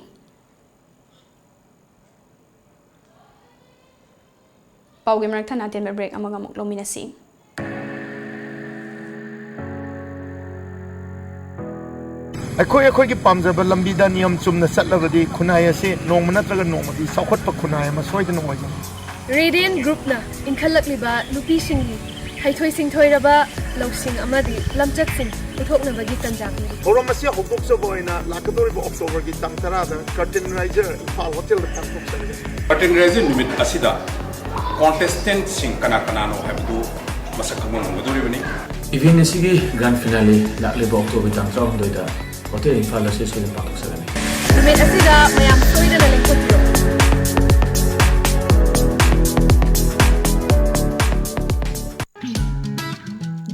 ꯄꯥꯎꯒꯤ ꯃꯔꯛ ꯊꯠꯅ ꯑꯇꯦꯟꯕ ꯕ꯭ꯔꯦꯛ ꯑꯃꯒ ꯑꯃꯨꯛ ꯂꯧꯃꯤꯟꯅꯁꯤ꯫ ꯑꯩꯈꯣꯏ ꯑꯩꯈꯣꯏꯒꯤ ꯄꯥꯝꯖꯕ ꯂꯝꯕꯤꯗ ꯅꯤꯌꯝ ꯆꯨꯝꯅ ꯆꯠꯂꯕꯗꯤ ꯈꯨꯟꯅꯥꯏ ꯑꯁꯤ ꯅꯣꯡꯃ ꯅꯠꯇ꯭ꯔꯒ ꯅꯣꯡꯃꯗꯤ ꯆꯥꯎꯈꯠꯄ ꯈꯨꯟꯅꯥꯏ ꯑꯃ ꯁꯣꯏꯗꯅ ꯑꯣꯏꯒꯅꯤ꯫ ꯔꯦꯗꯤꯌꯦꯟ ꯒ꯭ꯔꯨꯞꯅ ꯏꯟꯈꯠꯂꯛꯂꯤꯕ ꯅꯨꯄꯤꯁꯤꯡꯒꯤ ꯍꯩꯊꯣꯏ ꯁꯤꯡꯊꯣꯏꯔꯕ ꯂꯧꯁꯤꯡ ꯑꯃꯗꯤ ꯂꯝꯆꯠꯁꯤꯡ ꯎꯠꯊꯣꯛꯅꯕꯒꯤ ꯇꯟꯖꯥ ꯄꯤꯔꯤ꯫ ꯊꯧꯔꯝ ꯑꯁꯤ ꯍꯧꯗꯣꯛꯆꯕ ꯑꯣꯏꯅ ꯂꯥꯛꯀꯗꯧꯔꯤꯕ ꯑꯣꯛꯇꯣꯕꯔꯒꯤ ꯇꯥꯡ ꯇꯔꯥꯗ ꯀꯔꯇꯦꯟ ꯔꯥꯏꯖꯔ ꯏꯝꯐꯥꯜ ꯍꯣꯇꯦꯜꯗ ꯄꯥꯡꯊꯣꯛꯆꯒꯅꯤ꯫ ꯀꯔꯇꯦꯟ ꯔꯥꯏꯖꯔ ꯅꯨꯃꯤꯠ ꯑꯁꯤꯗ ꯀꯣꯟꯇꯦꯁꯇꯦꯟꯠꯁꯤꯡ ꯀꯅꯥ ꯀꯅꯥꯅꯣ ꯍꯥꯏꯕꯗꯨ ꯃꯁꯛ ꯈꯪꯕ ꯉꯝꯒꯗꯧꯔꯤꯕꯅꯤ꯫ ꯏꯚꯦꯟꯠ ꯑꯁꯤꯒꯤ ꯒ꯭ꯔꯥꯟ ꯐꯤꯅꯥꯂꯦ ꯂꯥꯛꯂꯤꯕ ꯑꯣꯛꯇꯣꯕꯔ ꯇꯥꯡ ꯇꯔꯥꯍꯨꯝꯗꯣꯏꯗ ꯍꯣꯇꯦꯜ ꯏꯝꯐꯥꯜ ꯑꯁꯤ ꯁꯣꯏꯗꯅ ꯄꯥꯡꯊꯣꯛꯆꯒꯅꯤ꯫ ꯅꯨꯃꯤꯠ ꯑꯁꯤꯗ ꯃꯌꯥꯝ ꯁꯣꯏꯗꯅ ꯂꯦꯡꯊꯣꯛꯄꯤꯌꯨ꯫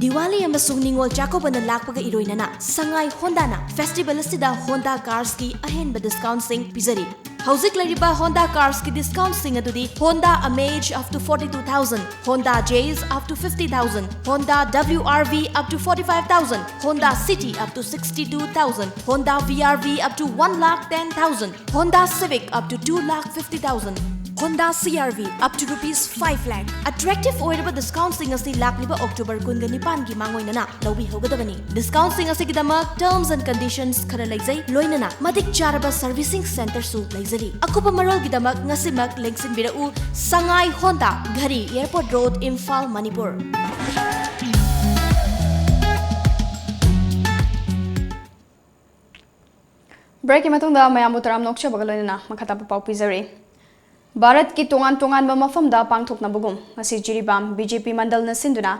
ꯗꯤꯋꯥꯂꯤ ꯑꯃꯁꯨꯡ ꯅꯤꯉꯣꯜ ꯆꯥꯛꯀꯧꯕꯅ ꯂꯥꯛꯄꯒ ꯏꯔꯣꯏꯅꯅ ꯁꯉꯥꯏ ꯍꯣꯟꯗꯥꯅ ꯐꯦꯁꯇꯤꯚꯦꯜ ꯑꯁꯤꯗ ꯍꯣꯟꯗꯥ ꯀꯥꯔꯁꯀꯤ ꯑꯍꯦꯟꯕ ꯗꯤꯁꯀꯥꯎꯟꯠꯁꯤꯡ ꯄꯤꯖꯔꯤ꯫ ꯍꯧꯖꯤꯛ ꯂꯩꯔꯤꯕ ꯍꯣꯟꯗꯥ ꯀꯥꯔꯁꯀꯤ ꯗꯤꯁꯀꯥꯎꯟꯠꯁꯤꯡ ꯑꯗꯨꯗꯤ Honda Amaze up to forty two thousand, Honda Jazz up to fifty thousand, Honda WRV up to forty five thousand, Honda City up to sixty two thousand, Honda VRV up to one lakh ten thousand, Honda Civic up to two lakh fifty thousand, Honda CRV up to rupees five lakh꯫ Attractive ꯑꯣꯏꯔꯕ ꯗꯤꯁꯀꯥꯎꯟꯠꯁꯤꯡ ꯑꯁꯤ ꯂꯥꯛꯂꯤꯕ October ꯀꯨꯟꯒ ꯅꯤꯄꯥꯟꯒꯤ ꯃꯥꯡꯑꯣꯏꯅꯅ ꯂꯧꯕꯤꯍꯧꯒꯗꯕꯅꯤ꯫ ꯗꯤꯁꯀꯥꯎꯟꯠꯁꯤꯡ ꯑꯁꯤꯒꯤꯗꯃꯛ terms and conditions ꯈꯔ ꯂꯩꯖꯩ, ꯂꯣꯏꯅꯅ ꯃꯇꯤꯛ ꯆꯥꯔꯕ ꯁꯔꯚꯤꯁꯤꯡ ꯁꯦꯟꯇꯔꯁꯨ ꯂꯩꯖꯔꯤ꯫ ꯑꯀꯨꯞꯄ ꯃꯔꯣꯜꯒꯤꯗꯃꯛ ꯉꯁꯤꯃꯛ ꯂꯦꯡꯁꯤꯟꯕꯤꯔꯛꯎ, ꯁꯉꯥꯏ ꯍꯣꯟꯗꯥ, ꯘꯔꯤ, ꯑꯦꯌꯔꯄꯣꯔꯠ ꯔꯣꯗ, ꯏꯝꯐꯥꯜ, ꯃꯅꯤꯄꯨꯔ꯫ ꯕ꯭ꯔꯦꯛꯀꯤ ꯃꯇꯨꯡꯗ ꯃꯌꯥꯝꯕꯨ ꯇꯔꯥꯝꯅ ꯑꯣꯛꯆꯕꯒ ꯂꯣꯏꯅꯅ ꯃꯈꯥ ꯇꯥꯕ ꯄꯥꯎ ꯄꯤꯖꯔꯤ꯫ ꯚꯥꯔꯠꯀꯤ ꯇꯣꯉꯥꯟ ꯇꯣꯉꯥꯟꯕ ꯃꯐꯝꯗ ꯄꯥꯡꯊꯣꯛꯅꯕꯒꯨꯝ ꯉꯁꯤ ꯖꯤꯔꯤꯕꯥꯝ ꯕꯤ ꯖꯦ ꯄꯤ ꯃꯟꯗꯜꯅ ꯁꯤꯟꯗꯨꯅ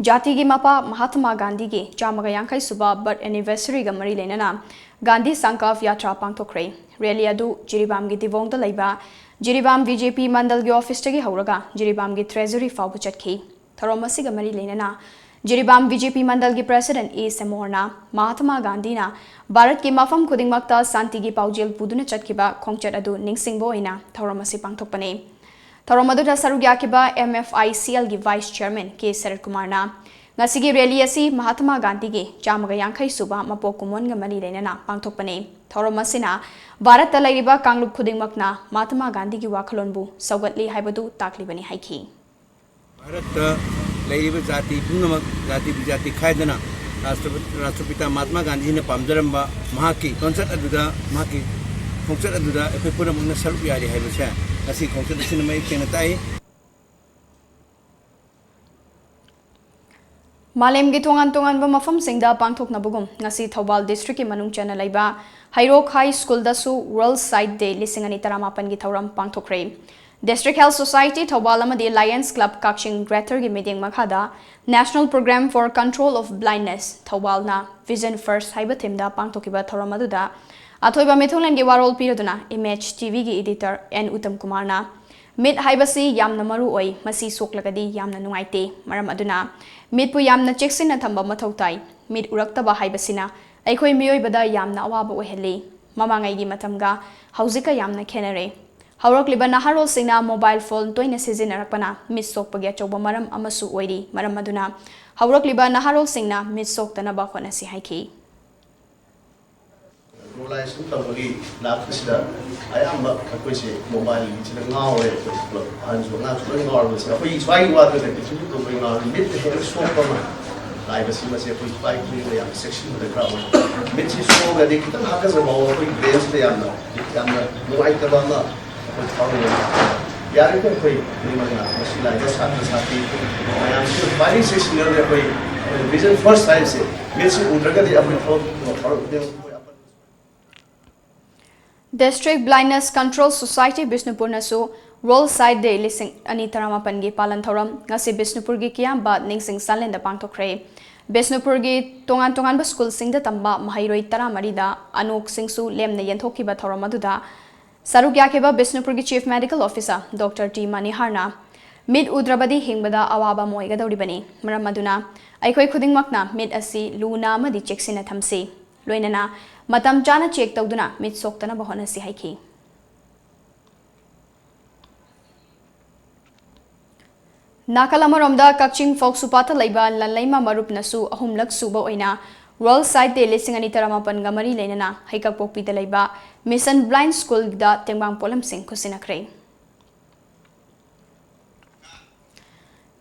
ꯖꯥꯇꯤꯒꯤ ꯃꯄꯥ ꯃꯍꯥꯇꯃꯥ ꯒꯥꯟꯙꯤꯒꯤ ꯆꯥꯝꯃꯒ ꯌꯥꯡꯈꯩ ꯁꯨꯕ ꯕꯔꯊ ꯑꯦꯅꯤꯚꯔꯁꯔꯤꯒ ꯃꯔꯤ ꯂꯩꯅꯅ ꯒꯥꯟꯙꯤ ꯁꯪꯀꯜꯞ ꯌꯥꯇ꯭ꯔꯥ ꯄꯥꯡꯊꯣꯛꯈ꯭ꯔꯦ꯫ ꯔꯦꯂꯤ ꯑꯗꯨ ꯖꯤꯔꯤꯕꯥꯝꯒꯤ ꯗꯤꯕꯣꯡꯗ ꯂꯩꯕ ꯖꯤꯔꯤꯕꯥꯝ ꯕꯤ ꯖꯦ ꯄꯤ ꯃꯟꯗꯜꯒꯤ ꯑꯣꯐꯤꯁꯇꯒꯤ ꯍꯧꯔꯒ ꯖꯤꯔꯤꯕꯥꯝꯒꯤ ꯇ꯭ꯔꯦꯖꯔꯤ ꯐꯥꯎꯕ ꯆꯠꯈꯤ꯫ ꯊꯧꯔꯝ ꯑꯁꯤꯒ ꯃꯔꯤ ꯂꯩꯅꯅ ꯖꯤꯔꯤꯕꯥꯝ ꯕꯤ ꯖꯦ ꯄꯤ ꯃꯟꯗꯜꯒꯤ ꯄ꯭ꯔꯦꯁꯤꯗꯦꯟꯠ ꯏ ꯁꯦꯃꯣꯍꯔꯅ ꯃꯍꯥꯇꯃꯥ ꯒꯥꯟꯙꯤꯅ ꯚꯥꯔꯠꯀꯤ ꯃꯐꯝ ꯈꯨꯗꯤꯡꯃꯛꯇ ꯁꯥꯟꯇꯤꯒꯤ ꯄꯥꯎꯖꯦꯜ ꯄꯨꯗꯨꯅ ꯆꯠꯈꯤꯕ ꯈꯣꯡꯆꯠ ꯑꯗꯨ ꯅꯤꯡꯁꯤꯡꯕ ꯑꯣꯏꯅ ꯊꯧꯔꯝ ꯑꯁꯤ ꯄꯥꯡꯊꯣꯛꯄꯅꯤ꯫ ꯊꯧꯔꯝ ꯑꯗꯨꯗ ꯁꯔꯨꯛ ꯌꯥꯈꯤꯕ M F I C algae vice chairman ꯀꯦ ꯁꯔꯠ ꯀꯨꯃꯥꯔꯅ ꯉꯁꯤꯒꯤ ꯔꯦꯂꯤ ꯑꯁꯤ ꯃꯍꯥꯇꯃꯥ ꯒꯥꯟꯙꯤꯒꯤ ꯆꯥꯝꯃꯒ ꯌꯥꯡꯈꯩ ꯁꯨꯕ ꯃꯄꯣꯛ ꯀꯨꯝꯑꯣꯟꯒ ꯃꯔꯤ ꯂꯩꯅꯅ ꯄꯥꯡꯊꯣꯛꯄꯅꯤ꯫ ꯊꯧꯔꯝ ꯑꯁꯤꯅ ꯚꯥꯔꯠꯇ ꯂꯩꯔꯤꯕ ꯀꯥꯡꯂꯨꯞ ꯈꯨꯗꯤꯡꯃꯛꯅ ꯃꯍꯥꯇꯃꯥ ꯒꯥꯟꯙꯤꯒꯤ ꯋꯥꯈꯜꯂꯣꯟꯕꯨ ꯁꯧꯒꯠꯂꯤ ꯍꯥꯏꯕꯗꯨ ꯇꯥꯛꯂꯤꯕꯅꯤ ꯍꯥꯏꯈꯤ꯫ ꯚꯥꯔꯠꯇ ꯂꯩꯔꯤꯕ ꯖꯥꯇꯤ ꯄꯨꯝꯅꯃꯛ ꯖꯥꯇꯤ ꯕꯤꯖꯥꯇꯤ ꯈꯥꯏꯗꯅ ꯔꯥꯁꯇ꯭ꯔꯄ-, ꯔꯥꯁꯇ꯭ꯔꯄꯤꯇꯥ ꯃꯍꯥꯇꯃꯥ ꯒꯥꯟꯙꯤꯅ ꯄꯥꯝꯖꯔꯝꯕ ꯃꯍꯥꯛꯀꯤ ꯈꯣꯡꯆꯠ ꯑꯗꯨꯗ, ꯃꯍꯥꯛꯀꯤ ꯈꯣꯡꯆꯠ ꯑꯗꯨꯗ ꯑꯩꯈꯣꯏ ꯄꯨꯝꯅꯃꯛꯅ ꯁꯔꯨꯛ ꯌꯥꯔꯤ ꯍꯥꯏꯕꯁꯦ ꯉꯁꯤ ꯈꯣꯡꯆꯠ ꯑꯁꯤꯅ ꯃꯌꯦꯛ ꯁꯦꯡꯅ ꯇꯥꯛꯏ꯫ ꯃꯥꯂꯦꯝꯒꯤ ꯇꯣꯉꯥꯟ ꯇꯣꯉꯥꯟꯕ ꯃꯐꯝꯁꯤꯡꯗ ꯄꯥꯡꯊꯣꯛꯅꯕꯒꯨꯝ ꯉꯁꯤ ꯊꯧꯕꯥꯜ ꯗꯤꯁꯇ꯭ꯔꯤꯛꯀꯤ ꯃꯅꯨꯡ ꯆꯟꯅ ꯂꯩꯕ ꯍꯩꯔꯣꯛ ꯍꯥꯏ ꯁ꯭ꯀꯨꯜꯗꯁꯨ ꯋꯥꯔꯜꯗ ꯁꯥꯏꯠ ꯗꯦ ꯂꯤꯁꯤꯡ ꯑꯅꯤ ꯇꯔꯥꯃꯥꯄꯟꯒꯤ ꯊꯧꯔꯝ ꯄꯥꯡꯊꯣꯛꯈ꯭ꯔꯦ꯫ ꯗꯤꯁꯇ꯭ꯔꯤꯛ ꯍꯦꯜꯊ ꯁꯣꯁꯥꯏꯇꯤ ꯊꯧꯕꯥꯜ ꯑꯃꯗꯤ ꯂꯥꯌꯟꯁ ꯀ꯭ꯂꯕ ꯀꯛꯆꯤꯡ ꯒ꯭ꯔꯦꯇꯔꯒꯤ ꯃꯤꯠꯌꯦꯡ ꯃꯈꯥꯗ National Program for Control of Blindness ꯊꯧꯕꯥꯜꯅ Vision First ꯍꯥꯏꯕ ꯊꯤꯝꯗ ꯄꯥꯡꯊꯣꯛꯈꯤꯕ ꯊꯧꯔꯝ ꯑꯗꯨꯗ ꯑꯊꯣꯏꯕ ꯃꯤꯊꯨꯡꯂꯦꯟꯒꯤ ꯋꯥꯔꯣꯜ ꯄꯤꯔꯗꯨꯅ ꯏꯃꯦꯖ ꯇꯤ ꯚꯤꯒꯤ ꯏꯗꯤꯇꯔ ꯑꯦꯟ ꯎꯇꯝ ꯀꯨꯃꯥꯔꯅ ꯃꯤꯠ ꯍꯥꯏꯕꯁꯤ ꯌꯥꯝꯅ ꯃꯔꯨ ꯑꯣꯏ, ꯃꯁꯤ ꯁꯣꯛꯂꯒꯗꯤ ꯌꯥꯝꯅ ꯅꯨꯡꯉꯥꯏꯇꯦ꯫ ꯃꯔꯝ ꯑꯗꯨꯅ ꯃꯤꯠꯄꯨ ꯌꯥꯝꯅ ꯆꯦꯛꯁꯤꯟꯅ ꯊꯝꯕ ꯃꯊꯧ ꯇꯥꯏ꯫ ꯃꯤꯠ ꯎꯔꯛꯇꯕ ꯍꯥꯏꯕꯁꯤꯅ ꯑꯩꯈꯣꯏ ꯃꯤꯑꯣꯏꯕꯗ ꯌꯥꯝꯅ ꯑꯋꯥꯕ ꯑꯣꯏꯍꯜꯂꯤ꯫ ꯃꯃꯥꯡꯉꯩꯒꯤ ꯃꯇꯝꯒ ꯍꯧꯖꯤꯛꯀ ꯌꯥꯝꯅ ꯈꯦꯠꯅꯔꯦ꯫ ꯍꯧꯔꯛꯂꯤꯕ ꯅꯍꯥꯔꯣꯜꯁꯤꯡꯅ ꯃꯣꯕꯥꯏꯜ ꯐꯣꯟ ꯇꯣꯏꯅ ꯁꯤꯖꯤꯟꯅꯔꯛꯄꯅ ꯃꯤꯠ ꯁꯣꯛꯄꯒꯤ ꯑꯆꯧꯕ ꯃꯔꯝ ꯑꯃꯁꯨ ꯑꯣꯏꯔꯤ꯫ ꯃꯔꯝ ꯑꯗꯨꯅ ꯍꯧꯔꯛꯂꯤꯕ ꯅꯍꯥꯔꯣꯜꯁꯤꯡꯅ ꯃꯤꯠ ꯁꯣꯛꯇꯅꯕ ꯍꯣꯠꯅꯁꯤ ꯍꯥꯏꯈꯤ꯫ ꯒ꯭ꯂꯣꯕꯦꯂꯥꯏꯖꯦꯁꯟ ꯇꯧꯕꯒꯤ ꯂꯥꯛꯄꯁꯤꯗ ꯑꯌꯥꯝꯕ ꯑꯩꯈꯣꯏꯁꯦ ꯃꯣꯕꯥꯏꯜꯒꯤꯁꯤꯗ ꯉꯥꯎꯔꯦ꯫ ꯑꯩꯈꯣꯏꯁꯦ ꯄꯨꯂꯞ ꯑꯍꯟꯁꯨ ꯑꯉꯥꯡꯁꯨ ꯂꯣꯏ ꯉꯥꯎꯔꯕꯁꯤꯗ ꯑꯩꯈꯣꯏ ꯁ꯭ꯋꯥꯏꯒꯤ ꯋꯥꯗ ꯅꯠꯇꯦ, ꯄ꯭ꯔꯤꯊꯤꯕꯤ ꯄꯨꯝꯕꯒꯤ ꯉꯥꯎꯔꯦ꯫ ꯃꯤꯠꯇ ꯍꯦꯟꯅ ꯁꯣꯛꯄ ꯑꯃ ꯂꯥꯛꯏꯕꯁꯤ, ꯃꯁꯤ ꯑꯩꯈꯣꯏ ꯁ꯭ꯋꯥꯏꯒꯤ ꯃꯤꯑꯣꯏꯕ ꯌꯥꯝ ꯆꯦꯛꯁꯤꯟꯕ ꯗꯔꯀꯥꯔ ꯑꯣꯏ꯫ ꯃꯤꯠꯁꯤ ꯁꯣꯛꯑꯒꯗꯤ ꯈꯤꯇꯪ ꯍꯥꯀꯠꯆꯕ ꯐꯥꯎꯕ ꯑꯩꯈꯣꯏ ꯕ꯭ꯔꯦꯟꯁꯤꯗ ꯌꯥꯝꯅ, ꯌꯥꯝꯅ ꯅꯨꯡꯉꯥꯏꯇꯕ ꯑꯃ ꯑꯩꯈꯣꯏ ꯐꯥꯎꯏ꯫ ꯌꯥꯔꯤꯕ ꯑꯩꯈꯣꯏ ꯃꯤ ꯃꯉꯥ ꯃꯁꯤ ꯂꯥꯛꯏꯕ ꯁꯥꯇ꯭ꯔ ꯁꯥꯇ꯭ꯔꯤ ꯃꯌꯥꯝꯁꯤꯅ ꯈ꯭ꯋꯥꯏꯗꯒꯤ ꯆꯦꯛꯁꯤꯟꯅꯕꯗꯤ ꯑꯩꯈꯣꯏ, ꯑꯩꯈꯣꯏ Vision First ꯍꯥꯏꯕꯁꯦ, ꯃꯤꯠꯁꯤ ꯎꯗ꯭ꯔꯒꯗꯤ ꯑꯩꯈꯣꯏ ꯊꯕꯛ ꯊꯧꯔꯝ ꯈꯨꯗꯤꯡꯃꯛ ꯑꯩꯈꯣꯏ ꯑꯄꯟꯕ District Blindness Control Society ꯕꯤꯁꯅꯨꯄꯨꯔꯅꯁꯨ World Sight Day ꯂꯤꯁꯤꯡ ꯑꯅꯤ ꯇꯔꯥꯃꯥꯄꯟꯒꯤ ꯄꯥꯂꯟ ꯊꯧꯔꯝ ꯉꯁꯤ ꯕꯤꯁꯅꯨꯄꯨꯔꯒꯤ ꯀꯤꯌꯥꯝꯕ ꯅꯤꯡꯁꯤꯡ ꯁꯥꯂꯦꯟꯗ ꯄꯥꯡꯊꯣꯛꯈ꯭ꯔꯦ꯫ ꯕꯤꯁꯅꯨꯄꯨꯔꯒꯤ ꯇꯣꯉꯥꯟ ꯇꯣꯉꯥꯟꯕ ꯁ꯭ꯀꯨꯜꯁꯤꯡꯗ ꯇꯝꯕ ꯃꯍꯩꯔꯣꯏ ꯇꯔꯥꯃꯔꯤꯗ ꯑꯅꯣꯛꯁꯤꯡꯁꯨ ꯂꯦꯝꯅ ꯌꯦꯟꯊꯣꯛꯈꯤꯕ ꯊꯧꯔꯝ ꯑꯗꯨꯗ ꯁꯔꯨꯛ ꯌꯥꯈꯤꯕ ꯕꯤꯁꯅꯨꯄꯨꯔꯒꯤ Chief Medical Officer Doctor T ꯃꯅꯤꯍꯥꯔꯅ ꯃꯤꯠ ꯎꯗ꯭ꯔꯕꯗꯤ ꯍꯤꯡꯕꯗ ꯑꯋꯥꯕ ꯑꯃ ꯑꯣꯏꯒꯗꯧꯔꯤꯕꯅꯤ꯫ ꯃꯔꯝ ꯑꯗꯨꯅ ꯑꯩꯈꯣꯏ ꯈꯨꯗꯤꯡꯃꯛꯅ ꯃꯤꯠ ꯑꯁꯤ ꯂꯨꯅ ꯑꯃꯗꯤ ꯆꯦꯛꯁꯤꯟꯅ ꯊꯝꯁꯤ꯫ ꯂꯣꯏꯅꯅ ꯃꯇꯝ ꯆꯥꯅ check ꯇꯧꯗꯨꯅ ꯃꯤꯠ ꯁꯣꯛꯇꯅꯕ ꯍꯣꯠꯅꯁꯤ ꯍꯥꯏꯈꯤ꯫ ꯅꯥꯀꯜ ꯑꯃꯔꯣꯝꯗ ꯀꯛꯆꯤꯡ ꯐꯧꯁꯨꯄꯥꯠꯇ ꯂꯩꯕ ꯂꯟꯂꯩꯃ ꯃꯔꯨꯞꯅꯁꯨ ꯑꯍꯨꯝꯂꯛ ꯁꯨꯕ ꯑꯣꯏꯅ World Sight Day ꯂꯤꯁꯤꯡ ꯑꯅꯤ ꯇꯔꯥꯃꯥꯄꯟꯒ ꯃꯔꯤ ꯂꯩꯅꯅ ꯍꯩꯀꯛꯄꯣꯛꯄꯤꯗ ꯂꯩꯕ Mission Blind Schoolꯗ ꯇꯦꯡꯕꯥꯡ ꯄꯣꯠꯂꯝꯁꯤꯡ ꯈꯨꯠꯁꯤꯟꯅꯈ꯭ꯔꯦ꯫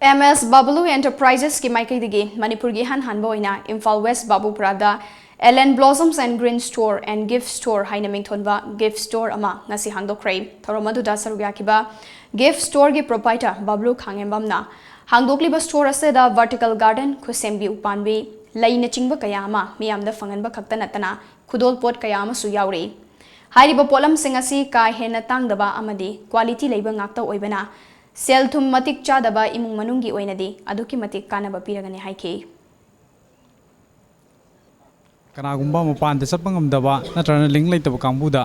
ꯑꯦꯝ ꯑꯦꯁ ꯕꯥꯕꯨꯂꯨ Enterprisesꯀꯤ ꯃꯥꯏꯀꯩꯗꯒꯤ ꯃꯅꯤꯄꯨꯔꯒꯤ ꯏꯍꯥꯟ ꯍꯥꯟꯕ ꯑꯣꯏꯅ Imphal West ꯕꯥꯕꯨꯄꯨꯔꯥꯗ Ellen Blossoms and Green Store and Gift Store ꯍꯥꯏꯅ ꯃꯤꯡꯊꯣꯟꯕ gift store ꯑꯃ ꯉꯁꯤ ꯍꯥꯡꯗꯣꯛꯈ꯭ꯔꯦ꯫ ꯊꯧꯔꯝ ꯑꯗꯨꯗ ꯁꯔꯨꯛ ꯌꯥꯈꯤꯕ gift storeꯒꯤ proprietor ꯕꯥꯕꯨꯂꯨ ꯈꯥꯡꯉꯦꯝꯕꯝꯅ ꯍꯥꯡꯗꯣꯛꯂꯤꯕ store ꯑꯁꯤꯗ vertical garden, ꯈꯨꯠꯁꯦꯝꯒꯤ ꯎꯄꯥꯝꯕꯤ, ꯂꯩꯅꯆꯤꯡꯕ ꯀꯌꯥ ꯑꯃ ꯃꯤꯌꯥꯝꯗ ꯐꯪꯍꯟꯕ ꯈꯛꯇ ꯅꯠꯇꯅ ꯈꯨꯗꯣꯜꯄꯣꯠ ꯀꯌꯥ ꯑꯃꯁꯨ ꯌꯥꯎꯔꯤ꯫ ꯍꯥꯏꯔꯤꯕ ꯄꯣꯠꯂꯝꯁꯤꯡ ꯑꯁꯤ ꯀꯥ ꯍꯦꯟꯅ ꯇꯥꯡꯗꯕ ꯑꯃꯗꯤ quality ꯂꯩꯕ ꯉꯥꯛꯇ ꯑꯣꯏꯕꯅ ꯁꯦꯜ ꯊꯨꯝ ꯃꯇꯤꯛ ꯆꯥꯗꯕ ꯏꯃꯨꯡ ꯃꯅꯨꯡꯒꯤ ꯑꯣꯏꯅꯗꯤ ꯑꯗꯨꯛꯀꯤ ꯃꯇꯤꯛ ꯀꯥꯟꯅꯕ ꯄꯤꯔꯒꯅꯤ ꯍꯥꯏꯈꯤ꯫ ꯀꯅꯥꯒꯨꯝꯕ ꯃꯄꯥꯟꯗ ꯆꯠꯄ ꯉꯝꯗꯕ ꯅꯠꯇ꯭ꯔꯒꯅ link ꯂꯩꯇꯕ ꯀꯥꯡꯕꯨꯗ,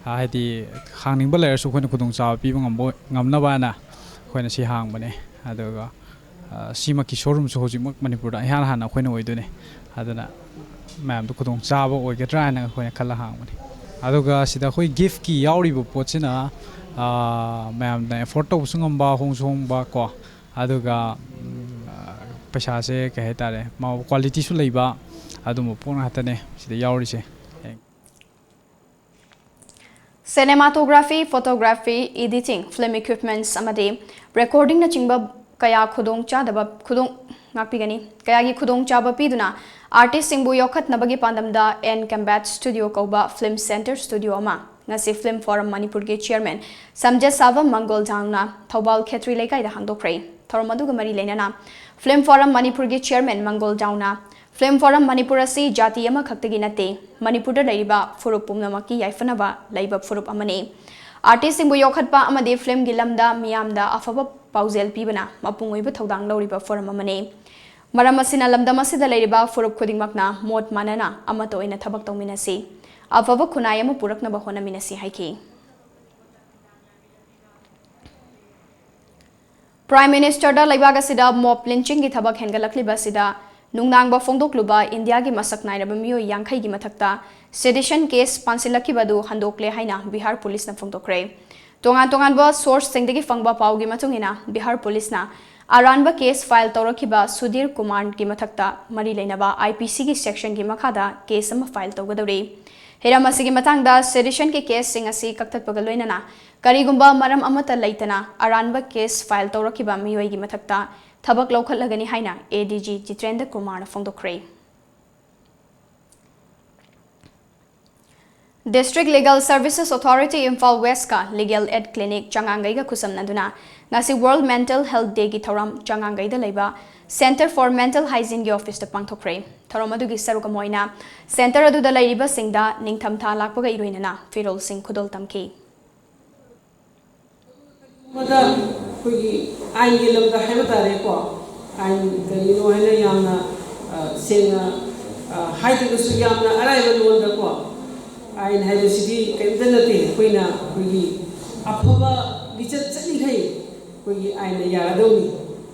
ꯑ, ꯍꯥꯏꯗꯤ ꯍꯥꯡꯅꯤꯡꯕ ꯂꯩꯔꯁꯨ ꯑꯩꯈꯣꯏꯅ ꯈꯨꯗꯣꯡꯆꯥꯕ ꯄꯤꯕ ꯉꯝꯕ, ꯉꯝꯅꯕ ꯍꯥꯏꯅ ꯑꯩꯈꯣꯏꯅ ꯁꯤ ꯍꯥꯡꯕꯅꯦ꯫ ꯑꯗꯨꯒ, ꯑ, ꯁꯤꯃꯛꯀꯤ showroomꯁꯨ ꯍꯧꯖꯤꯛꯃꯛ ꯃꯅꯤꯄꯨꯔꯗ ꯏꯍꯥꯟ ꯍꯥꯟꯅ ꯑꯩꯈꯣꯏꯅ ꯑꯣꯏꯗꯣꯏꯅꯦ꯫ ꯑꯗꯨꯅ ꯃꯌꯥꯝꯗ ꯈꯨꯗꯣꯡꯆꯥꯕ ꯑꯣꯏꯒꯗ꯭ꯔꯥ ꯍꯥꯏꯅ ꯑꯩꯈꯣꯏꯅ ꯈꯜꯂ ꯍꯥꯡꯕꯅꯤ꯫ ꯑꯗꯨꯒ ꯁꯤꯗ ꯑꯩꯈꯣꯏ giftꯀꯤ ꯌꯥꯎꯔꯤꯕ ꯄꯣꯠꯁꯤꯅ, ꯑ, ꯃꯌꯥꯝꯅ afford ꯇꯧꯕꯁꯨ ꯉꯝꯕ, ꯍꯣꯡꯁꯨ ꯍꯣꯡꯕ ꯀꯣ, ꯑꯗꯨꯒ, ꯎꯝ, ꯑ, ꯄꯩꯁꯥꯁꯦ ꯀꯩ ꯍꯥꯏꯇꯥꯔꯦ, ꯃꯥ qualityꯁꯨ ꯂꯩꯕ ꯑꯗꯨꯝꯕ ꯄꯣꯠ ꯉꯥꯛꯇꯅꯦ ꯁꯤꯗ ꯌꯥꯎꯔꯤꯁꯦ꯫ Cinematography, photography, editing, film equipments ꯑꯃꯗꯤ recordingꯅꯆꯤꯡꯕ ꯀꯌꯥ ꯈꯨꯗꯣꯡ ꯆꯥꯗꯕ, ꯈꯨꯗꯣꯡ, ꯉꯥꯛꯄꯤꯒꯅꯤ, ꯀꯌꯥꯒꯤ ꯈꯨꯗꯣꯡꯆꯥꯕ ꯄꯤꯗꯨꯅ artistꯁꯤꯡꯕꯨ ꯌꯣꯛꯈꯠꯅꯕꯒꯤ ꯄꯥꯟꯗꯝꯗ N Combat Studio ꯀꯧꯕ film center studio ꯑꯃ ꯉꯁꯤ Film Forum ꯃꯅꯤꯄꯨꯔꯒꯤ chairman ꯁꯝꯖꯦꯠ ꯁꯥꯕꯝ ꯃꯪꯒꯣꯜ ꯖꯥꯡꯅ ꯊꯧꯕꯥꯜ ꯈꯦꯇ꯭ꯔꯤ ꯂꯩꯀꯥꯏꯗ ꯍꯥꯡꯗꯣꯛꯈ꯭ꯔꯦ꯫ ꯊꯧꯔꯝ ꯑꯗꯨꯒ ꯃꯔꯤ ꯂꯩꯅꯅ Film Forum ꯃꯅꯤꯄꯨꯔꯒꯤ chairman ꯃꯪꯒꯣꯜ ꯖꯥꯡꯅ Film Forum ꯃꯅꯤꯄꯨꯔ ꯑꯁꯤ ꯖꯥꯇꯤ ꯑꯃꯈꯛꯇꯒꯤ ꯅꯠꯇꯦ, ꯃꯅꯤꯄꯨꯔꯗ ꯂꯩꯔꯤꯕ ꯐꯨꯔꯨꯞ ꯄꯨꯝꯅꯃꯛꯀꯤ ꯌꯥꯏꯐꯅꯕ ꯂꯩꯕ ꯐꯨꯔꯨꯞ ꯑꯃꯅꯤ꯫ Artistꯁꯤꯡꯕꯨ ꯌꯣꯛꯈꯠꯄ ꯑꯃꯗꯤ filmꯒꯤ ꯂꯝꯗ ꯃꯤꯌꯥꯝꯗ ꯑꯐꯕ ꯄꯥꯎꯖꯦꯜ ꯄꯤꯕꯅ ꯃꯄꯨꯡ ꯑꯣꯏꯕ ꯊꯧꯗꯥꯡ ꯂꯧꯔꯤꯕ forum ꯑꯃꯅꯤ꯫ ꯃꯔꯝ ꯑꯁꯤꯅ ꯂꯝꯗꯝ ꯑꯁꯤꯗ ꯂꯩꯔꯤꯕ ꯐꯨꯔꯨꯞ ꯈꯨꯗꯤꯡꯃꯛꯅ ꯃꯣꯠ ꯃꯥꯟꯅꯅ ꯑꯃꯠꯇ ꯑꯣꯏꯅ ꯊꯕꯛ ꯇꯧꯃꯤꯟꯅꯁꯤ, ꯑꯐꯕ ꯈꯨꯟꯅꯥꯏ ꯑꯃ ꯄꯨꯔꯛꯅꯕ ꯍꯣꯠꯅꯃꯤꯟꯅꯁꯤ ꯍꯥꯏꯈꯤ꯫ Prime Ministerꯗ ꯂꯩꯕꯥꯛ ꯑꯁꯤꯗ mob lynchingꯒꯤ ꯊꯕꯛ ꯍꯦꯟꯒꯠꯂꯛꯂꯤꯕ ꯑꯁꯤꯗ ꯅꯨꯡꯅꯥꯡꯕ ꯐꯣꯡꯗꯣꯛꯂꯨꯕ ꯏꯟꯗꯤꯌꯥꯒꯤ ꯃꯁꯛ ꯅꯥꯏꯔꯕ ꯃꯤꯑꯣꯏ ꯌꯥꯡꯈꯩꯒꯤ ꯃꯊꯛꯇ sedition case ꯄꯥꯟꯁꯤꯜꯂꯛꯈꯤꯕ ꯑꯗꯨ ꯍꯟꯗꯣꯛꯂꯦ ꯍꯥꯏꯅ ꯕꯤꯍꯥꯔ ꯄꯨꯂꯤꯁꯅ ꯐꯣꯡꯗꯣꯛꯈ꯭ꯔꯦ꯫ ꯇꯣꯉꯥꯟ ꯇꯣꯉꯥꯟꯕ sourceꯁꯤꯡꯗꯒꯤ ꯐꯪꯕ ꯄꯥꯎꯒꯤ ꯃꯇꯨꯡ ꯏꯟꯅ, ꯕꯤꯍꯥꯔ ꯄꯨꯂꯤꯁꯅ ꯑꯔꯥꯟꯕ case file ꯇꯧꯔꯛꯈꯤꯕ ꯁꯨꯙꯤꯔ ꯀꯨꯃꯥꯔꯒꯤ ꯃꯊꯛꯇ ꯃꯔꯤ ꯂꯩꯅꯕ IPCꯒꯤ sectionꯒꯤ ꯃꯈꯥꯗ case ꯑꯃ file ꯇꯧꯒꯗꯧꯔꯤ꯫ ꯍꯤꯔꯝ ꯑꯁꯤꯒꯤ ꯃꯇꯥꯡꯗ seditionꯒꯤ caseꯁꯤꯡ ꯑꯁꯤ ꯀꯛꯊꯠꯄꯒ ꯂꯣꯏꯅꯅ ꯀꯔꯤꯒꯨꯝꯕ ꯃꯔꯝ ꯑꯃꯠꯇ ꯂꯩꯇꯅ ꯑꯔꯥꯟꯕ case file ꯇꯧꯔꯛꯈꯤꯕ ꯃꯤꯑꯣꯏꯒꯤ ꯃꯊꯛꯇ ꯊꯕꯛ ꯂꯧꯈꯠꯂꯒꯅꯤ ꯍꯥꯏꯅ ADG ꯖꯤꯇꯦꯟꯗ꯭ꯔ ꯀꯨꯃꯥꯔꯅ ꯐꯣꯡꯗꯣꯛꯈ꯭ꯔꯦ꯫ District Legal Services Authority Imphal Westꯀ Legal Aid Clinic ꯆꯉꯥꯡꯒꯩꯒ ꯈꯨꯠꯁꯝꯅꯗꯨꯅ ꯉꯁꯤ World Mental Health Dayꯒꯤ ꯊꯧꯔꯝ ꯆꯉꯥꯡꯒꯩꯗ ꯂꯩꯕ Centre for Mental Hygieneꯒꯤ officeꯇ ꯄꯥꯡꯊꯣꯛꯈ꯭ꯔꯦ꯫ ꯊꯧꯔꯝ ꯑꯗꯨꯒꯤ ꯁꯔꯨꯛ ꯑꯃ ꯑꯣꯏꯅ centre ꯑꯗꯨꯗ ꯂꯩꯔꯤꯕꯁꯤꯡꯗ ꯅꯤꯡꯊꯝꯊꯥ ꯂꯥꯛꯄꯒ ꯏꯔꯣꯏꯅꯅ ꯐꯤꯔꯣꯜꯁꯤꯡ ꯈꯨꯗꯣꯜ ꯇꯝꯈꯤ꯫ ꯃꯗ ꯑꯩꯈꯣꯏꯒꯤ ꯑꯥꯏꯟꯒꯤ ꯂꯝꯗ ꯍꯥꯏꯕ ꯇꯥꯔꯦꯀꯣ, ꯑꯥꯏꯟ ꯀꯔꯤꯅꯣ ꯍꯥꯏꯅ ꯌꯥꯝꯅ, ꯑ, ꯁꯦꯡꯅ, ꯑ, ꯍꯥꯏꯗ꯭ꯔꯒꯁꯨ ꯌꯥꯝꯅ ꯑꯔꯥꯏꯕ ꯂꯣꯟꯗꯀꯣ, ꯑꯥꯏꯟ ꯍꯥꯏꯕꯁꯤꯗꯤ ꯀꯔꯤꯝꯇ ꯅꯠꯇꯦ꯫ ꯑꯩꯈꯣꯏꯅ ꯑꯩꯈꯣꯏꯒꯤ ꯑꯐꯕ ꯂꯤꯆꯠ ꯆꯠꯂꯤꯈꯩ ꯑꯩꯈꯣꯏꯒꯤ ꯑꯥꯏꯟꯅ ꯌꯥꯔꯗꯧꯅꯤ꯫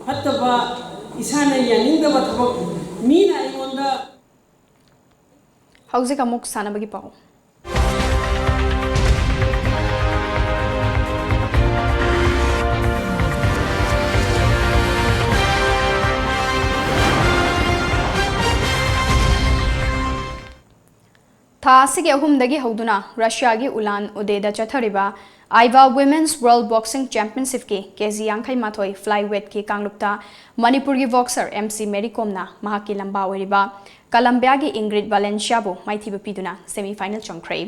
ꯐꯠꯇꯕ, ꯏꯁꯥꯅ ꯌꯥꯅꯤꯡꯗꯕ ꯊꯕꯛ ꯃꯤꯅ ꯑꯩꯉꯣꯟꯗ ꯍꯧꯖꯤꯛ ꯑꯃꯨꯛ ꯁꯥꯟꯅꯕꯒꯤ ꯄꯥꯎ꯫ ꯊꯥ ꯑꯁꯤꯒꯤ ꯑꯍꯨꯝꯗꯒꯤ ꯍꯧꯗꯨꯅ ꯔꯁꯤꯌꯥꯒꯤ ꯎꯂꯥꯟ ꯎꯗꯦꯗ ꯆꯠꯊꯔꯤꯕ ꯑꯥꯏꯕꯥ Women's World Boxing Championshipꯀꯤ ꯀꯦꯖꯤ ꯌꯥꯡꯈꯩ ꯃꯥꯊꯣꯏ flyweight ꯀꯤ ꯀꯥꯡꯂꯨꯞꯇ ꯃꯅꯤꯄꯨꯔꯒꯤ boxer MC ꯃꯦꯔꯤ ꯀꯣꯝꯅ ꯃꯍꯥꯛꯀꯤ ꯂꯝꯕꯥ ꯑꯣꯏꯔꯤꯕ ꯀꯂꯝꯕꯤꯌꯥꯒꯤ ꯏꯪꯒ꯭ꯔꯤꯠ ꯚꯥꯂꯦꯟꯁꯤꯌꯥꯕꯨ ꯃꯥꯏꯊꯤꯕ ꯄꯤꯗꯨꯅ semi final ꯆꯪꯈ꯭ꯔꯦ꯫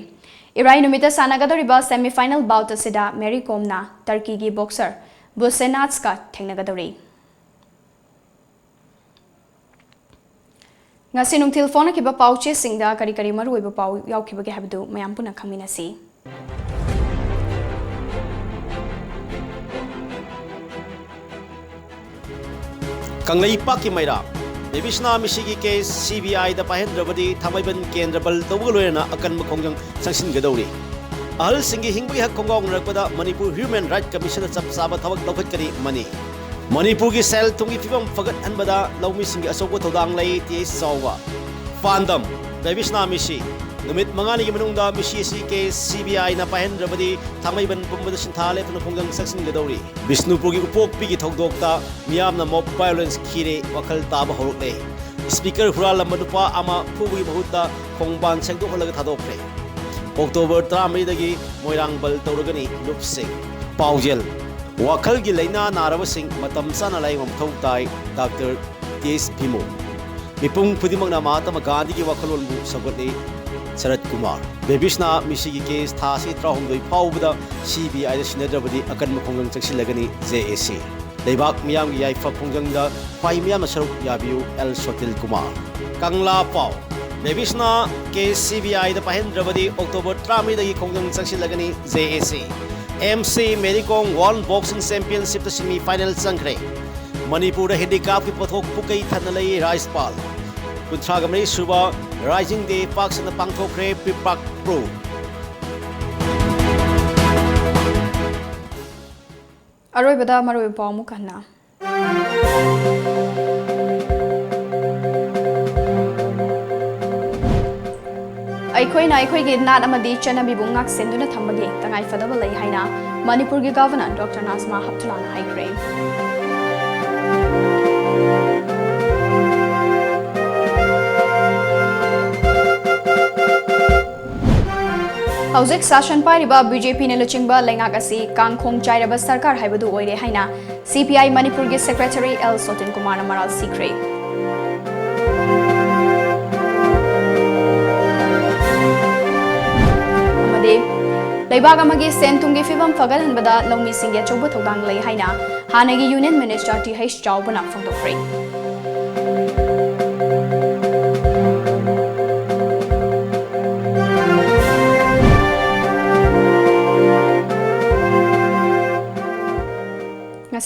ꯏꯔꯥꯏ ꯅꯨꯃꯤꯠꯇ ꯁꯥꯟꯅꯒꯗꯧꯔꯤꯕ semi final bout ꯑꯁꯤꯗ ꯃꯦꯔꯤ ꯀꯣꯝꯅ ꯇꯔꯀꯤꯒꯤ boxer ꯕꯨꯁꯦꯅꯥꯠꯁꯀ ꯊꯦꯡꯅꯒꯗꯧꯔꯤ꯫ ꯉꯁꯤ ꯅꯨꯡꯊꯤꯜ ꯐꯣꯡꯅꯈꯤꯕ ꯄꯥꯎ ꯆꯦꯁꯤꯡꯗ ꯀꯔꯤ ꯀꯔꯤ ꯃꯔꯨꯑꯣꯏꯕ ꯄꯥꯎ ꯌꯥꯎꯈꯤꯕꯒꯦ ꯍꯥꯏꯕꯗꯨ ꯃꯌꯥꯝ ꯄꯨꯟꯅ ꯈꯪꯃꯤꯟꯅꯁꯤ꯫ ꯀꯪꯂꯩꯄꯥꯛꯀꯤ ꯃꯩꯔꯥ, ꯕꯦꯕꯤꯁꯅꯥ ꯃꯤꯁꯤꯒꯤ ꯀꯦꯁ ꯁꯤ ꯕꯤ ꯑꯥꯏꯗ ꯄꯥꯏꯍꯟꯗ꯭ꯔꯕꯗꯤ ꯊꯥꯡꯃꯩꯕꯟ ꯀꯦꯟꯗ꯭ꯔ ꯕꯟ ꯇꯧꯕꯒ ꯂꯣꯏꯅꯅ ꯑꯀꯟꯕ ꯈꯣꯡꯖꯪ ꯆꯪꯁꯤꯟꯒꯗꯧꯔꯤ꯫ ꯑꯍꯜꯁꯤꯡꯒꯤ ꯍꯤꯡꯕꯒꯤ ꯍꯛ ꯈꯣꯡꯒꯥꯎꯅꯔꯛꯄꯗ ꯃꯅꯤꯄꯨꯔ ꯍ꯭ꯌꯨꯃꯦꯟ ꯔꯥꯏꯠ ꯀꯃꯤꯁꯟꯅ ꯆꯞ ꯆꯥꯕ ꯊꯕꯛ ꯂꯧꯈꯠꯀꯅꯤ꯫ ꯃꯅꯤ꯫ ꯃꯅꯤꯄꯨꯔꯒꯤ ꯁꯦꯜ ꯊꯨꯝꯒꯤ ꯐꯤꯕꯝ ꯐꯒꯠꯍꯟꯕꯗ ꯂꯧꯃꯤꯁꯤꯡꯒꯤ ꯑꯆꯧꯕ ꯊꯧꯗꯥꯡ ꯂꯩ꯫ ꯇꯤ ꯑꯩꯆ ꯆꯥꯎꯕ꯫ ꯄꯥꯟꯗꯝ, ꯕꯦꯕꯤꯁꯅꯥ ꯃꯤꯁꯤ꯫ ꯅꯨꯃꯤꯠ ꯃꯉꯥꯅꯤꯒꯤ ꯃꯅꯨꯡꯗ ꯃꯤꯁꯤ ꯑꯁꯤ ꯀꯦꯁ ꯁꯤ ꯕꯤ ꯑꯥꯏꯅ ꯄꯥꯏꯍꯟꯗ꯭ꯔꯕꯗꯤ ꯊꯥꯡꯃꯩꯕꯟ ꯄꯨꯝꯕꯗ ꯁꯤꯟꯊꯥ ꯂꯦꯞꯇꯅ ꯈꯣꯡꯖꯪ ꯆꯪꯁꯤꯟꯒꯗꯧꯔꯤ꯫ ꯕꯤꯁꯅꯨꯄꯨꯔꯒꯤ ꯎꯄꯣꯛꯄꯤꯒꯤ ꯊꯧꯗꯣꯛꯇ ꯃꯤꯌꯥꯝꯅ ꯃꯣꯕ ꯚꯥꯏꯑꯣꯂꯦꯟꯁ ꯈꯤꯔꯦ, ꯋꯥꯈꯜ ꯇꯥꯕ ꯍꯧꯔꯛꯂꯦ꯫ ꯁ꯭ꯄꯤꯀꯔ ꯍꯨꯔꯥꯜꯂꯝꯕ ꯅꯨꯄꯥ ꯑꯃ ꯐꯨꯕꯒꯤ ꯃꯍꯨꯠꯇ ꯈꯣꯡꯕꯥꯟ ꯁꯦꯡꯗꯣꯛꯍꯜꯂꯒ ꯊꯥꯗꯣꯛꯈ꯭ꯔꯦ꯫ ꯑꯣꯛꯇꯣꯕꯔ ꯇꯔꯥꯃꯔꯤꯗꯒꯤ ꯃꯣꯏꯔꯥꯡ ꯕꯟ ꯇꯧꯔꯒꯅꯤ ꯂꯨꯞꯁꯤꯡ꯫ ꯄꯥꯎꯖꯦꯜ, ꯋꯥꯈꯜꯒꯤ ꯂꯥꯏꯅꯥ ꯅꯥꯔꯕꯁꯤꯡ ꯃꯇꯝ ꯆꯥꯅ ꯂꯥꯌꯦꯡꯕ ꯃꯊꯧ ꯇꯥꯏ, ꯗꯥꯛꯇꯔ ꯇꯤ ꯑꯦꯁ ꯚꯤꯃꯣ꯫ ꯃꯤꯄꯨꯝ ꯈꯨꯗꯤꯡꯃꯛꯅ ꯃꯍꯥꯇꯃꯥ ꯒꯥꯟꯙꯤꯒꯤ ꯋꯥꯈꯜꯂꯣꯟꯕꯨ ꯁꯧꯒꯠꯂꯤ, ꯁꯔꯠ ꯀꯨꯃꯥꯔ꯫ ꯕꯦꯕꯤꯁꯅꯥ ꯃꯤꯁꯤꯒꯤ ꯀꯦꯁ ꯊꯥ ꯑꯁꯤ ꯇꯔꯥꯍꯨꯝꯗꯣꯏ ꯐꯥꯎꯕꯗ ꯁꯤ ꯕꯤ ꯑꯥꯏꯗ ꯁꯤꯟꯅꯗ꯭ꯔꯕꯗꯤ ꯑꯀꯟꯕ ꯈꯣꯡꯖꯪ ꯆꯪꯁꯤꯜꯂꯒꯅꯤ, ꯖꯦ ꯑꯦ ꯁꯤ꯫ ꯂꯩꯕꯥꯛ ꯃꯤꯌꯥꯝꯒꯤ ꯌꯥꯏꯐ ꯈꯣꯡꯖꯪꯗ ꯈ꯭ꯋꯥꯏ ꯃꯤꯌꯥꯝꯅ ꯁꯔꯨꯛ ꯌꯥꯕꯤꯌꯨ, ꯑꯦꯜ ꯁꯣꯇꯤꯜ ꯀꯨꯃꯥꯔ꯫ ꯀꯪꯂꯥ ꯄꯥꯎ, ꯕꯦꯕꯤꯁꯅꯥ ꯀꯦꯁ ꯁꯤ ꯕꯤ ꯑꯥꯏꯗ ꯄꯥꯏꯍꯟꯗ꯭ꯔꯕꯗꯤ ꯑꯣꯛꯇꯣꯕꯔ ꯇꯔꯥꯃꯔꯤꯗꯒꯤ ꯈꯣꯡꯖꯪ ꯆꯪꯁꯤꯜꯂꯒꯅꯤ, ꯖꯦ ꯑꯦ ꯁꯤ꯫ ꯑꯦꯝ ꯁꯤ ꯃꯦꯔꯤ ꯀꯣꯝ ꯋꯥꯔꯜ ꯕꯣꯛꯁꯤꯡ ꯆꯦꯝꯄꯤꯌꯟꯁꯤꯞꯇ ꯁꯤꯃꯤ ꯐꯥꯏꯅꯦꯜ ꯆꯪꯈ꯭ꯔꯦ꯫ ꯃꯅꯤꯄꯨꯔꯗ ꯍꯦꯟꯗꯤꯀ꯭ꯔꯥꯐꯀꯤ ꯄꯣꯠꯊꯣꯛ ꯄꯨꯀꯩ ꯊꯟꯅ ꯂꯩ, ꯔꯥꯖꯄꯥꯜ꯫ ꯀꯨꯟꯊ꯭ꯔꯥꯒ ꯃꯔꯤ ꯁꯨꯕ ꯔꯥꯏꯖꯤꯡ ꯗꯦ ꯄꯥꯛ ꯁꯟꯅ ꯄꯥꯡꯊꯣꯛꯈ꯭ꯔꯦ, ꯄꯤꯄꯥꯛ ꯄ꯭ꯔꯣ꯫ ꯑꯔꯣꯏꯕꯗ ꯃꯔꯨꯑꯣꯏꯕ ꯄꯥꯎ ꯑꯃꯨꯛ ꯍꯟꯅ꯫ ꯑꯩꯈꯣꯏꯅ ꯑꯩꯈꯣꯏꯒꯤ ꯅꯥꯠ ꯑꯃꯗꯤ ꯆꯠꯅꯕꯤꯕꯨ ꯉꯥꯛꯁꯦꯟꯗꯨꯅ ꯊꯝꯕꯒꯤ ꯇꯉꯥꯏꯐꯗꯕ ꯂꯩ ꯍꯥꯏꯅ ꯃꯅꯤꯄꯨꯔꯒꯤ ꯒꯚꯔꯅꯔ ꯗꯣꯛꯇꯔ ꯅꯥꯖꯃꯥ ꯍꯦꯞꯇꯨꯂꯥꯅ ꯍꯥꯏꯈ꯭ꯔꯦ꯫ ꯍꯧꯖꯤꯛ ꯁꯥꯁꯟ ꯄꯥꯏꯔꯤꯕ ꯕꯤ ꯖꯦ ꯄꯤꯅ ꯂꯨꯆꯤꯡꯕ ꯂꯩꯉꯥꯛ ꯑꯁꯤ ꯀꯥꯡꯈꯣꯡ ꯆꯥꯏꯔꯕ ꯁꯔꯀꯥꯔ ꯍꯥꯏꯕꯗꯨ ꯑꯣꯏꯔꯦ ꯍꯥꯏꯅ ꯁꯤ ꯄꯤ ꯑꯥꯏ ꯃꯅꯤꯄꯨꯔꯒꯤ ꯁꯦꯀ꯭ꯔꯦꯇꯔꯤ ꯑꯦꯜ ꯁꯣꯇꯤꯟ ꯀꯨꯃꯥꯔꯅ ꯃꯔꯥꯜ ꯁꯤꯈ꯭ꯔꯦ꯫ ꯑꯃꯗꯤ ꯂꯩꯕꯥꯛ ꯑꯃꯒꯤ ꯁꯦꯟ ꯊꯨꯝꯒꯤ ꯐꯤꯕꯝ ꯐꯒꯠꯍꯟꯕꯗ ꯂꯧꯃꯤꯁꯤꯡꯒꯤ ꯑꯆꯧꯕ ꯊꯧꯗꯥꯡ ꯂꯩ ꯍꯥꯏꯅ ꯍꯥꯟꯅꯒꯤ ꯌꯨꯅꯤꯌꯟ ꯃꯤꯅꯤꯁꯇꯔ ꯇꯤ ꯍꯩꯆ ꯆꯥꯎꯕꯅ ꯐꯣꯡꯗꯣꯛꯈ꯭ꯔꯦ꯫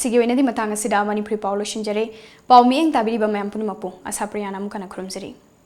ꯁꯤꯒꯤ ꯑꯣꯏꯅꯗꯤ ꯃꯇꯥꯡ ꯑꯁꯤꯗ ꯃꯅꯤꯄꯨꯔꯤ ꯄꯥꯎ ꯂꯣꯏꯁꯤꯟꯖꯔꯦ꯫ ꯄꯥꯎ ꯃꯤꯠꯌꯦꯡ ꯇꯥꯕꯤꯔꯤꯕ ꯃꯌꯥꯝ ꯄꯨꯝꯅꯃꯛꯄꯨ ꯑꯁꯥ ꯄ꯭ꯔꯤꯌꯥꯅ ꯑꯃꯨꯛ ꯍꯟꯅ ꯈꯨꯔꯨꯝꯖꯔꯤ꯫